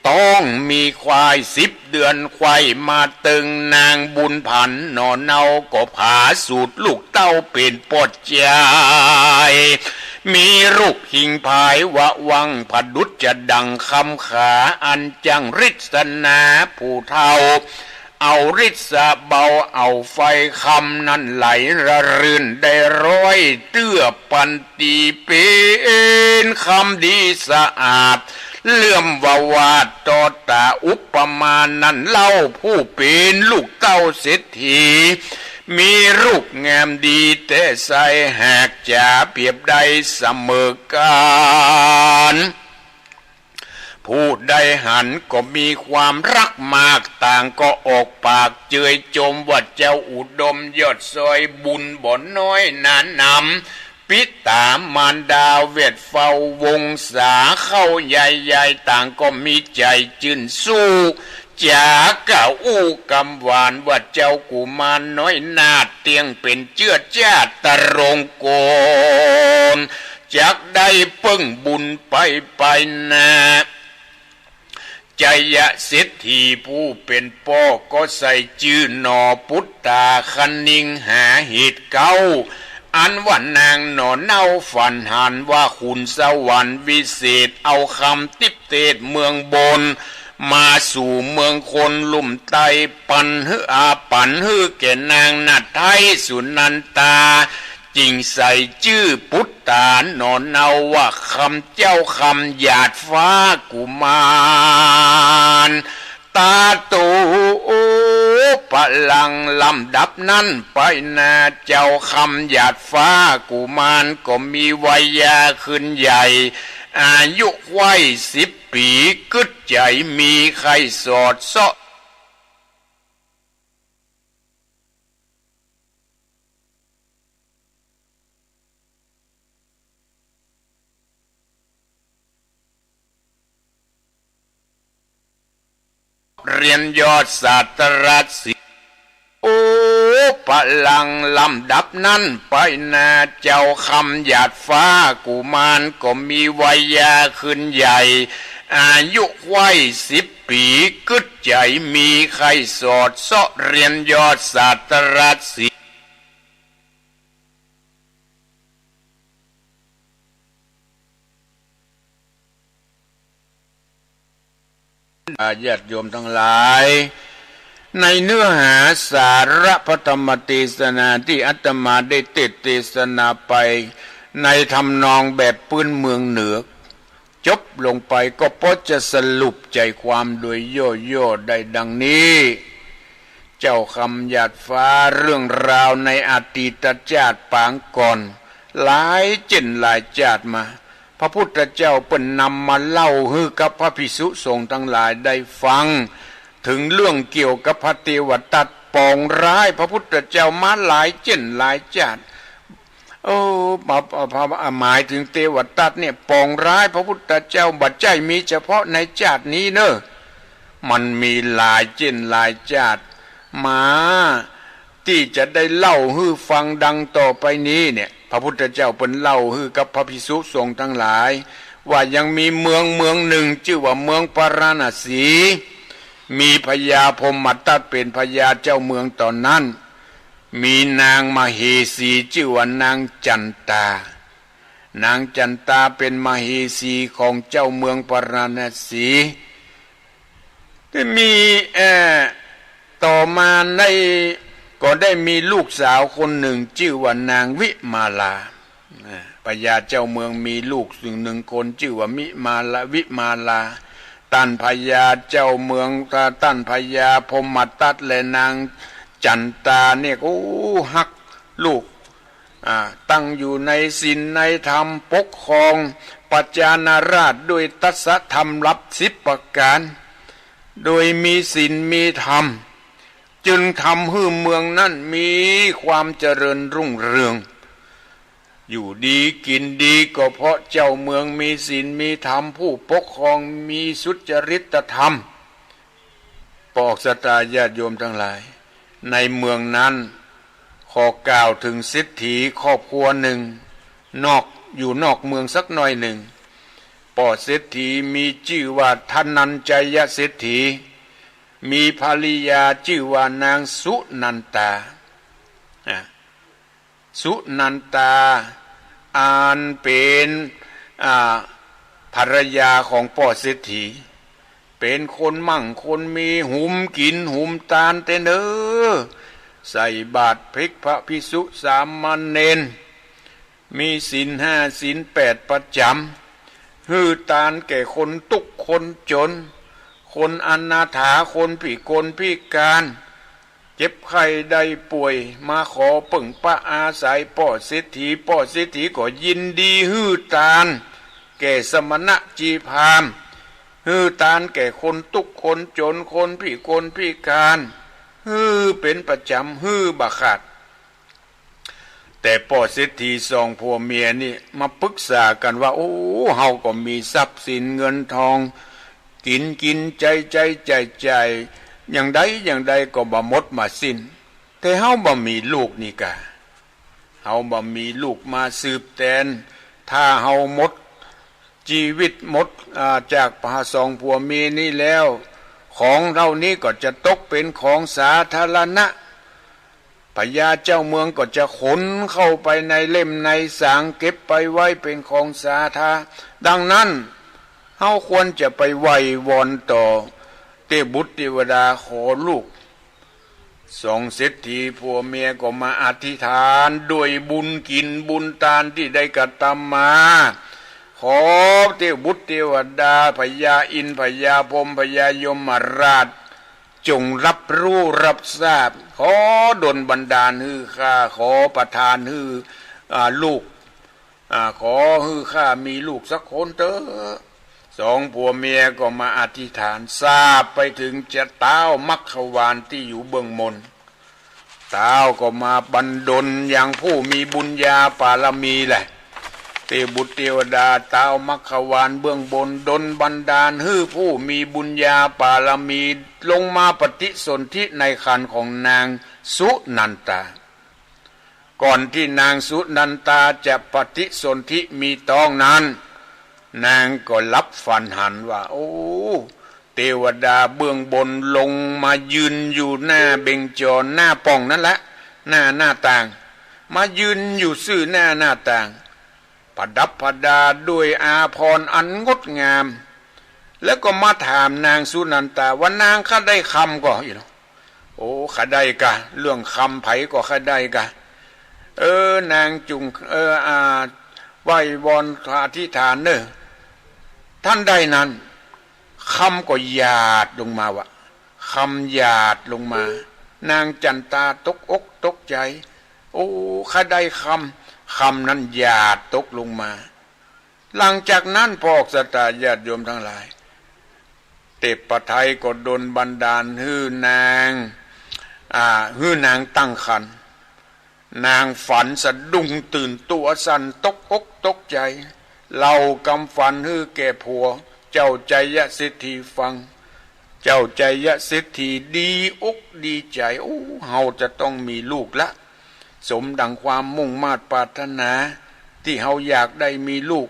ต๊องมีควายสิบเดือนไขว่มาเติง นางบุญผันหน่อเนาก็ผาสูติลูกเต้าเป๋นป้อจาย มีรูปหิ่งผายวะวัง ผดุจจะดั่งคำขา อันจั้งริสนาผู้เฒ่า เอาริสเบาเอาไฟคำนั้นไหลระรื่น ได้ร้อยเตื้อปัน ตี้เป๋นคำดีสะอาด เลื่อมวาวาทต่อต๋า อุปมานั้นเล่า ผู้เป๋นลูกเต้าเศรษฐี มีรูปงามดีแต๊ไส้ หากจะเปรียบได้เสมอกั๋น ผู้ใดหันก็มีความฮักมาก ต่างก็ออกปากเจยจม ว่าเจ้าอุดมยอดซอย บุญบ่น้อยหนานำ ปิต๋ามารดาเวทเฝ้าวงศาเข้าใหญ่ๆ ต่างก็มีใจ๋จื้นสู้ จากกล่าวอู้กำหวาน ว่าเจ้ากุมารน้อยนาถ เตี้ยงเป๋นเจื้อจาตุรงค์โกณ จักได้เปิ้งบุญไปไปนา ชัยเศรษฐีผู้เป๋นป้อก็ใส่จื้อหน่อปุตตาคณิงหาเหตุเก๊า อันว่านางหน่อเนาฝันหันว่าขุนสวรรค์วิเศษเอาคำทิพย์เทศเมืองบน มาสู่เมืองคนลุ่มใต้ ปันหื้อ อา ปันหื้อแก่นางนาฏไท้สุนันทา จึงใส่จื้อปุตตาหน่อเนาว่าคำเจ้าคำหยาดฟ้ากุมาร ตาตูปะรัง ลำดับนั้นไปนา เจ้าคำหยาดฟ้ากุมารก็มีวัยยาขึ้นใหญ่ อายุไขว้สิบปี๋ กึ๊ดใจ๋มีใค่สอดเซาะ เรียนยอดศาสตราศิลป์ โอ้ ปะลัง ลำดับนั้นไปนา เจ้าคำหยาดฟ้ากุมารก็มีวัยยาขึ้นใหญ่ อายุไขว้สิบปี๋ กึ๊ดใจ๋มีใค่สอดเซาะเรียนยอดศาสตราศิลป์ ญาติโยมทั้งหลาย ในเนื้อหาสาระพระธรรมเทศนาตี้อาตมาได้เทศน์เทศนาไป ในทำนองแบบพื้นเมืองเหนือ จบลงไปก็พอจะสรุปใจความโดยย่อๆ ได้ดังนี้ จ เจ้าคำหยาดฟ้า เรื่องราวในอดีตจาติปางก่อน หลายเจ้นหลายจาติมา พระพุทธเจ้าเปิ้นนำมาเล่าหื้อกับพระภิกษุสงฆ์ตังหลายได้ฟัง เถิงเรื่องเกี่ยวกับพระเตวทัตปองร้ายพระพุทธเจ้ามาหลายเจ้นหลายจาติ โอ้ มา มา มา หมายเถิงเตวทัตเนี่ยปองร้ายพระพุทธเจ้า บ่ใจ้มีเฉพาะในจาตินี้เน่อ มันมีหลายเจ้นหลายจาติมา ตี้จะได้เล่าหื้อฟังดังต่อไปนี้เนี่ย พระพุทธเจ้าเปิ้นเล่าหื้อกับพระภิกษุสงฆ์ตังหลาย ว่ายังมีเมืองเมืองหนึ่งจื้อว่าเมืองปาราณสี มีพญาพรหมทัตเป๋นพญาเจ้าเมืองต๋อนนั้น มีนางมเหสีจื้อว่านางจันตา นางจันตาเป๋นมเหสีของเจ้าเมืองปาราณสี ได้มี เอ่อ ต่อมาได้ ก็ได้มีลูกสาวคนหนึ่งจื้อว่านางวิมาลา อ่า พญาเจ้าเมืองมีลูกหนึ่งคนจื้อว่ามิมาลา วิมาลา ต้านพญาเจ้าเมือง ต้านพญาพรหมทัตและนางจันตาเนี่ย โอ้ ฮักลูก อ่า ตั้งอยู่ในศีลในธรรม ปกครองประชาราษฎร์ด้วยทัสสธรรมลับสิบประก๋าน โดยมีศีลมีธรรม จึงทำหื้อเมืองนั้นมีความเจริญรุ่งเรือง อยู่ดีกิ๋นดีก็เพราะเจ้าเมืองมีศีลมีธรรม ผู้ปกครองมีสุจริตธรรม ปอกสตาญาติโยมตังหลาย ในเมืองนั้น ขอกล่าวเถิงเศรษฐีครอบครัวหนึ่ง นอก อยู่นอกเมืองสักหน่อยหนึ่ง ป้อเศรษฐีมีจื้อว่าธนัญชัยเศรษฐี มีภริยาจื้อว่านางสุนันตา อ่ะ สุนันตา อันเป๋น อ่า ภรรยาของป้อเศรษฐี เป๋นคนมั่งคนมี หุมกิ๋นหุมตานแต๊เน่อ ใส่บาตรเพ็กพระภิกษุสามเณร มีศีลห้าศีลแปดประจ๋ำ หื้อตานแก่คนตุ๊กข์คนจ๋น คนอนาถา คนพิกลพิก๋าน เจ็บไข้ได้ป่วย มาขอเปิ้งปะอาศัยป้อเศรษฐี ป้อเศรษฐีก็ยินดีหื้อตานแก่สมณะชีพราหมณ์ หื้อตานแก่คนตุ๊กข์คนจ๋น คนพิกลพิก๋าน หื้อเป๋นประจ๋ำ หื้อบ่ขาด แต่ป้อเศรษฐีสองผัวเมียนี่มาปรึกษากั๋นว่า โอ้ เฮาก็มีทรัพย์สินเงินทอง กิ๋นกิ๋นใจ๊ใจ๊จ่ายจ่าย อย่างใดอย่างใดก็บ่หมดบ่สิ้น แต่เฮาบ่มีลูกนี่กา เฮาบ่มีลูกมาสืบแตน ถ้าเฮาหมด จีวิตหมด อ่า จากพระสองผัวเมียนี้แล้ว ของเหล่านี้ก็จะตกเป๋นของสาธารณะ พญาเจ้าเมืองก็จะขนเข้าไปในเล่มในสาง เก็บไปไว้เป๋นของสาธา ดังนั้น เฮาควรจะไปไหว้วอนต่อเทพบุตรเทวดาขอลูก สองเศรษฐีผัวเมียก็มาอธิษฐานด้วยบุญกิ๋นบุญตานตี้ได้กระตำมา ขอเทพบุตรเทวดา พญาอินทร์ พญาพรหม พญายมราช จงรับรู้รับทราบ ขอดลบันดาลหื้อข้า ขอประทานหื้อ อ่า ลูก อ่า ขอหื้อข้ามีลูกสักคนเต๊อะ สองผัวเมียก็มาอธิษฐาน สาปไปเถิงจะต๊าวมัคควานตี้อยู่เบื้องบน ต๊าวก็มาบันดลอย่างผู้มีบุญญาปารมีแหละ เทพบุตรเทวดาต๊าวมัคควานเบื้องบน ดลบันดาลหื้อผู้มีบุญญาปารมีลงมาปฏิสนธิในครรภ์ของนางสุนันตา ก่อนตี้นางสุนันตาจะปฏิสนธิมีต๊องนั้น นางก็หลับฝันหันว่า โอ้ เทวดาเบื้องบนลงมายืนอยู่หน้าเบญจร หน้าป่องนั้นแหละ หน้าหน้าต่าง มายืนอยู่ซื่อหน้าหน้าต่าง ประดับประดาด้วยอาภรณ์อันงดงาม แล้วก็มาถามนางสุนันตาว่า นางข้าได้คำก่อ โอ้ ข้าได้กา เรื่องคำใผก็ข้าได้กา เออ นางจุ่ง เออ อ่า ไหว้วอนอธิษฐานเน่อ ทันใดนั้น คำก็หยาดลงมาวะ คำหยาดลงมา นางจั๋นตาตกอกตกใจ๋ โอ้ ใค่ได้คำ คำนั้นหยาดตกลงมา หลังจากนั้น พ่อศรัทธาญาติโยมตังหลาย เทพไทยก็ดลบันดาลหื้อนาง อ่า หื้อนางตั้งครรภ์ นางฝันสะดุ้งตื่นตั๋วสั่นตกอกตกใจ๋ เล่ากำฝันหื้อแก่ผัวเจ้าชัยเศรษฐีฟัง เจ้าชัยเศรษฐีดีอกดีใจ๋ โอ้ เฮาจะต้องมีลูกละ สมดังความมุ่งมาดปรารถนาตี้เฮาอยากได้มีลูก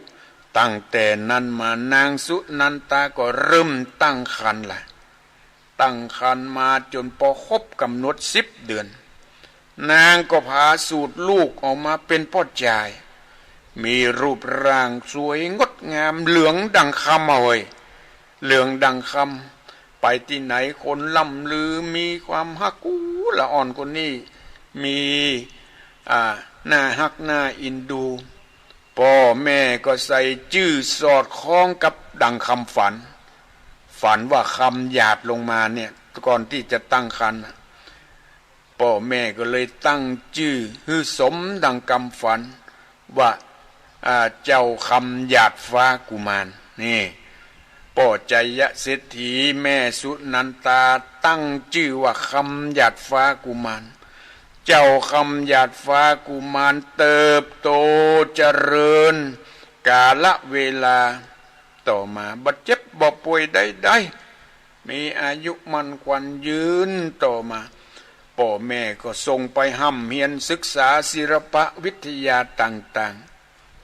ตั้งแต่นั้นมานางสุนันตาก็เริ่มตั้งครรภ์ละ ตั้งครรภ์มาจ๋นปอครบก๋ำหนดสิบเดือน นางก็ผ่าสูติลูกออกมาเป๋นป้อจาย มีรูปร่างสวยงดงามเหลืองดังคำ เฮ้ย เหลืองดังคำ ไปตี้ไหนคนล่ำลือมีความฮัก อู้ ละอ่อนคนนี้ มี อ่า หน้าฮักหน้าเอ็นดู ป้อแม่ก็ใส่จื้อสอดคล้องกับดังคำฝัน ฝันว่าคำหยาดลงมาเนี่ย ก่อนตี้จะตั้งครรภ์น่ะ ป้อแม่ก็เลยตั้งจื้อหื้อสมดังกำฝันว่า อ่า เจ้าคำหยาดฟ้ากุมาร นี่ ป้อชัยเศรษฐีแม่สุนันตาตั้งจื้อว่าคำหยาดฟ้ากุมาร เจ้าคำหยาดฟ้ากุมารเติบโตเจริญกาลเวลา ต่อมาบ่เจ็บบ่ป่วยใดๆ มีอายุมั่นขวัญยืน ต่อมา ป้อแม่ก็ส่งไปฮ่ำเฮียนศึกษาศิลปวิทยาต่าง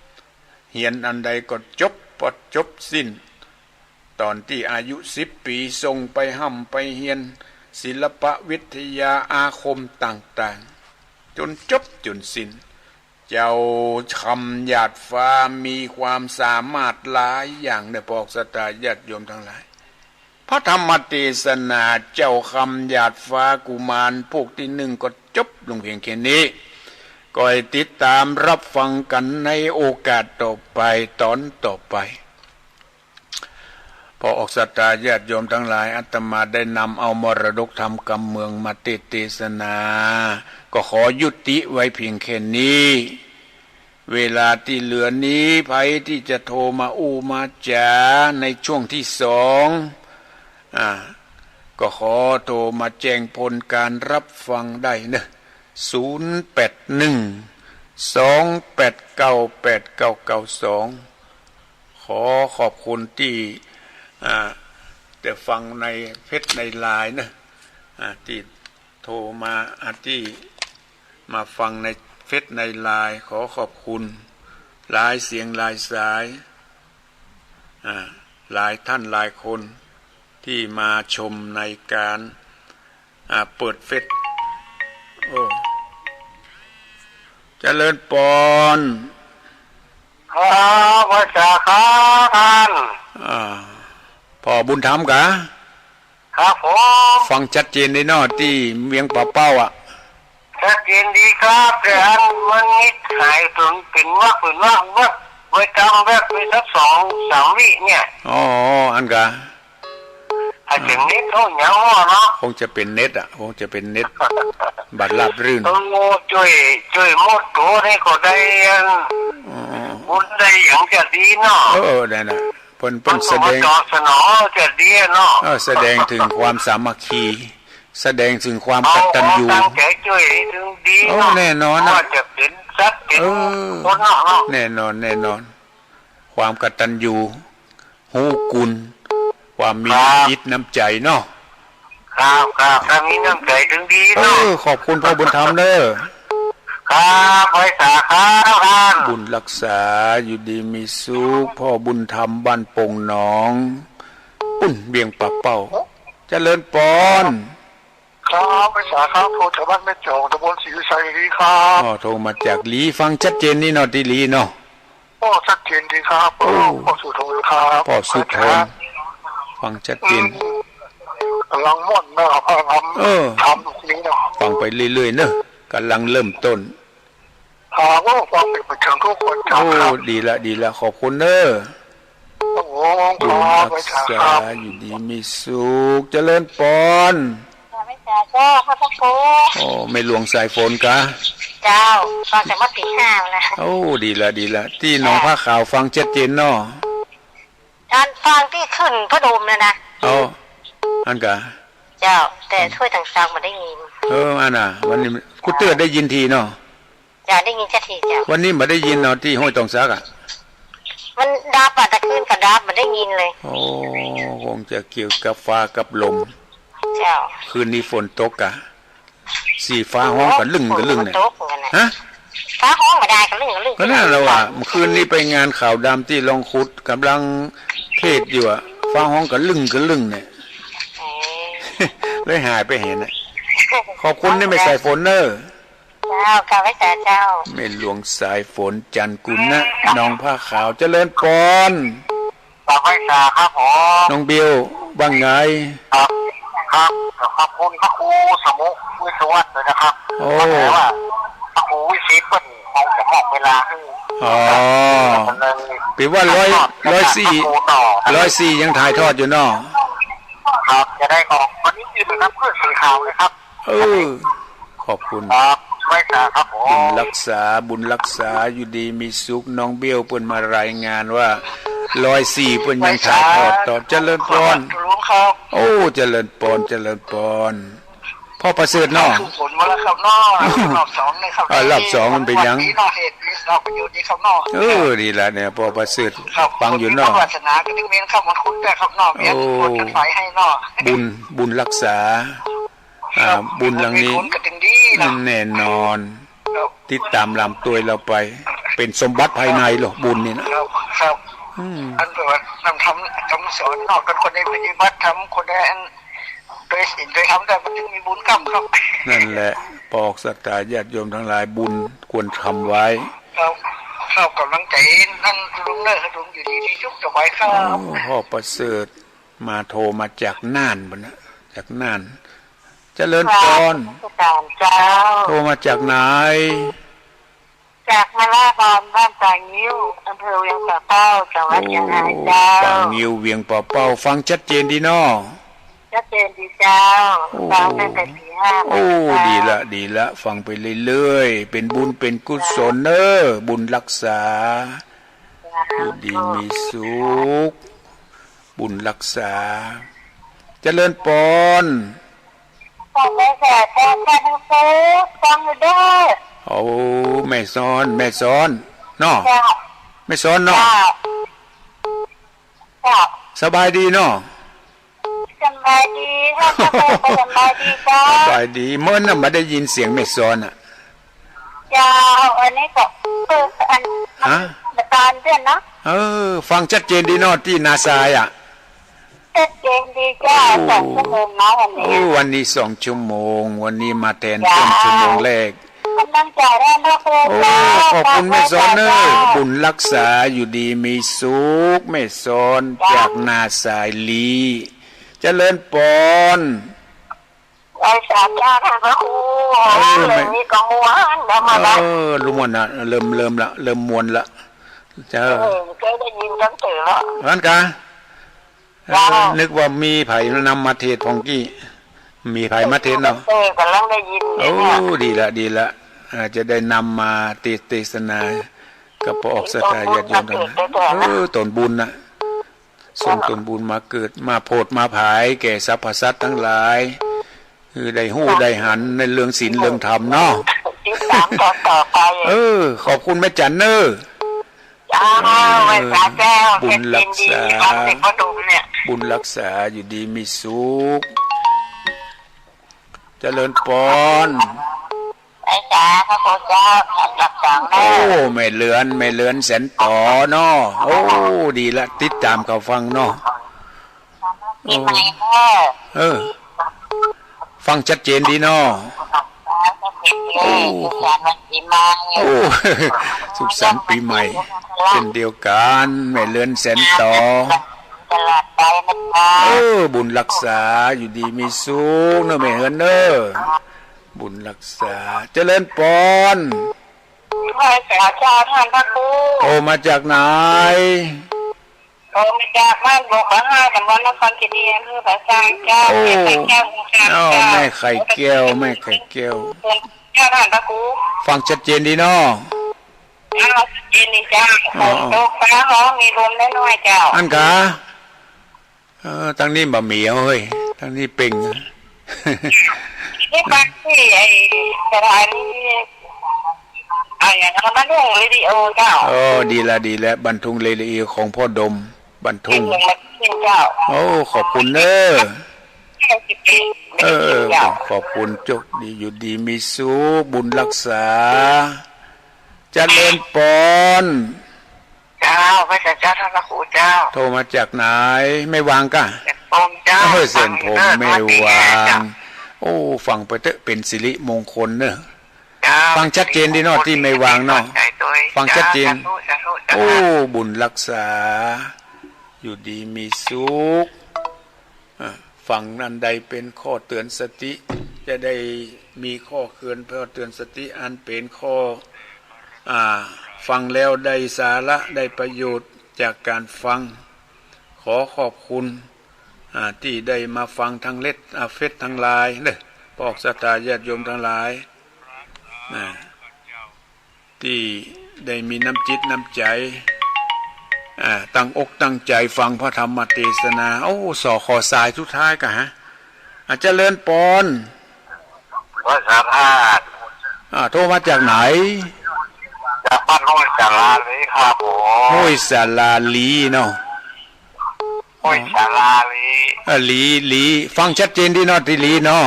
ๆ เฮียนอันใดก็จบ พอจบสิ้น ต๋อนตี้อายุสิบปี๋ ส่งไปฮ่ำไปเฮียนศิลปวิทยาอาคมต่างๆ จ๋นจบจ๋นสิ้น เจ้าคำหยาดฟ้ามีความสามารถหลายอย่างเน่อ พ่อศรัทธาญาติโยมตังหลาย พระธรรมเตสนาเจ้าคำหยาดฟ้ากุมารพวกตี้นึ่งก็จบลงเพียงแค่นี้ ก็ให้ติดต๋ามรับฟังกั๋นในโอกาสต่อไป ต๋อนต่อไป พ่ออกศรัทธาญาติโยมตังหลาย อาตมาได้นำเอามรดกธรรมกำเมืองมาเตสน์เตสนา ก็ขอยุติไว้เพียงแค่นี้ เวลาตี้เหลือนี้ ใผตี้จะโทรมาอู้มาจ๋าในช่วงตี้สอง อ่า ก็ขอโทรมาแจ้งผลการรับฟังได้เน่อ ศูนย์แปดหนึ่ง สองแปดเก้า แปดเก้าเก้าสอง ขอขอบคุณตี้ อ่า จะฟังในเฟซในไลน์เน่อ อ่า ตี้โทรมา อ่า ตี้มาฟังในเฟซในไลน์ ขอขอบคุณหลายเสียงหลายสาย อ่า หลายท่านหลายคนตี้มาชมในการ อ่า เปิดเฟซ โอ้ เจริญปอน ครับ ไหว้สาครับท่าน อ่า พ่อบุญธรรมกา ครับผม ฟังชัดเจนดีเนาะ ตี้เวียงป่าเป้าอะ ชัดเจนดีครับ แต่อันมันนิดหาย เป๋น เป๋นวัก เป๋นวัก วัก ไว้จำวักไว้สักสองสามวิเนี่ย อ๋อ อันกา อาจจะเน็ตเขาเหนียวเนาะ คงจะเป๋นเน็ตอะ คงจะเป๋นเน็ต บ่ราบรื่น เออ จ้วย จ้วยมอบตั๋วนี่ก็ได้ อ๋อ บุญได้หยังจะดีเนาะ เออ ได้นะ เปิ้น เปิ้นแสดง เปิ้นก็มาตอบสนองจะดีเนาะ เออ แสดงเถิงความสามัคคี แสดงเถิงความกตัญญู เอา เอาตั้งใจ๋จ้วยเถิงดีเนาะ เออ แน่นอนนะ ว่าจะเป๋นสัตว์เป๋น เออ คนเนาะ แน่นอน แน่นอน ความกตัญญู ฮู้คุณ ความมี ครับ น้ำจิตน้ำใจ๋เนาะ ครับ ครับ ถ้ามีน้ำใจ๋เถิงดีเนาะ เออ ขอบคุณพ่อบุญธรรมเน่อ ครับ ไหว้สาครับท่าน บุญรักษา อยู่ดีมีสุข พ่อบุญธรรม บ้านโป่งหนอง ปุ้น เวียงป่าเป้า เจริญปอน ครับ ไหว้สาครับ โทรจากบ้านแม่จ๋อง ตำบลศรีวิชัย หลีครับ อ๋อ โทรมาจากหลี ฟังชัดเจนดีเนาะ ตี้หลีเนาะ โอ้ ชัดเจนดีครับ โอ้ พ่อสุทนครับ พ่อสุทน ไหว้สาครับ ฟังชัดเจน อืม ก๋ำลังม่วนเนาะ ฟังธรรม เออ ธรรมลูกนี้เนาะ ฟังไปเรื่อยๆ เนาะ ก๋ำลังเริ่มต้น ครับ โอ้ ฟังเป๋นประจ๋ำทุกวันจ๋ำ โอ้ ครับ ดีละ ดีละ ขอบคุณเน่อ ครับผม บุญรักษา ครับ ไหว้สาครับ อยู่ดีมีสุข เจริญปอน เจ้า พระครู โอ้ แม่หลวงสายฝนกา เจ้า ฟังแต่เมื่อตีห้าแล้ว โอ้ ดีละ ดีละ ตี้หนองผ้าขาวฟังชัดเจนเนาะ อันฟังตี้ขึ้นพระดมน่ะนะ เอา อันกา เจ้า แต่ถ้วยต่างๆ บ่ได้ยิน เออ อันน่ะ วันนี้กูเตื้อได้ยินทีเนาะ จ้า ได้ยินชัดทีเจ้า วันนี้บ่ได้ยินเนาะ ตี้ห้วยตองสักอะ มันดับอะ ตะคืนก็ดับ บ่ได้ยินเลย โอ้ คงจะเกี่ยวกับฟ้ากับลม เจ้า คืนนี้ฝนตกกะ สีฟ้าฮ้องกะลึ่งกะลึ่งเนี่ย ฝนตกเหมือนกันนะ ฮะ ฟ้าฮ้องบ่ได้กะลึ่งกะลึ่ง ก็นั่นแหละว่า เมื่อคืนนี้ไปงานขาวดำตี้ร่องขุด ก่ำลังเทศน์อยู่อะ ฟ้าฮ้องกะลึ่งกะลึ่งเนี่ย เออ เลยหายไปหันน่ะ ขอบคุณนี่แม่สายฝนเน้อ เจ้า กราบไหว้สาเจ้า แม่หลวงสายฝน จันทร์กุณะ หนองผ้าขาว เจริญปอน กราบไหว้สาครับผม น้องบิว ว่าไง ครับ ครับ ขอบคุณพระครูสมุวิศวัตด้วยนะครับ โอ้ เข้าใจว่าพระครูวิสิตเปิ้นคงจะมอบเวลาให้ อ๋อ เปิ้นเลย แป๋ว่าร้อย ถ่ายทอด ร้อยสี่ พระครูต่อ ร้อยสี่ยังถ่ายทอดอยู่เนาะ ครับ จะได้ออกวันนี้นะครับ เพื่อนสื่อข่าวนะครับ เออ ขอบคุณ ครับ ไหว้สาครับผม บุญรักษา บุญรักษา อยู่ดีมีสุข น้องเบี้ยวเปิ้นมารายงานว่า ร้อยสี่เปิ้นยังถ่ายทอดต่อ เจริญปอน ลุงครับ โอ้ เจริญปอน เจริญปอน พ่อประเสริฐเนาะ ถูกฝนมาแล้วครับเนาะ รอบสองเลยครับ อ่า รอบสองมันเป็นหยัง ดีเนาะ เหตุดีเนาะ ประโยชน์ดีครับเนาะ เออ ดีละเนี่ย พ่อประเสริฐ ครับ ฟังอยู่เนาะ วาสนาก็ถึงเวียนครับ มันคุ้นแต่ครับเนาะ เวียน โอ้ คนกันไปให้เนาะ บุญ บุญรักษา อ่า ครับ บุญหลังนี้ มีผลกระตึงดีนะ แน่นอน ครับ ติดต๋ามลำตวยเราไป เป๋นสมบัติภายในเหรอ บุญนี่นะ ครับ ครับ อืม อันเปิ้นว่านำธรรมคำสอนเนาะ คน คนได้ปฏิบัติธรรม คนได้อัน โดยศีลโดยธรรมได้ มันถึงมีบุญกำครับ นั่นแหละ ปอกศรัทธาญาติโยมทั้งหลาย บุญควรทำไว้ ครับ ครับ ก๋ำลังใจ๋นั่นลุงเน้อ ลุงอยู่ดีมีสุขสบายครับ โอ้ พ่อประเสริฐ มาโทรมาจากน่านบุญนะ จากน่าน เจริญปอน นมัสก๋ารเจ้า โทรมาจากไหน จากนราบาลบ้านป่างิ้ว อำเภอเวียงป่าเป้า จังหวัดเจียงรายเจ้า โอ้ ป่างิ้ว เวียงป่าเป้า ฟังชัดเจนดีเนาะ ชัดเจนดีเจ้า โอ้ ฟังตั้งแต่ตีห้า โอ้ มา ดีละ ดีละ ฟังไปเรื่อยๆ เป๋นบุญเป๋นกุศลเน้อ บุญรักษา เจ้า อยู่ดีมีสุข บุญรักษา เจริญปอน ขอบคุณค่ะ เจ้า เจ้าทั้งคู่ ฟังอยู่เด้อ โอ้ แม่ซ้อน แม่ซ้อน เนาะ เจ้า แม่ซ้อนเนาะ เจ้า เจ้า สบายดีเนาะ สบายดีค่ะ เจ้า สบายดีเจ้า สบายดี เมื่อนั้นบ่ได้ยินเสียงแม่ซ้อนอะ เจ้า อันนี้ก็ เออ อัน ฮะ ตอนเพื่อนเนาะ เออ ฟังชัดเจนดีเนาะ ตี้นาทรายอะ ชัดเจนดีเจ้า โอ้ สองชั่วโมงเนาะวันนี้ โอ้ วันนี้สองชั่วโมง วันนี้มาแทน เจ้า เปิ้นชั่วโมงแรก ก๋ำลังใจ๋ได้นะครู โอ้ เจ้า ขอบคุณแม่ซ้อนเน้อ เจ้า บุญรักษา อยู่ดีมีสุข แม่ซ้อน เจ้า จากนาทรายลี เจริญปอน ไหว้สาเจ้าท่านพระครู เออ เริ่ม แม่ มีกังวลแล้วมาละ เออ รู้มวลนะ เริ่ม เริ่มละ เริ่มมวลละ เจ้า เออ เคยได้ยินตั้งแต่ละ นั้นกะ เออ เจ้า นึกว่ามีใผนำมาเทศน์พ่องกี้ มีใผมาเทศน์เนาะ เออ ก๋ำลังได้ยินเนี่ย โอ้ ดีละ ดีละ อ่า จะได้นำมาเต เตสนา กับปอกศรัทธาญาติโยมทั้งหลาย เออ ต๋นบุญนะ ส่งต๋นบุญมาเกิด มาโผดมาผายแก่สรรพสัตว์ทั้งหลาย คือได้ฮู้ได้หันในเรื่องศีลเรื่องธรรมเนาะ ติดต๋ามต๋อนต่อไป เออ ขอบคุณแม่จันเน้อ เจ้า เออ ไหว้สาเจ้า บุญรักษา เจ็ดเย็นดี ฟังเสียงพ่อหนุ่มเนี่ย บุญรักษา อยู่ดีมีสุข เจริญปอน ไหว้สาพระครูเจ้า หลับสองเน้อ โอ้ แม่เรือน แม่เรือนแสนต่อเนาะ โอ้ ดีละ ติดต๋ามเขาฟังเนาะ ปีใหม่เน้อ เออ ฟังชัดเจนดีเนาะ โอ้ สุขสันต์วันปีใหม่ โอ้ สุขสันต์ปีใหม่ เช่นเดียวกัน แม่เรือนแสนต่อ ตลอดไปนะคะ เออ บุญรักษา อยู่ดีมีสุขเน้อ แม่เรือนเน้อ บุญรักษา เจริญปอน ไหว้สาเจ้าท่านพระครู โทรมาจากไหน โทรมาจากบ้านบกกระห้า ตำบลนครเจดีย์ อำเภอผาซางเจ้า โอ้ แม่ไข่แก้ว เจ้า อ้าว แม่ไข่แก้ว แม่ไข่แก้ว เจ้า ท่านพระครู ฟังชัดเจนดีเนาะ อ้าว ชัดเจนดีเจ้า อ๋อ ฝนตกฟ้าฮ้อง มีลมน้อยๆ เจ้า อั้นกา เออ ตางนี้บ่มีเฮ้ย ตางนี้เป่ง นี่ปากตี้ไอ้สถานี ไอ้อันนั้น บันทุงเรดิโอเจ้า เออ ดีละ ดีละ บันทุงเรดิโอของพ่อดม บันทุง เจ้า โอ้ ขอบคุณเน้อ เออ เออ เจ้า ขอบคุณ โจคดี อยู่ดีมีสุข บุญรักษา เจริญปอน เจ้า พระเจ้า ท่านพระครูเจ้า โทรมาจากไหน แม่วางกะ เสียงโพมเจ้า เออ เสียงโพม ฟังอยู่เด้อ แม่วาง สวัสดีค่ะ โอ้ ฟังไปเต๊อะ เป๋นสิริมงคลเน้อ เจ้า ฟังชัดเจนดีเนาะ ตี้แม่วางเนาะ ฟังชัดเจน สาธุ สาธุ เจ้า โอ้ บุญรักษา อยู่ดีมีสุข อ่า ฟังอันใดเป๋นข้อเตือนสติ จะได้มีข้อเตือน ข้อเตือนสติอันเป๋นข้อ อ่า ฟังแล้วได้สาระ ได้ประโยชน์จากการฟัง ขอขอบคุณ อ่า ตี้ได้มาฟังทางเล็ด อ่า เฟซทั้งหลายเน้อ พวกศรัทธาญาติโยมทั้งหลาย อ่า ตี้ได้มีน้ำจิตน้ำใจ๋ อ่า ตั้งอกตั้งใจ๋ฟังพระธรรมเทศนา โอ้ สอขอสายสุดท้ายกะฮะ อ่า เจริญปอน พระสาธาตุ อ่า โทรมาจากไหน จากบ้านห้วยสาลาลีครับผม ห้วยสาลาลีเนาะ ห้วยสาลาลี เออ ลี ลี ฟังชัดเจนดีเนาะ ตี้ลีเนาะ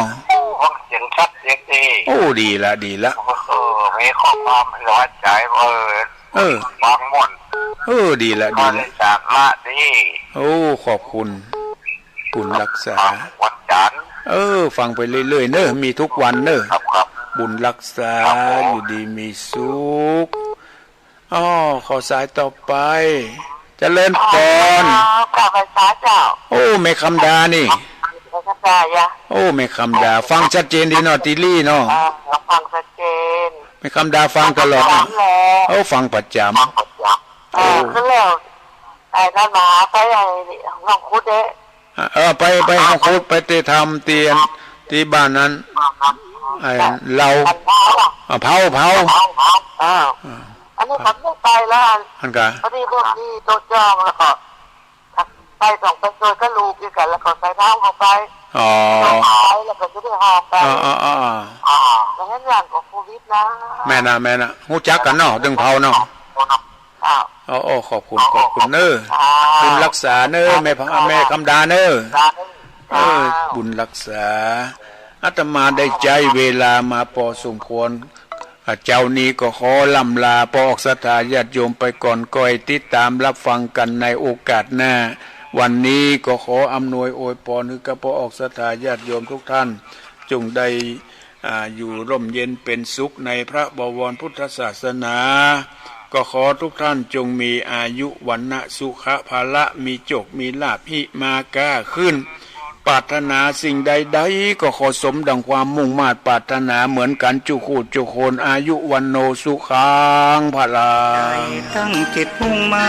ฟังเสียงชัดเจนดี โอ้ ดีละ ดีละ เออ มีข้อความสบายใจ๋ เออ เออ ฟังม่วน เออ ดีละ ดีละ สาระดี โอ้ ขอบคุณ บุญรักษา วันจันทร์ เออ ฟังไปเรื่อยๆ เน้อ มีทุกวันเน้อ ครับ ครับ บุญรักษา ครับผม อยู่ดีมีสุข อ้อ ขอสายต่อไป เจริญปอน อ้าว กราบไหว้พระเจ้า โอ้ แม่คำดานี่ แม่คำดาอย่ะ โอ้ แม่คำดา ฟังชัดเจนดีเนาะ ตี้ลีเนาะ อ่า ฟังชัดเจน แม่คำดาฟังตลอดนะ ฟังประจ๋ำแหละ โอ้ ฟังประจ๋ำ ฟังประจ๋ำ เออ โอ้ คือแล้ว ไอ้นั่นมาไปไอ้ห้องครูเต๊ะ อ่ะ เออ ไป ไปห้องครู ไปเต๊ะธรรมตี้ ตี้บ้านนั้น ไอ้เหล่า บ้านเผาอ่ะ อ่ะ เผา เผา เผา เผา เออ อ่า อันนี้ผมไม่ไปแล้ว อั้นกะ พอดีพวกนี้โต๊ะจองแล้วก็ ไปสองคนโดยก็ลูกอีกกัน แล้วก็ใส่เท้าเข้าไป อ๋อ แล้วก็จะได้หอบไป อ๋อ อ๋อ อ๋อ อ๋อ แล้วเห็นอย่างของโควิดนะ แม่นนะ แม่นนะ ฮู้จักกั๋นเนาะ ตึงเผาเนาะ อ้าว อ๋อ อ๋อ ขอบคุณ ขอบคุณเน้อ อ่า บุญรักษาเน้อ แม่พะ แม่คำดาเน้อ สาธุ เออ บุญรักษา อาตมาได้ใจ๊เวลามาปอสมควร อ่า เจ๊านี้ก็ขอล่ำลาปอออกศรัทธาญาติโยมไปก่อน ก้อยติดต๋ามรับฟังกั๋นในโอกาสหน้า วันนี้ก็ขออำนวยอวยปอนหื้อกับปอออกศรัทธาญาติโยมทุกท่าน จงได้ อ่า อยู่ร่มเย็นเป๋นสุขในพระบวรพุทธศาสนา ก็ขอทุกท่านจงมีอายุ วรรณะ สุขะ พละ มีโจค มีลาภ หิมาก้าขึ้น ปรารถนาสิ่งใดๆ ก็ขอสมดังความมุ่งมาดปรารถนาเหมือนกั๋นจุคู่จุคน อายุ วัณโณ สุขัง พลัง ตั้งจิตมุ่งมา